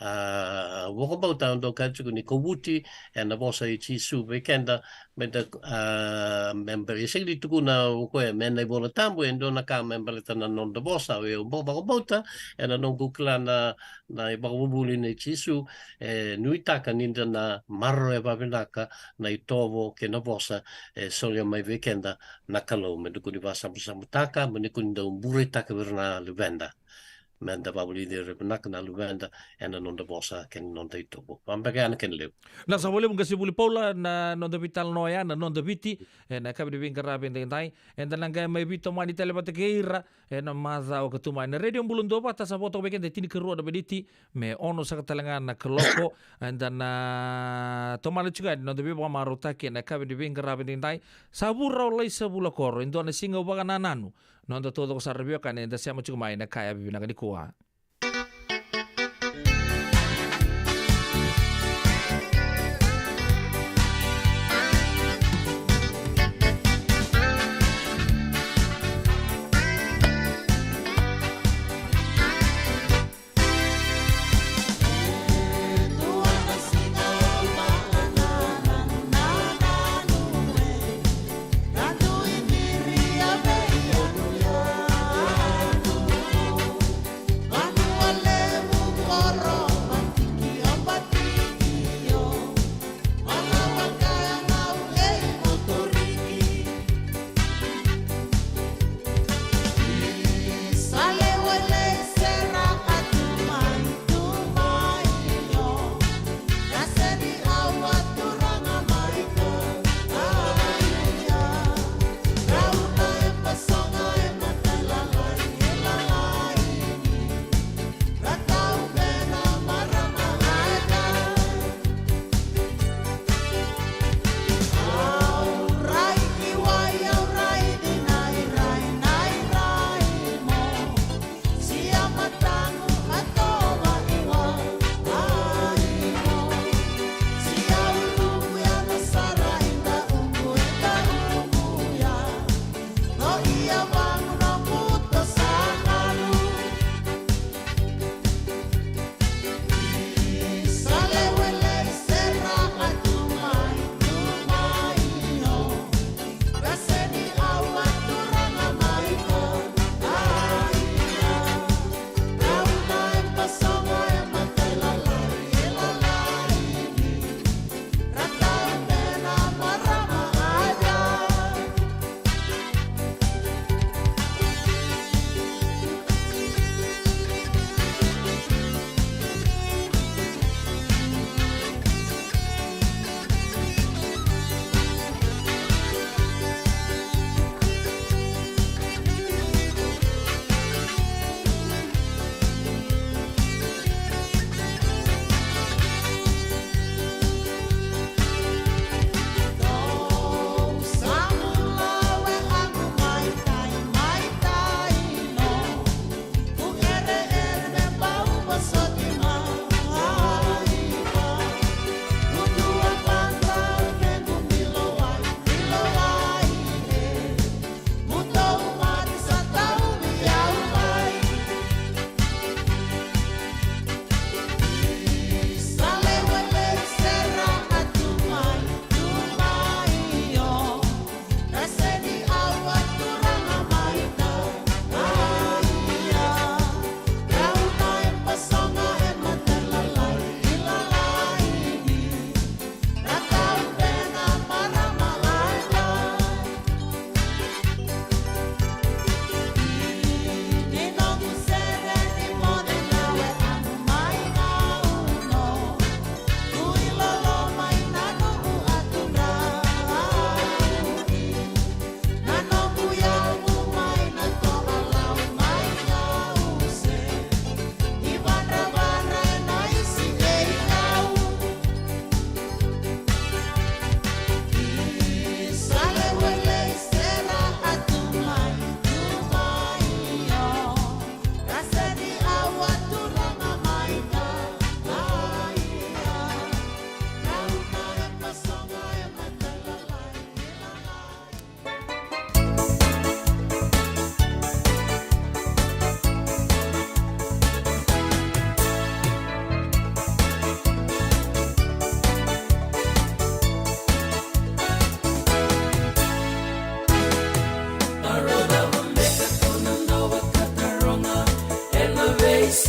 a, vakabauta au dau kaya tiko ni kovuti ena vosa i Jisu vei keda, me da, a, me bale-, e sega ni tukuna o koya me na iVola Tabu e dua na ka me baleta na noda vosa, au vakabauta ena noqu kila na, na ivakavuvuli nei Jisu, e nuitaka ni da na maroroya vakavinaka na itovo kei na vosa e solia mai vei keda na Kalou, me da kua ni vakasabusabutaka, me da kua ni dau bureitaka vei ira na luveda. Me da vakavulici ira vinaka na luveda ena noda vosa kei na noda itovo. Vabeka ya na kena levu. Vinaka sara vakalevu qasenivuli Paula, na noda veitalanoa ya, na Noda Viti, ena yakavi ni veiqaravi edaidai. Eda na qai mai veitomani tale vata kei ira ena macawa ka tu mai. Na Radio Bula Duavata sa vo toka vei keda e tinikarua na miniti me ono saka tale ga na kaloko. Eda na tomana tiko yani na noda veivakamarautaki ena yakavi ni veiqaravi edaidai. Sa vu rau lai sa vula koro, e dua na siga au vakanananu. Noda taucoko sara na veiwekani eda sema tiko mai ena yakavi vinaka nikua.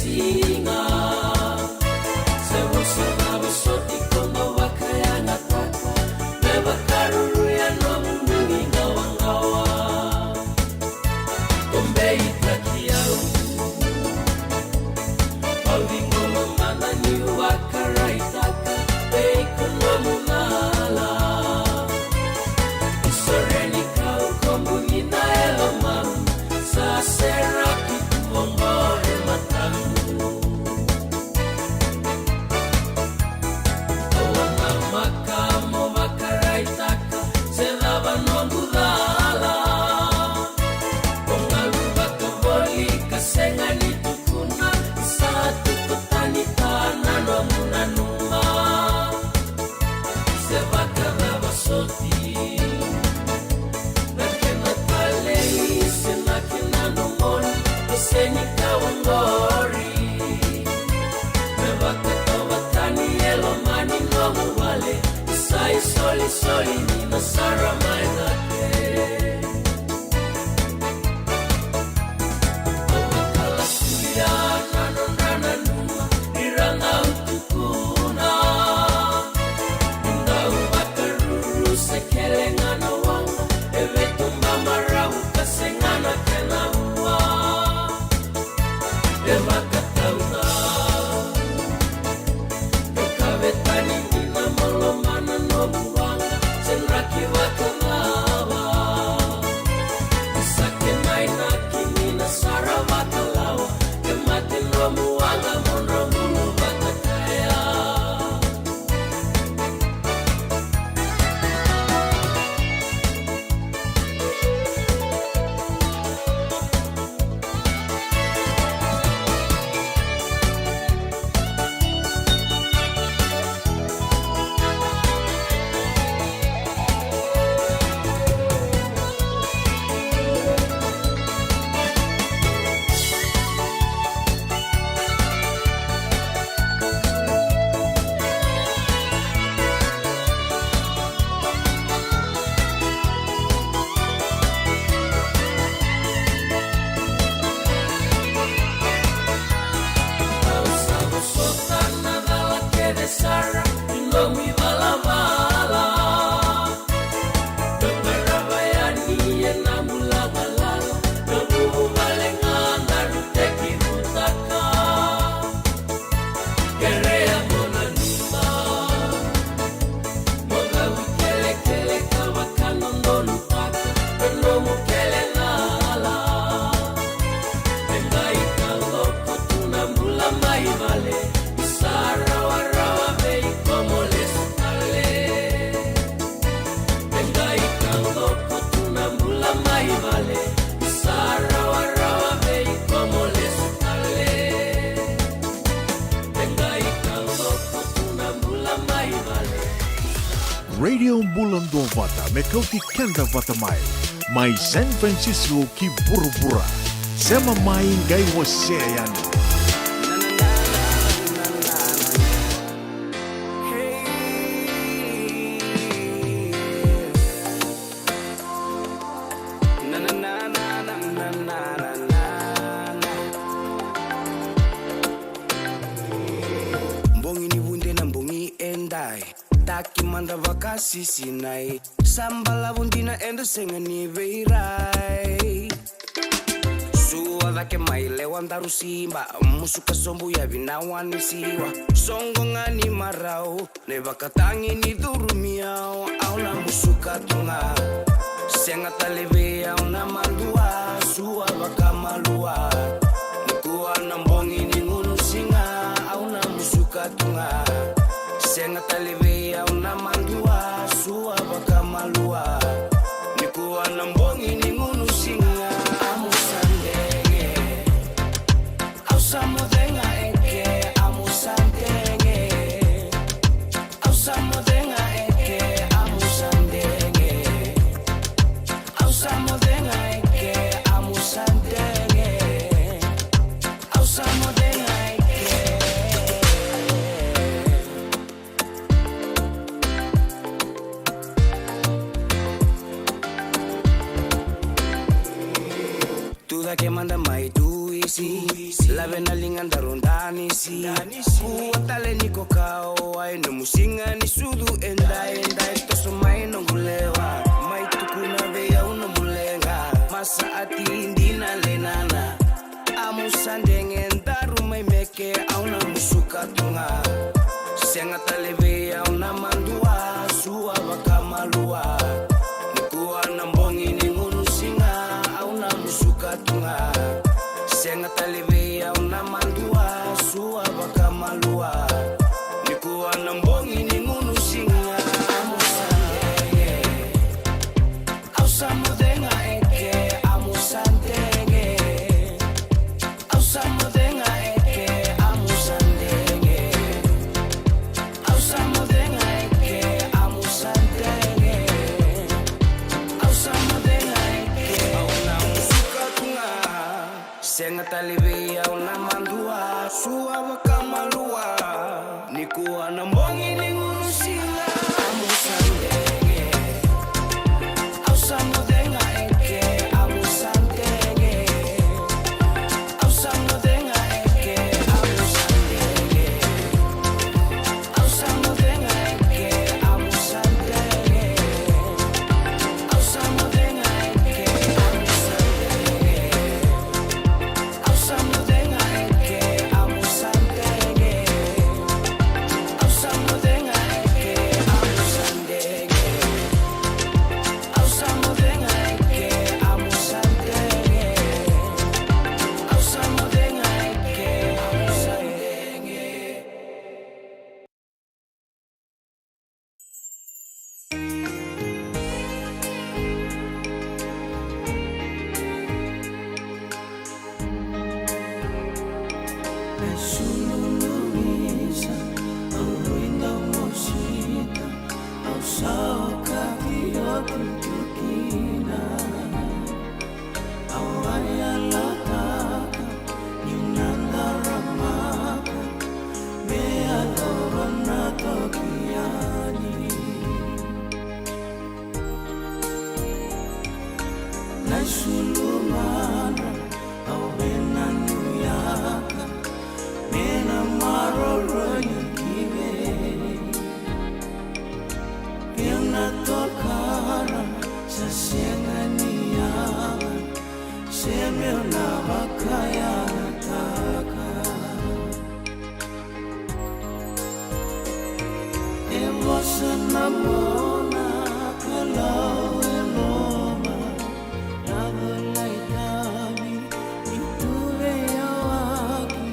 Siga. Se vosa cava soti ko dau vakayagataka, me vakaruru e nomu nuiqawaqawa. Ko beitaki au. Au ciqoma mada niu vakaraitaka vei iko nomu cala. Isore ni kau ko buni na yalomamu, sa seraki tu oqo e matamu. Au a namaka mo vakaraitaka se cava noqu cala. Ko galu vakavoli ka sega ni tukuna, sa tuku tani ta na nomu nanuma. Se vakacava soti na kena talei se na kena nomoni, e sega ni ka oqori. Me vakatovatani e loma ni nomu vale, sa isolisoli ni na sara mai cake. Au a kalasia na nodra nanuma, ira na utukuna. Dau vakaruru se kele ga na waqa, e vetuba maravu ka sega na kena vua. E vakatauca. E kavetani ni na moloma na nomu waqa, se draki vakacava. Sa kena inaki ni na sara vakalawa, e mate nomu waqa mo drau gunu vata kaya. Au sa vosota na cala kece sara ni nomu ivalavala. Dau qarava yani ena bula galala, na vuvale ga daru tekivutaka. Kerea mo nanuma, mo cau ikelekele ka vakadodonutaka na nomu kele cala. E qai taqoko tu na bula mai vale, ni sa rawarawa vei iko mo lesu tale. E qai taqoko tu na bula mai vale, ni sa rawarawa vei iko mo lesu tale. E qai taqoko tu na bula mai vale. Radio Bula Duavata, me kauti keda vata mai. Mai San Francisco ki vuravura. Sema mai qai wasea yani. Bogi ni vude na bogi edai. Taki mada vakasisinai. Sa balavu dina eda sega ni veirai. Sua cake mai lewa daru siba. Musuka sobu yavi na wa ni siwa. Soqo ga ni marau. Na ivakatagi ni curumi au, au na musuka tu ga. Sega tale vei au na madua, sua vakamalua. Nikua na bogi ni gunu siga, au na musuka tu ga. Sega tale vei au na madua, sua vakamalua. Nikua na bogi ni gunu siga, amu sa dege. Au sa moce ga e ke, amu sa dege. Au sa moce ga e ke, amu sa dege. Au sa moce ga e ke, amu sa dege. Au sa moce ga e ke. Tu cake mada mai Tui Si, lave na liga daru danisi. Kua tale ni ko kawa, e nomu siga ni sucu e dai, e dai toso mai noqu lewa. Mai tukuna vei au nomu leqa, masa ati dina lenana. Amu sa dege daru mai meke, au na musuka tu ga. Sega tale vei au na madua, sua vakamalua. Nikua na bogi ni gunu siga, au na musuka tu ga. Sega tale vei au na madua, sua vakamalua. Nikua na bogi ni gunu siga, amu sa dege. Au sa moce ga eke, amu sa dege. Au sa moce ga eke, amu sa dege. Au sa moce ga eke, amu sa dege. Au sa moce ga eke, au na musuka tu ga. Sega tale vei au na madua, sua vakamalua. Nikua na bogi ni gunu siga, amu sa dege. Au sa moce ga eke, amu sa dege. Au sa moce ga eke, amu sa dege. Au sa moce ga eke, amu sa dege. Au sa moce ga eke, amu sa dege. Au sa moce ga eke, amu sa dege. Au sa moce ga eke, amu sa dege. Au sa moce ga eke, amu sa dege. Au sa moce ga eke, amu sa dege. Au a yalataka ni na daramaka me yacova na toki yani. Na isulu madra au veinanuyaka me na maroroi ki vei. Meu na tokara sa sega ni yaga, se meu na vakayagataka. E vosa na mona ka lau e loma. Na volai tavi ni tu veiyawaki,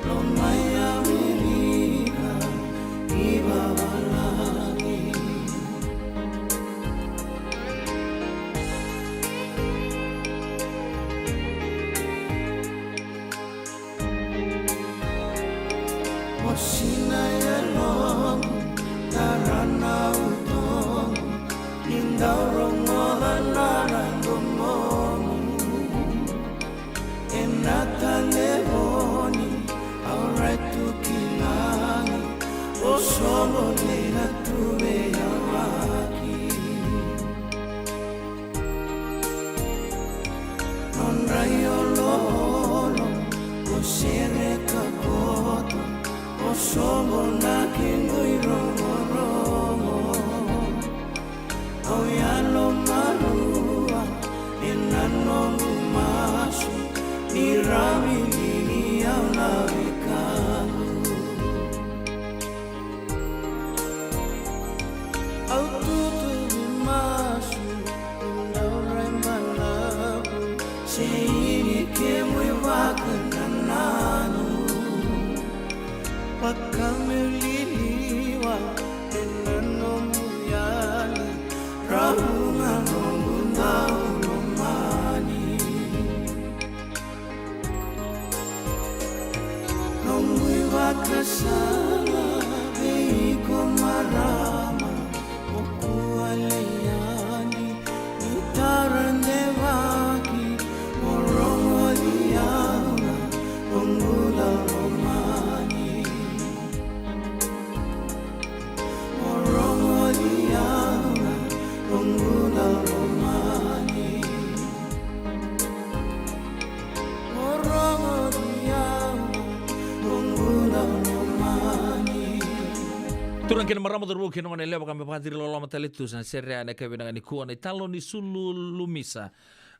lomai Amerika ni vavalagi. Mo sinai yaloqu, tara na utoqu, ni dau rogoca na domoqu. Ena talevoni au rai tu ki lagi, o sobo nei na tu veiyawaki. Nodra ioloolo ko sereka koto, o sobo na kequ irogorogo. Au yalomalua ena noqu masu, ni rawa ni au na wekaqu. Au tutuvi masu, au rai balavu, se ini kemu ivakanananu. Vaka meu liliwa ena nomu yali, ravu na noqu dau lomani. Noqu ivakasala vei iko marama, o kua lai yani, ni tara devaki, mo rogoci au na noqu dau lomani. Mo rogoci au na noqu dau lomani. Mo rogoci Kena marama, cauravou kei na goneyalewa, ka me vakaciri loloma tale tu sa na sere yani na yakavi vinaka nikua na italanoa ni Sulu Lumisa.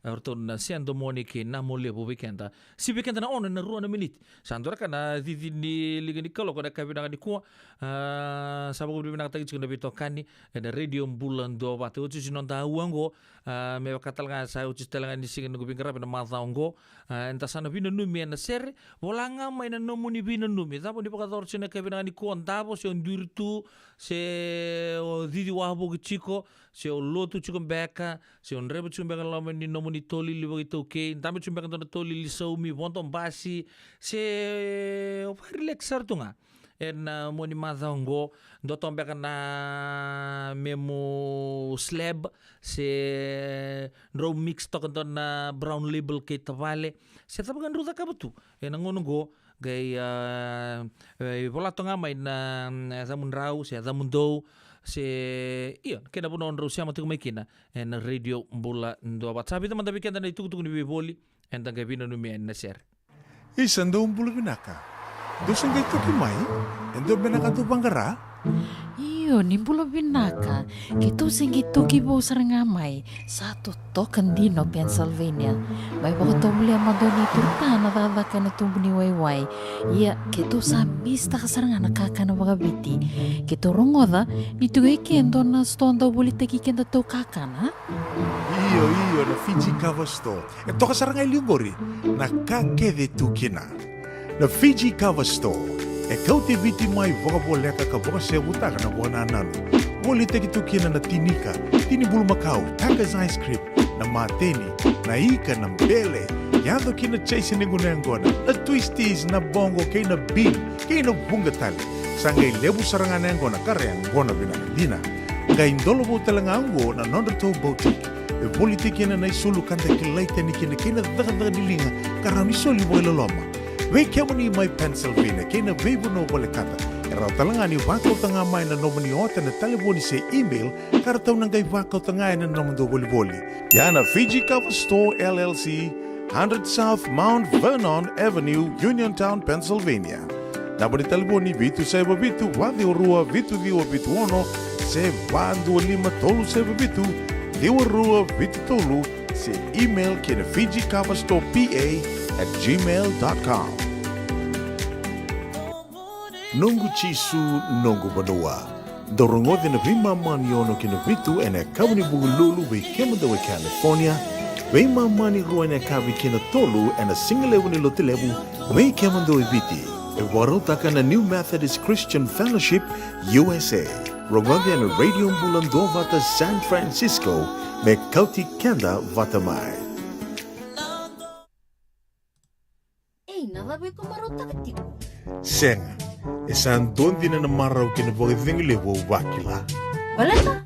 E, o ratou na Sedomoni kei Namolevu vei keda. Sivi vei keda na ono ena rua na miniti. Sa dua na ka na cici ni liga ni kaloko na yakavi vinaka nikua. A, sa vakavinavinakataki tiko na veitokani ena Radio Bula Duavata. Oti si noda aua oqo, a, me vaka tale ga sa oti tale ga ni siga ni noqu veiqaravi na macawa oqo. A, eda sa na veinanumi ena sere. Vola ga mai na nomuni veinanumi. Cava ni vakayacora tiko na yakavi vinaka nikua, davo se o duri tu, se o cici wavoki tiko, se o lotu tiko beka, se o draiva tiko beka loma ni nomuni tolili vakaitaukei, dabe tiko beka dua na tolili saumi, vodo basi, se o vakarelax sara tu ga ena, a, mua ni macawa oqo, dua toka beka na memu slab, se drau mix toka dua na Brown Label kei tavale, se cava ga drau cakava tu ena gauna oqo, qai, a, e, vola toka ga mai na, mm, yacamudrau, se yacamudou, se, io, kei na vanua drau sema tiko mai kina ena Radio Bula Duavata. Sa vica mada vei keda na itukutuku ni veivoli eda qai veinanumi yani na sere. Isa, dou bula vinaka. Dou se qai toki mai? E dua beka na ka dou vaqara? Io, ni bula vinaka. Keitou se qai toki vou sara ga mai. Sa totoka dina o Pennsylvania. Mai vakatovolea mada o neitou ita na cakacaka ena tubu ni waiwai. Ia, keitou sa misitaka sara ga na kakana vakaviti. Keitou rogoca ni tiko e ke dua na sitoa dau volitaki kedatou kakana. Io, io, na Fiji Cover Store. E toka sara ga e liu qori na ka kece tu kina. Na Fiji Cover Store e kauti Viti mai vakavoleka ka vakasevutaka na vakanananu. Volitaki tu kina na tinika, tini bulumakau, Tucker's ice cream, na mateni, na ika, na bele, yaco kina chase ni gunu yaqona, na twisties, na boqo kei na bean, kei na vuqa tale. Sa qai levu sara ga na yaqona ka ra yaqona vinaka dina. Qai dolovou tale ga oqo na nodratou boutique. E volitaki kina na isulu ka da kilai tani kina kei na cakacaka ni liga ka rawa ni soli vakailoloma. Vei kemuni mai Pennsylvania kei na veivanua volekata, e rawa tale ga ni vakauta ga mai na nomuni ota ena talevoni se email ka ratou na qai vakauta ga ena nomudou volivoli. Ia na Fiji Cover Store L L C, hundred South Mount Vernon Avenue, Uniontown, Pennsylvania. Naba ni talevoni vitu saiva vitu, va ciwa rua, vitu ciwa vitu ono, se va dua lima tolu saiva vitu, ciwa rua vitu tolu, se email ki na Fiji Cover Store P A at gmail dot com. Noqu Jisu, noqu vanua. Dou rogoci na veimama ni ono ki na vitu ena yakavi ni Vukelulu vei kemudou e California, veimama ni rua ena yakavi ki na tolu ena sigalevu ni Lotulevu vei kemudou e Viti. E vakarautaka na New Methodist Christian Fellowship U S A. Rogoci ena Radio Bula Duavata San Francisco me kauti keda vata mai. Ei, na cava iko marautaka tiko? Sega, e sa dua dina na marau kei na vakacegu levu au vakila. Baleta?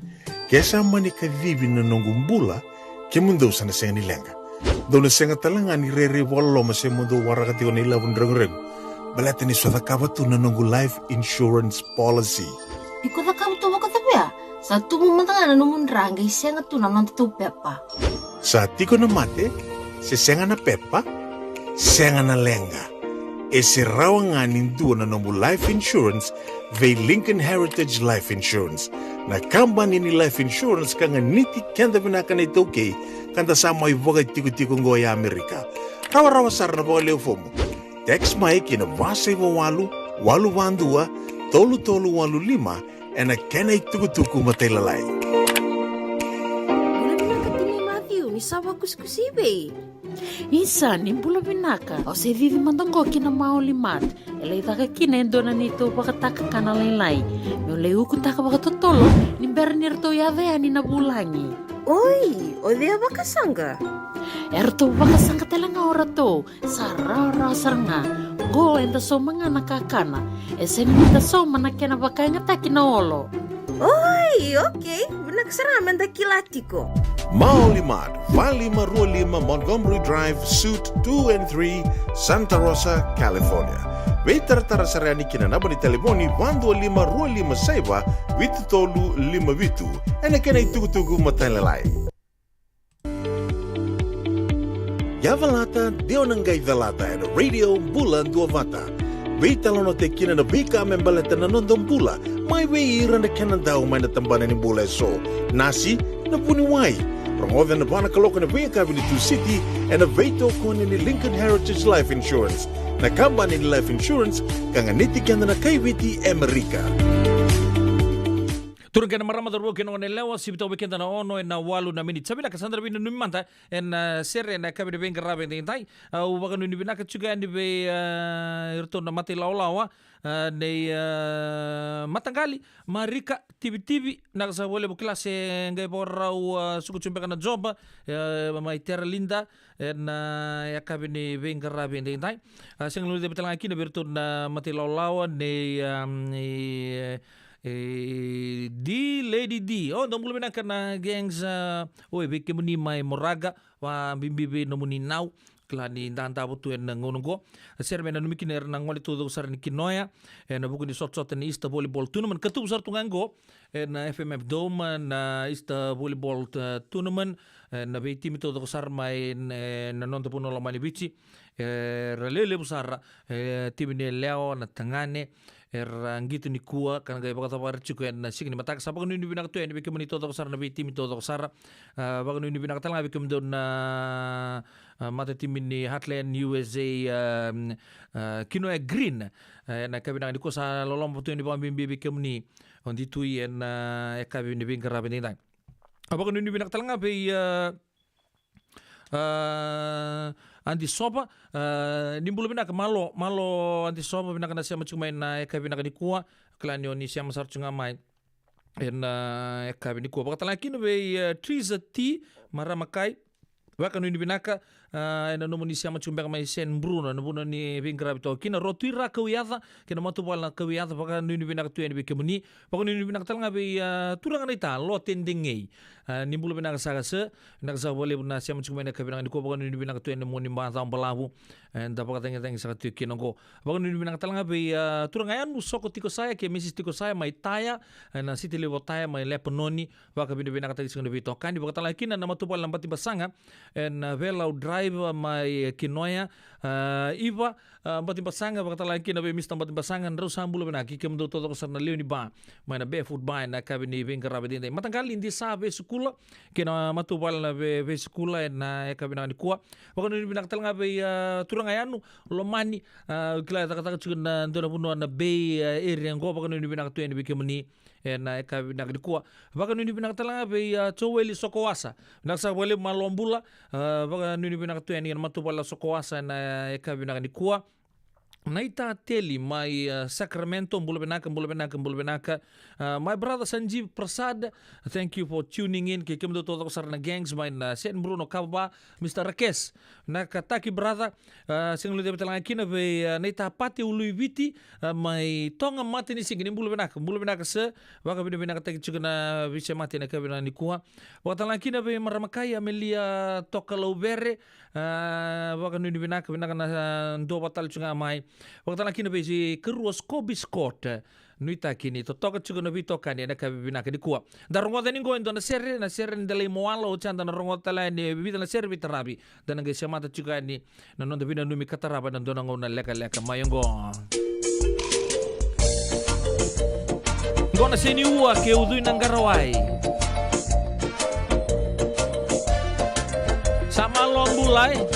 Ke sa mani kacivi na noqu bula, kemudou sa na sega ni leqa. Dou na sega tale ga ni rairai vakaloloma se mo dou waraka tiko na ilavo ni reguregu. Baleta ni sa cakava tu na noqu life insurance policy. Iko cakava tu vakacava ya? Sa tubu mada ga na nomu dra qai sega tu na nodatou pepa. Sa tiko na mate, se sega na pepa, sega na leqa. E se rawa ga ni dua na nomu life insurance vei Lincoln Heritage Life Insurance. Na kabani ni life insurance ka ganiti keda vinaka na iTaukei, ka da sa mai vakaitikotiko oqo e Amerika. Rawarawa sara na vakalewe fomu. Text mai ki na va saiva walu, walu va dua, tolu tolu walu lima, ena kena itukutuku matailalai. Bula vinaka tinai Matthew, ni sa vakusikusi i vei? Isa, ni bula vinaka. Au se cici mada oqo ki na Maoli Mart. E lai caka kina e dua na neitou vakatakakana lailai. Meu lai ukutaka vakatotolo ni bera ni ratou yaco yani na vulagi. Oi, o cei a vakasaqa? E ratou vakasaqa tale ga o ratou. Sa rawarawa sara ga. Qo eda sauma ga na kakana. E sega ni da sauma na kena vakayagataki na olo. Oi, okei. Vinaka sara ga me da kila tiko. Maoli Mart, va lima rua lima Montgomery Drive, Suite two and three, Santa Rosa, California. Veitaratara sara yani ki na naba ni talevoni va dua lima rua lima saiva vitu tolu lima vitu. Ena kena itukutuku matailalai. Ia calata, de o na qai calata ena Radio Bula Duavata. Veitalanoataki kina na veika me baleta na noda bula, Mai vei ira na kena dau mai na tabana ni bula eso. Nasi, na vuniwai. Rogoca na va na kaloko na veiyakavi ni Tusiti, ena veitokoni ni Lincoln Heritage Life Insurance. Na kabani ni life insurance, ka ganiti keda na kaiviti Amerika. Turaga kei na marama, cauravou kei na goneyalewa, sivi toka vei keda na ono ena walu na miniti. Sa vinaka, sa da na veinanumi mada ena, e, sere ena yakavi ni veiqaravi edaidai. Au vakanuinui vinaka tiko yani vei, e, iratou na mata ilawalawa, e, nei, e, mataqali, Marika, Tivitivi, vinaka saka vakalevu, kila se qai vakarau, e, suka tiko beka na job, e, mai Teralida, ena, e, yakavi ni veiqaravi edaidai. A, sega ni guilecavi tale ga kina vei iratou na mata ilawalawa nei, a, nei, e, e, D, Lady D. O, dou bula vinaka na gangs, a, oi, vei kemuni mai Moraga, vakabibi vei nomuni nau, kila ni dadavo tu ena gauna oqo. Sere me nanumi kina era na gole taucoko sara ni Kinoya ena vuku ni sotasota ni Easter Volleyball Tournament ka tubu sara tu ga oqo ena F M F Dome na Easter Volleyball, e, Tournament, e, na veitimi taucoko sara mai, e, na noda vanua lomani Viti. Era lewe levu sara, e, timi ni yalewa, na tagane, era qito nikua ka na qai vakacavara tiko ena siga ni mataka. Sa vakanuinui vinaka tu yani vei kemuni taucoko sara na veitimi taucoko sara. A, vakanuinui vinaka tale ga vei kemudou na, a, matatimi ni Heartland U S A, a, a, Kinoya Green. E, na yakavi vinaka nikua, sa loloma tu yani vakabibi vei kemuni, o, Ditui ena, a, yakavi ni veiqaravi edaidai. A, vakanuinui vinaka tale ga vei, a, a, Adi Sova, a, ni bula vinaka, malo, malo Adi Sova, vinaka na sema tiko mai na yakavi vinaka nikua, kila ni o ni sema sara tiko ga mai ena, a, yakavi nikua. Vakatale ga kina vei, a, Teresa T, marama kai, vakanuinui vinaka, a, ena nomuni sema tiko beka mai San Bruno, na vanua ni veiqaravi toka kina. Rotui Ra Kauyaca kei na matavuvale na Kauyaca, vakanuinui vinaka tu yani vei kemuni. Vakanuinui vinaka tale ga vei, a, turaga naita Lote Degei. A, ni bula vinaka saka sir, vinaka saka vakalevu na sema tiko mai na yakavi vinaka nikua, vakanuinui vinaka tu yani na nomuni macawa balavu. E, da vakacagicagi saka tiko kina oqo. Vakanuinui vinaka tale ga vei, a, turaga yanu Soko Tikosaya kei Misis Tikosaya mai Taya, e, na siti levu o Taya mai Lepanoni, vakavinavinakataki tiko na veitokani. Vakatale ga kina na matavuvale na Batibasaga, e, na Velau Drive mai Kinoya, a, Iva, a, Batibasaga, vakatale ga kina vei Mista Batibasaga, drau sa bula vinaka, kei kemudou taucoko sara na lewe ni ba mai na Barefoot Bar ena yakavi ni veiqaravi edaidai. Mataqali Disa Vesikula kei na matavuvale na Ve-, Vesikula ena yakavi vinaka nikua. Vakanuinui vinaka tale ga vei, a, turaga yanu Lomani, a, kila e cakacaka tiko na dua na vanua na Bay, a, area oqo, vakanuinui vinaka tu yani vei kemuni ena yakavi vinaka nikua. Vakanuinui vinaka tale ga vei, a, Joeli Sokowasa, vinaka saka vakalevu, malo bula. A, vakanuinui vinaka tu yani na matavuvale na Sokowasa ena yakavi vinaka nikua. Naita Teli mai, a, Sacramento, bula vinaka, bula vinaka, bula vinaka. A, my brother Sanjeev Prasad, thank you for tuning in. Kei kemudou taucoko sara na gangs mai na San Bruno Kava, Mista Rakesh, vinaka taki brother. A, sega ni guilecavi tale ga kina vei, a, Naita Pate Uluiviti, a, mai Toga Matanisiga, ni bula vinaka, bula vinaka sir. Vakavinavinakataki tiko na veisemati ena yakavi vinaka nikua. Vakatale ga kina vei marama kai Amelia Tokalauvere, a, vakanuinui vinaka, vinaka na, a, duavata tale tiko ga mai. Vakatale ga kina vei Karua Scobie Scott, nuitaki ni totoka tiko na veitokani ena yakavi vinaka nikua. Da rogoca yani oqo e dua na sere, na sere ni Delai Mawala, oti ya da na rogoca tale yani e vica na sere veitaravi. Da na qai semata tiko yani na noda veinanumi ka tarava ena dua na gauna lekaleka mai oqo. Oqo na Seniua kei Ucui na Qarawai. Sa malo bula e.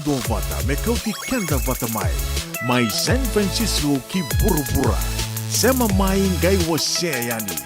Duavata me kauti keda vata mai, mai San Francisco ki vuravura. Sema mai qai wasea yani.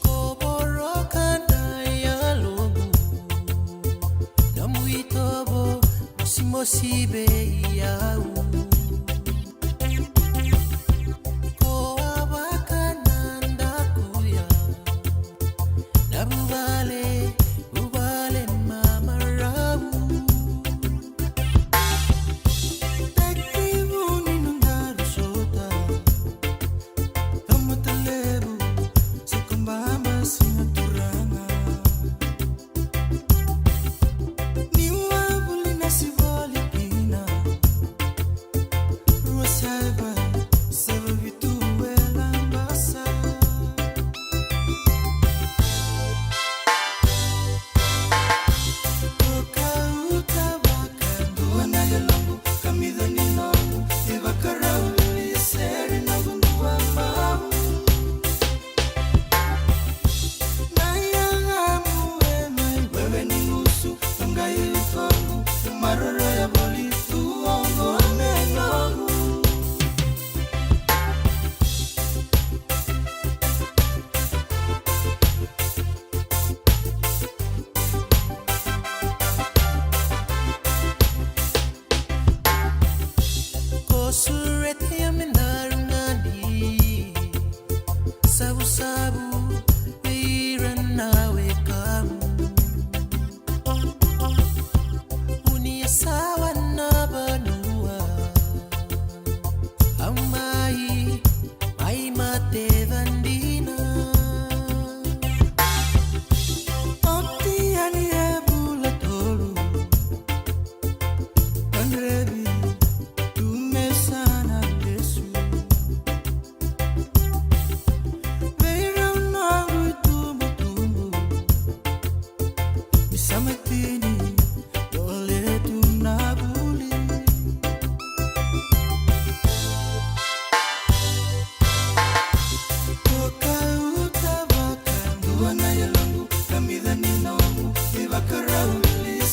Ko voroka na yaloqu, nomu itovo mosimosi vei au. Ko a vaka na dakuya, na vuvale, vuvale mamarau. Tekivu ni nodaru sota, tamata levu,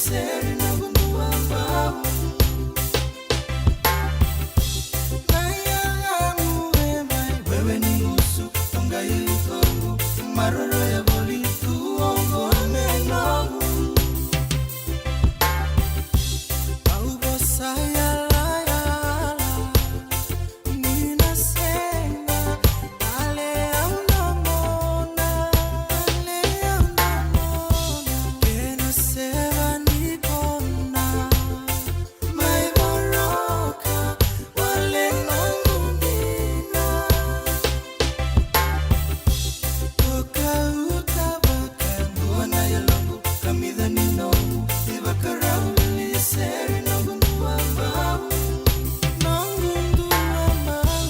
Seri noqu dua bau. Na yagamu e mai, wewe ni gusu, toqai toqu, maroroya voli tu oqo me noqu. Au vosa yalayala, ni na sega, ale au na mona, ale au na mona, kena seva ni kona. Mai voroka, wale noqu dina. Toka uta vakadua na yaloqu, kamica ni noqu ivakarau, velia seri noqu dua bau. Noqu dua bau,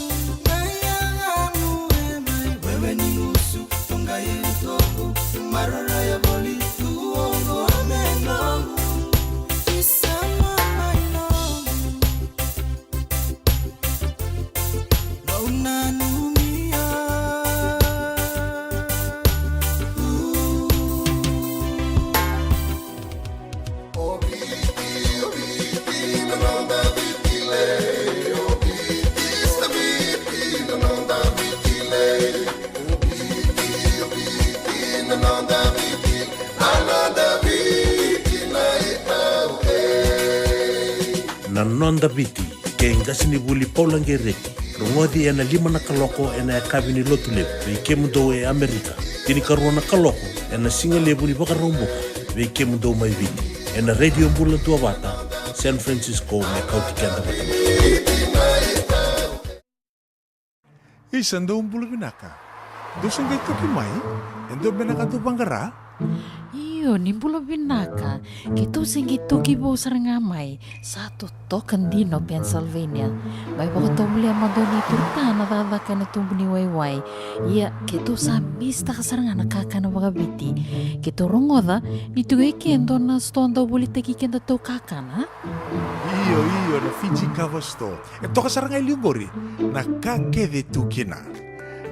na yagamu e mai, wewe ni gusu, toqai toku, maroroya voli tu oqo me noqu. Isama mai noqu. Vau nanumi au. O Viti, o Viti, na noda Viti lei. O Viti, sa Viti, na noda Viti lei. O Viti, o Viti, na noda Viti, na noda Viti lei, au ei. Na noda Viti, kei qasenivuli Paula Qereti, rogoci ena lima na kaloko ena yakavi ni Lotulevu, vei kemudou e Amerika, tinikarua na kaloko ena sigalevu ni Vakaraubuka, vei kemudou mai Viti, ena Radio Bula Duavata, San Francisco, me kauti keda vata mai. Isa, dou bula vinaka. Dou se qai toki mai? E dua beka na ka dou vaqara? Io, ni bula vinaka. Keitou se qai toki vou sara ga mai. Sa totoka dina o Pennsylvania. Mai vakatovolea mada o neitou ta na cakacaka ena tubu ni waiwai. Ia, keitou sa misitaka sara ga na kakana vakaviti. Keitou rogoca ni tu e ke e dua na sitoa dau volitaki kedatou kakana. Io, io, na Fiji Cover Store. E toka sara ga e liu qori na ka kece tu kina.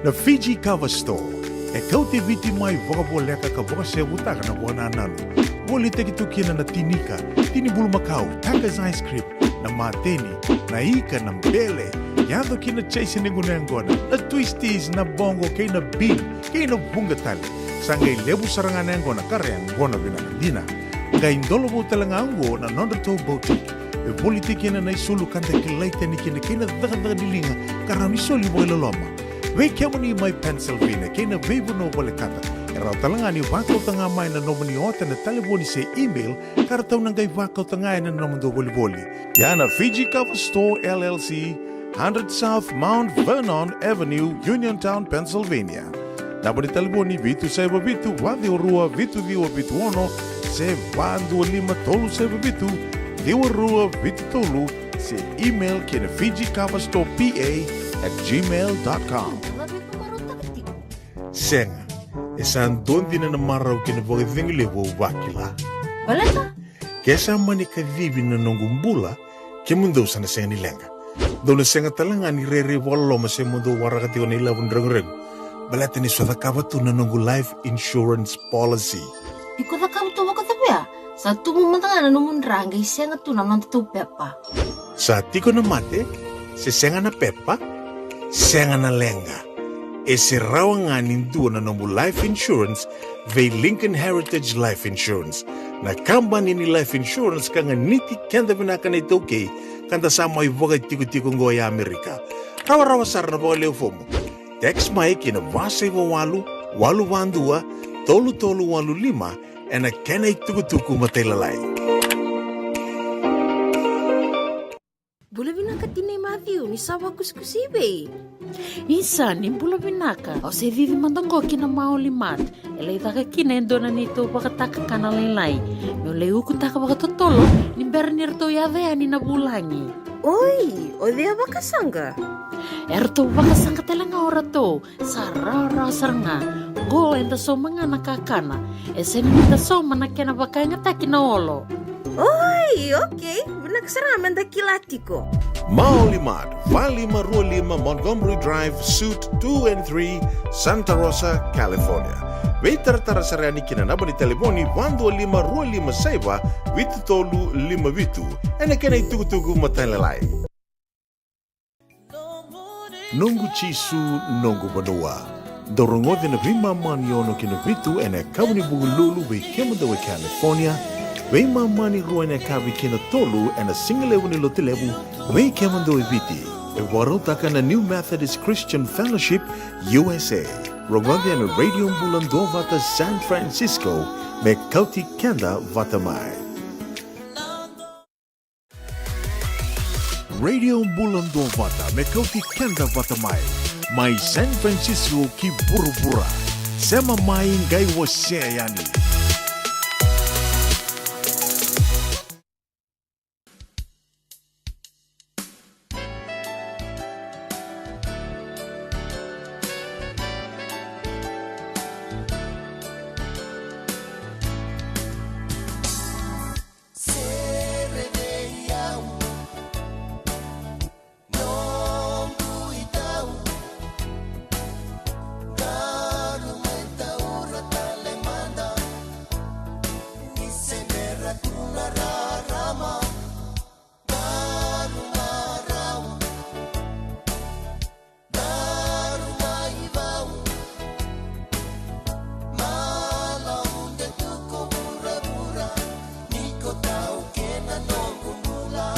Na Fiji Cover Store e kauti Viti mai vakavoleka ka vakasevutaka na vakanananu. Volitaki tu kina na tinika, tini bulumakau, Tucker's ice cream, na mateni, na ika, na bele, yaco kina Jason e gunu yaqona, na twisties, na boqo kei na bean, kei na vuqa tale. Sa qai levu sara ga na yaqona ka ra yaqona vinaka dina. Qai dolovou tale ga oqo na nodratou boutique. E volitaki kina na isulu ka da kilai tani kina kei na cakacaka ni liga ka rawa ni soli vakailoloma. Vei kemuni mai Pennsylvania kei na veivanua volekata, e rawa tale ga ni vakauta ga mai na nomuni ota na talevoni se email ka ratou na qai vakauta ga ena nomudou volivoli. Ia na Fiji Cover Store L L C, hundred South Mount Vernon Avenue, Uniontown, Pennsylvania. Naba ni talevoni vitu saiva vitu, va ciwa rua, vitu ciwa vitu ono, se va dua lima tolu saiva vitu, ciwa rua vitu tolu, se email ki na Fiji Cover Store P A at gmail dot com. Sega, e sa dua dina na marau kei na vakacegu levu au vakila. Baleta? Ke sa mani kacivi na noqu bula, kemudou sa na sega ni leqa. Dou na sega tale ga ni rairai vakaloloma se mo dou waraka tiko na ilavo ni reguregu. Baleta ni sa cakava tu na noqu life insurance policy. Iko cakava tu vakacavia? Sa tubu mada ga na nomu dra qai sega tu na nodatou pepa. Sa tiko na mate, se sega na pepa, sega na leqa. E se rawa ga ni dua na nomu life insurance vei Lincoln Heritage Life Insurance, na kabani ni life insurance ka ganiti keda vinaka na iTaukei, ka da sa mai vakaitikotiko oqo e Amerika. Rawarawa sara na vakalewe fomu. Text mai ki na va saiva walu, walu va dua, tolu tolu walu lima, ena kena itukutuku matailalai. Bula vinaka tinai Matthew, ni sa vakusikusi i vei? Isa, ni bula vinaka. Au se cici mada qo ki na Maoli Mart. E lai caka kina e dua na neitou vakatakakana lailai. Meu lai ukutaka vakatotolo ni bera ni ratou yaco yani na vulagi. Oi, o cei a vakasaqa? E ratou vakasaqa tale ga o ratou. Sa rawarawa sara ga. Qo eda sauma ga na kakana. E sega ni da sauma na kena vakayagataki na olo. Oi, okay. Vinaka sara ga meda kila tiko. Maoli Mart, va lima rua lima Montgomery Drive, Suite two and three, Santa Rosa, California. Veitaratara sara yani ki na naba ni talevoni va dua lima rua lima saiva vitu tolu lima vitu ena kena itukutuku matailalai. Noqu Jisu, noqu vanua. Dau rogoci ena veimama ni ono ki na vitu ena yakavi ni Vukelulu vei kemudou e California, veimama ni rua ena yakavi ki na tolu ena sigalevu ni Lotulevu vei kemudou e Viti. E vakarautaka na New Methodist Christian Fellowship U S A. Rogoci ena Radio Bula Duavata San Francisco, me kauti keda vata mai. Radio Bula Duavata, me kauti keda vata mai. Mai San Francisco ki vuravura. Sema mai, qai wasea yani. Sere vei au, noqu itau, daru mai taura tale mada, ni se bera tu na rarama, daru marau, daru mai vau, mala ude tu ko vuravura, ni ko taukena noqu bula.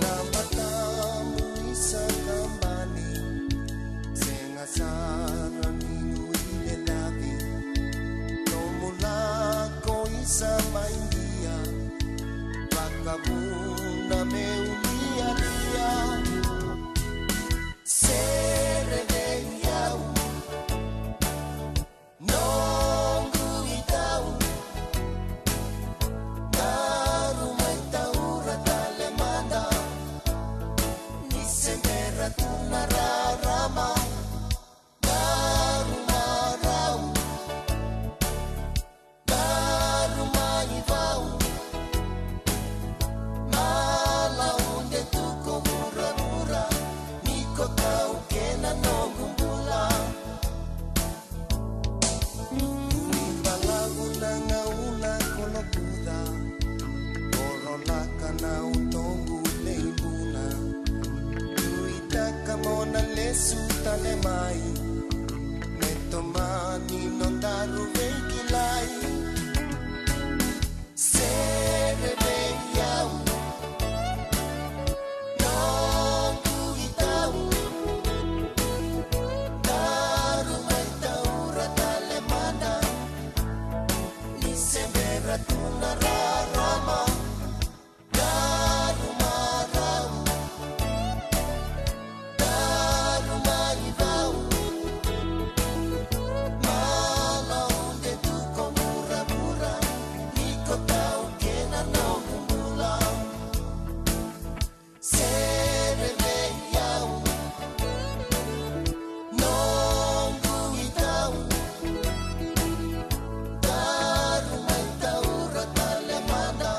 Na matamu isa kabani, sega sara ni nuilenavi. Nomu lako isa mai dia, vakavuna meu lialia. Sere vei au, noqu itau, daru mai taura tale mada, ni se bera tu na rarama, daru marau, daru mai vau, mala ude tu ko vuravura, ni ko taukena noqu bula. Ni balavu na gauna ko lokuca, ko rolaka na utoqu leibuna. Nuitaka mo na lesu tale mai, me tomani nodaru veikilai. Sere vei au, noqu itau, daru mai taura tale mada, ni se bera tu na rarama, daru marau, daru mai vau, mala ude tu ko vuravura, ni ko taukena noqu bula. Sere vei au, noqu itau, daru mai taura tale mada,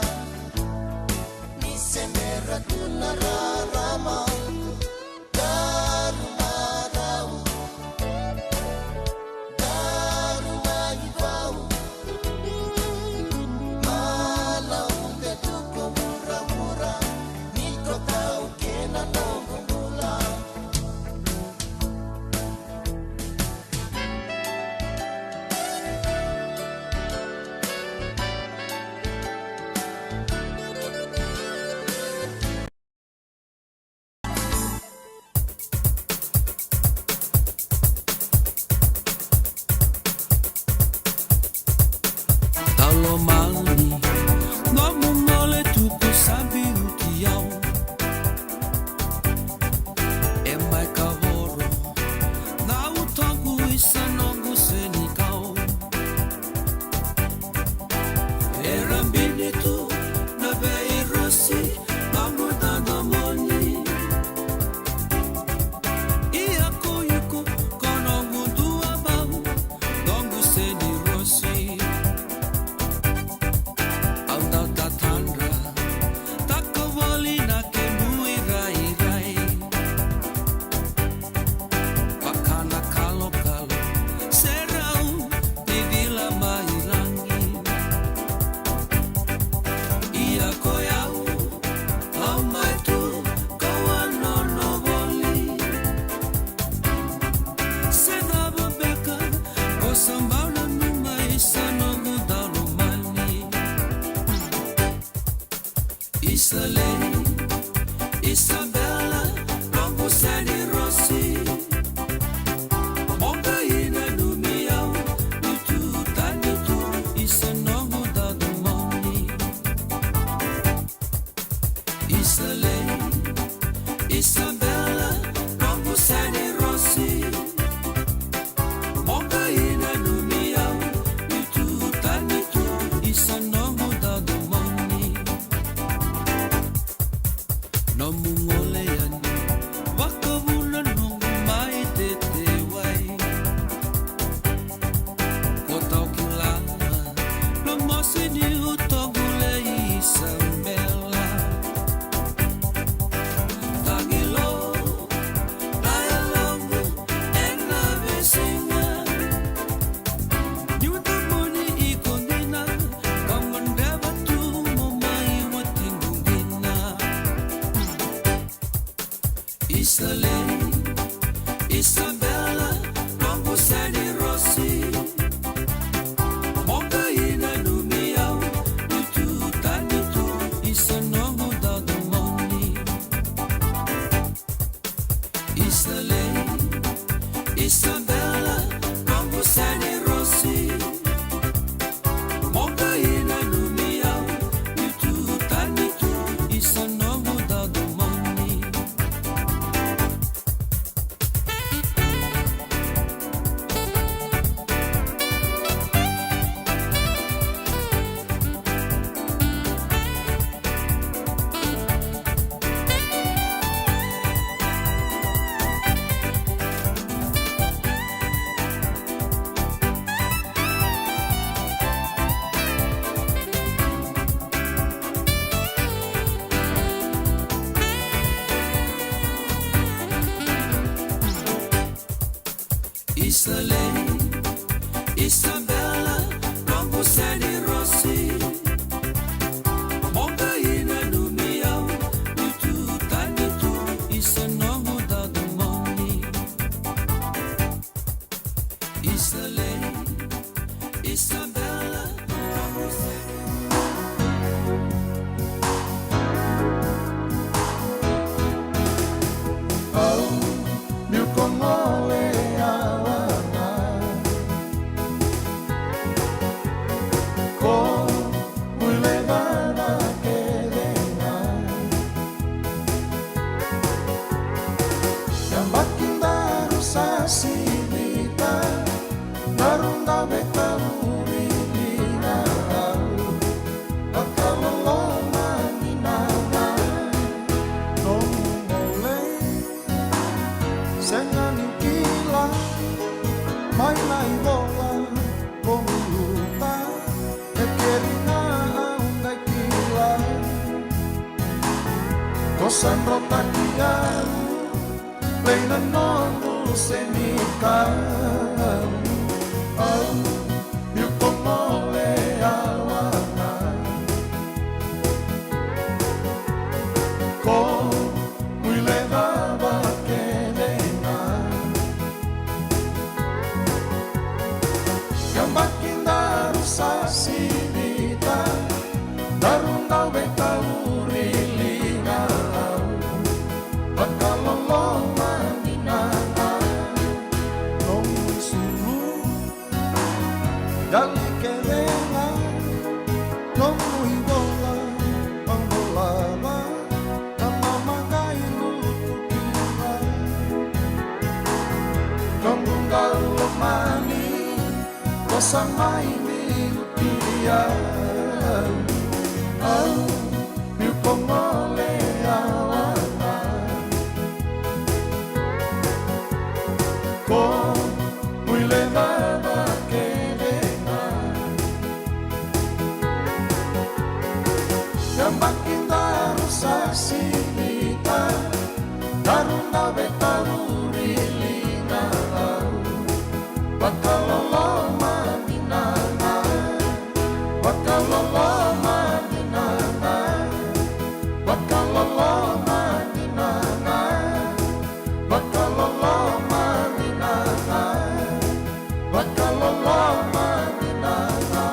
Isalei, Isabela, noqu seni Rosi. Mo qai nanumi au, niu tu tani tu, isa noqu dadu moni. Isalei, Isabela, noqu seni Rosi. Mo qai nanumi au, niu tu tani tu, isa noqu dadu moni. Nomu gole yani, vakavuna noqu mai tete wai. Ko tau kila, na mosi ni utoqu lei Isabela. Tagilo, na yaloqu ena veisiga. Niu tomoni iko dina, ka gadreva tu mo mai watiqu dina. Isalei, Isabela, noqu seni Rosi. Mo qai nanumi au, niu tu tani tu, isa noqu dadu moni. Isalei, Isabela, noqu seni Rosi. Mo qai nanumi au, niu tu tani tu, isa noqu dadu moni. Isalei, Isabela, noqu seni Rosi. Mo qai nanumi au, niu tu tani tu, isa noqu dadu moni. Isalei, Isabela, noqu seni. Au, niu ko gole au a ga. Ko mui le cava kece ga. Yabaki daru sa sivita, daru dau veitauri dina au. Vakalolomani na nomu gole. Sega niu kila mai na ivola ko luta, e keri ga au qai kila. Ko sa drotaki au, lei na noqu senikau. Au, niu ko gole au a ga. Ko mui le cava kece ga. Yabaki daru sa sivita, daru dau veitauri liga au. Vakaloloma dina ga nomu isulu. Yali kece ga nomu ivola, vakaloloma, na mama qai lutu kina. Noqu qau lomani, ko sa mai biuti au. Au, niu ko gole au a ga. Ko mui le cava kece ga. Yabaki daru sa sivita, daru dau veitauri liga au. Vakaloloma dina ga. Vakaloloma dina ga. Vakaloloma dina ga. Vakaloloma dina ga. Vakaloloma dina ga.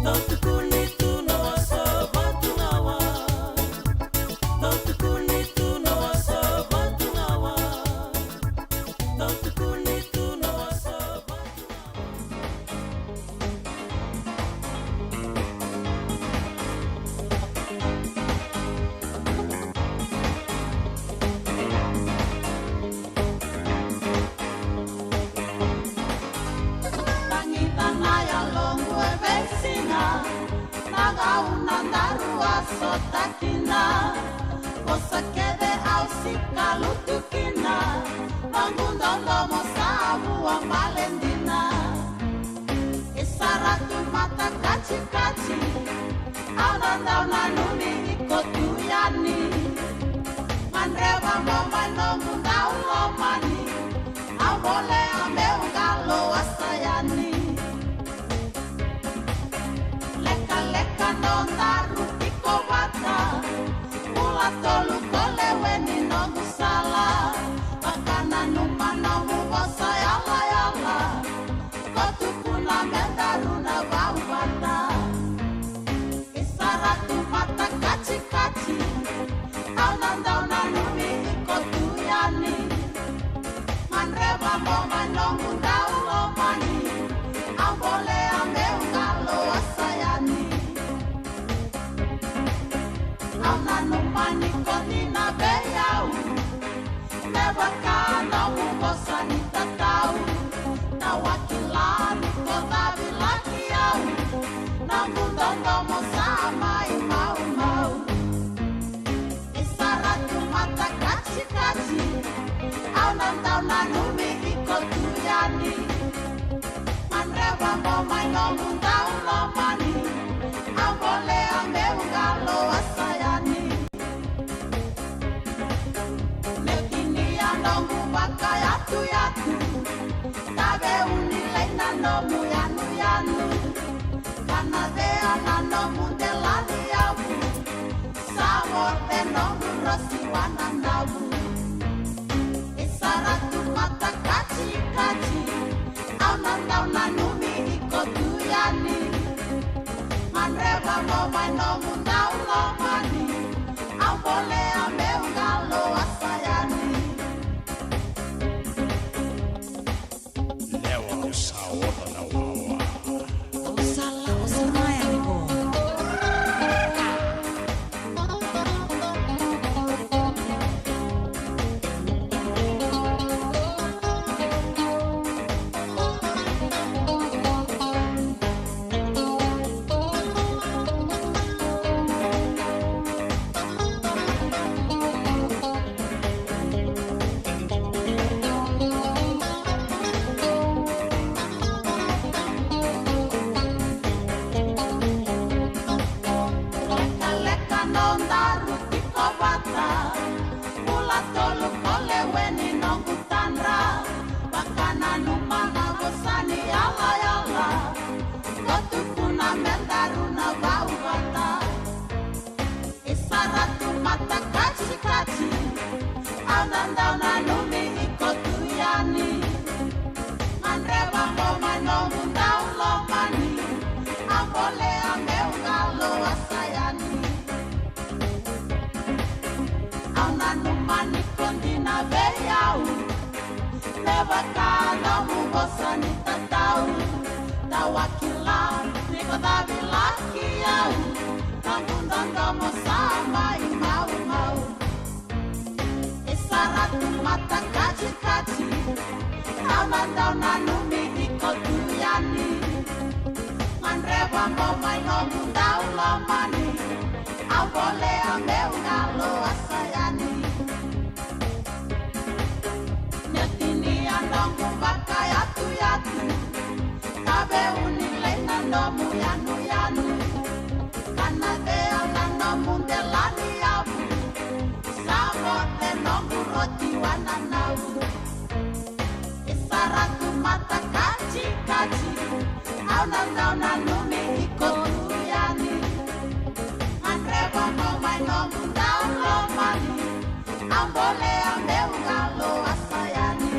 Dau tukuni tu na wasa vatu gawa. Dau tukuni tu na wasa vatu gawa. Dau tukuni tu na wasa vatu gawa. Tagita na yaloqu e veisiga, na gauna daru a sota kina. Vosa kece au sika lutu kina, noqu dodomo sa vua bale dina. E sara tu mata katikati, au na dau nanumi iko tu yani. Gadreva mo mai noqu dau lomani, au bolea meu qalo wasa yani. Lekaleka nodaru tiko vata, bula tolu ko lewe ni noqu sala. Vakananuma nomu vosa yalayala, ko tukuna me daru na vauvata. E sara tu mata katikati, au na dau nanumi iko tu yani. Gadreva mo mai noqu dau lomani, au bolea meu qalo wasa yani. Au nanuma ni ko dina vei au, me vaka nomu vosa ni tatau. Au a kila ni ko cavilaki au, noqu dodomo sa mai maumau. E sara tu mata katikati, au na dau nanumi iko tu yani. Gadreva mo mai noqu dau lomani, au bolea meu qalo wasa yani. Meu tinia noqu vakayatuyatu, taveu ni lai na nomu yanuyanu. Kana cea na nomu delaniyavu, sa vote noqu rosi wananavu. E sara tu mata katikati, au na dau nanumi iko tu yani. Gadreva mo mai noqu dau lomani, au bolea meu qalo wasa yani. Lewa au sa oca na wawa. Au sa lako sara yani qo. Lekaleka nodaru tiko vata, bula tolu ko lewe ni noqu tadra. Vakananuma na vosa ni yalayala, ko tukuna me daru na vauvata. E sara tu mata katikati, au na dau nanumi iko tu yani. Gadreva mo mai noqu dau lomani, au bolea meu qalo wasa yani. Au nanuma ni ko dina vei au, me vaka nomu vosa ni tatau. Au a kila ni ko cavilaki au, noqu dodomo sa mai maumau. E sara tu mata katikati, au na dau nanumi iko tu yani. Gadreva mo mai noqu dau lomani, au bolea meu qalo wasa yani. Meu tinia noqu vakayatuyatu, taveu ni lai na nomu yanuyanu. Kana cea na nomu delaniyavu, sa vote noqu roti wananavu. E sara tu mata katikati, au na dau nanumi iko tu yani. Gadreva mo mai noqu dau lomani, au bolea meu qalo wasa yani.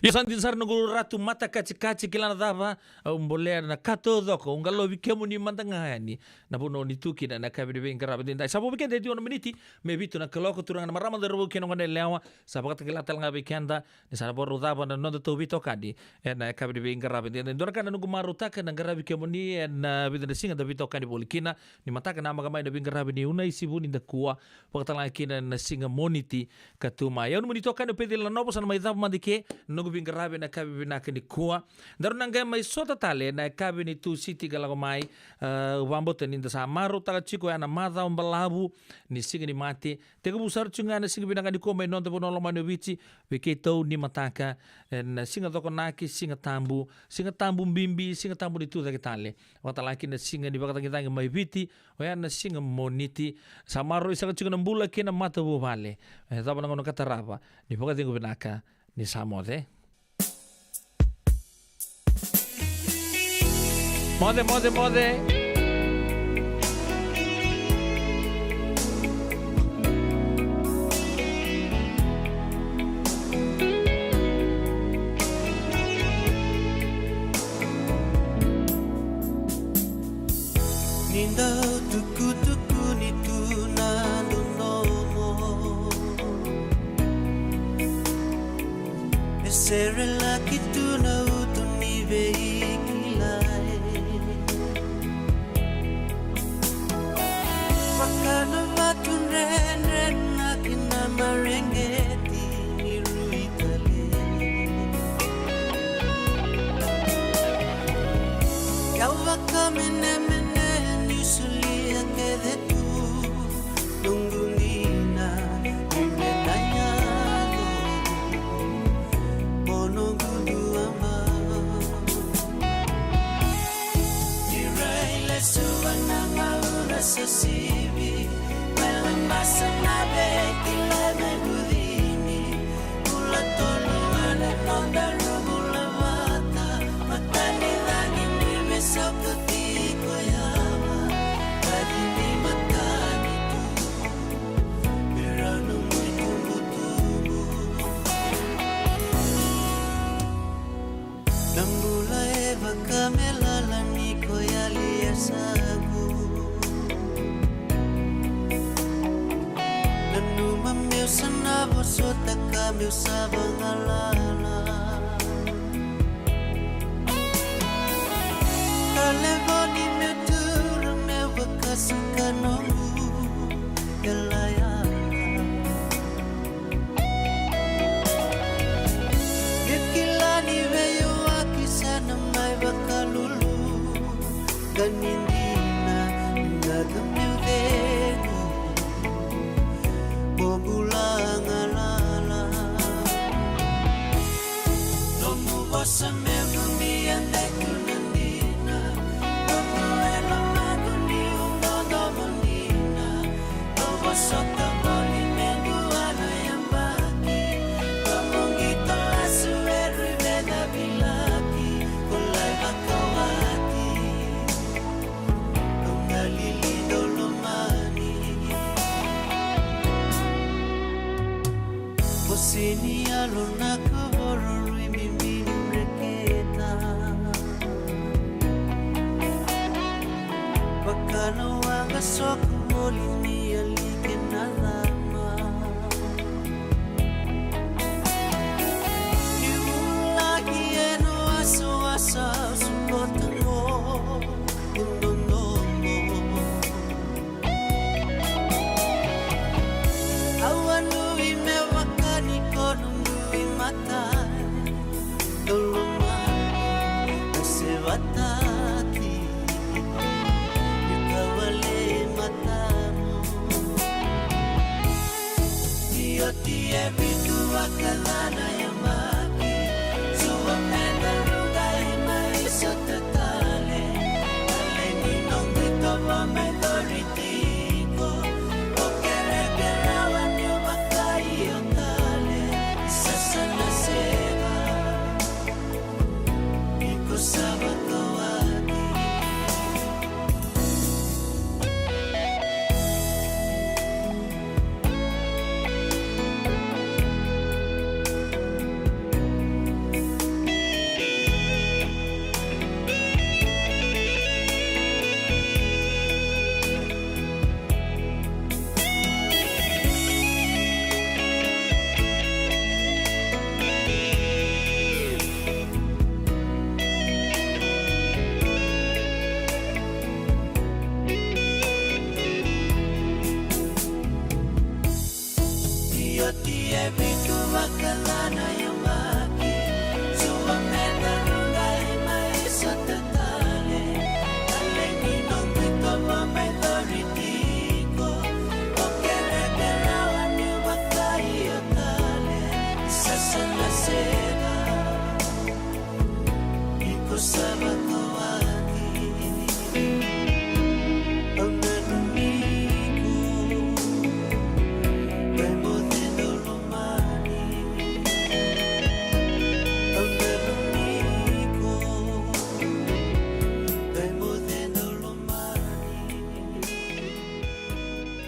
Io, sa dina sara noqu ratu matakacikaci, kila na cava, au bolea na ka taucoko, au qalovi kemuni mada ga yani. Na vanua ni tu kina na yakavi ni veiqaravi edaidai. Sa vo vei keda e ciwa na miniti me vitu na kaloko, turaga na marama, cauravou kei na goneyalewa. Sa vakatakila tale ga vei keda ni sa na vakarau cava na noda tou veitokani ena yakavi ni veiqaravi edaidai. Dua na ka na noqu marautaka na qaravi kemuni ena vica na siga da veitokani voli kina. Ni mataka namaka mai na veiqaravi ni Unaisi Vunidakua, vakatalega kina na siga Moniti ka tu mai. Au nomuni itokani o Peceli Nanovo, sa na mai cava mada i ke na noqu veiqaravi ena yakavi vinaka nikua. Daru na qai mai sota tale ena yakavi ni Tusiti ka lako mai. A, au vakabauta ni da sa marautaka tiko ya na macawa balavu ni Siga ni Mate. Tekivu sara tiko ga na siga vinaka nikua mai noda vanua lomani o Viti, vei keitou ni mataka, ena Siga Cokonaki, Siga Tabu, Siga Tabu bibi, Siga Tabu ni tucake tale. Vakatalega kina na siga ni vakacagicagi mai Viti, oya na siga Moniti. Sa maroroi saka tiko na bula kei na matavuvale. E cava na gauna ka tarava, ni vakacegu vinaka, ni sa moce. Moce, moce, moce. Ni dau tukutukuni tu na dodomo, e serelaki tu na uto ni veikilai. Vaka na vatu dredre na kena mareqeti ni rui tale. Kau vakamenemene niu solia kece tu noqu dina, ni me na yaco mo noqu duabau. Ni rai lesu vua na gauna sa sivi, mai labasa na veikilai mai bucini. Bula tolu ena nodaru bula vata, mata ni cagi ni veisau tiko yava, kaci ni matanitu, me rau nomu itubutubu. Na bula e vaka me lala ni ko yali e sagu. Nanuma meu sa na vosota ka meu sa vagalala. Ka levu ni meu tura meu vakasika noqu yalaya. Meu kila ni veiwaki sa na mai vakalulu. Ka ni dina, na ka meu cegu, mo bula galala. Nomu vosa me vuni e dai tu na dina. Nomu e lomaqu niu dodomo dina. Au vosota voli me dua na yabaki. Nomu qito lasu e rui vecavilaki. Ko lai vakawati. Au galili dau lomani. Ko sini yalo na kavoro rui mimini reketa. Vaka na waqa soko voli ni alike na cama. Ni vulagi ena wasawasa au sukota qo. Dodomo. Au a nu'i me vaka ni ko nu'i matai. Dou lomani, na sevataki. Ni kawale matamu.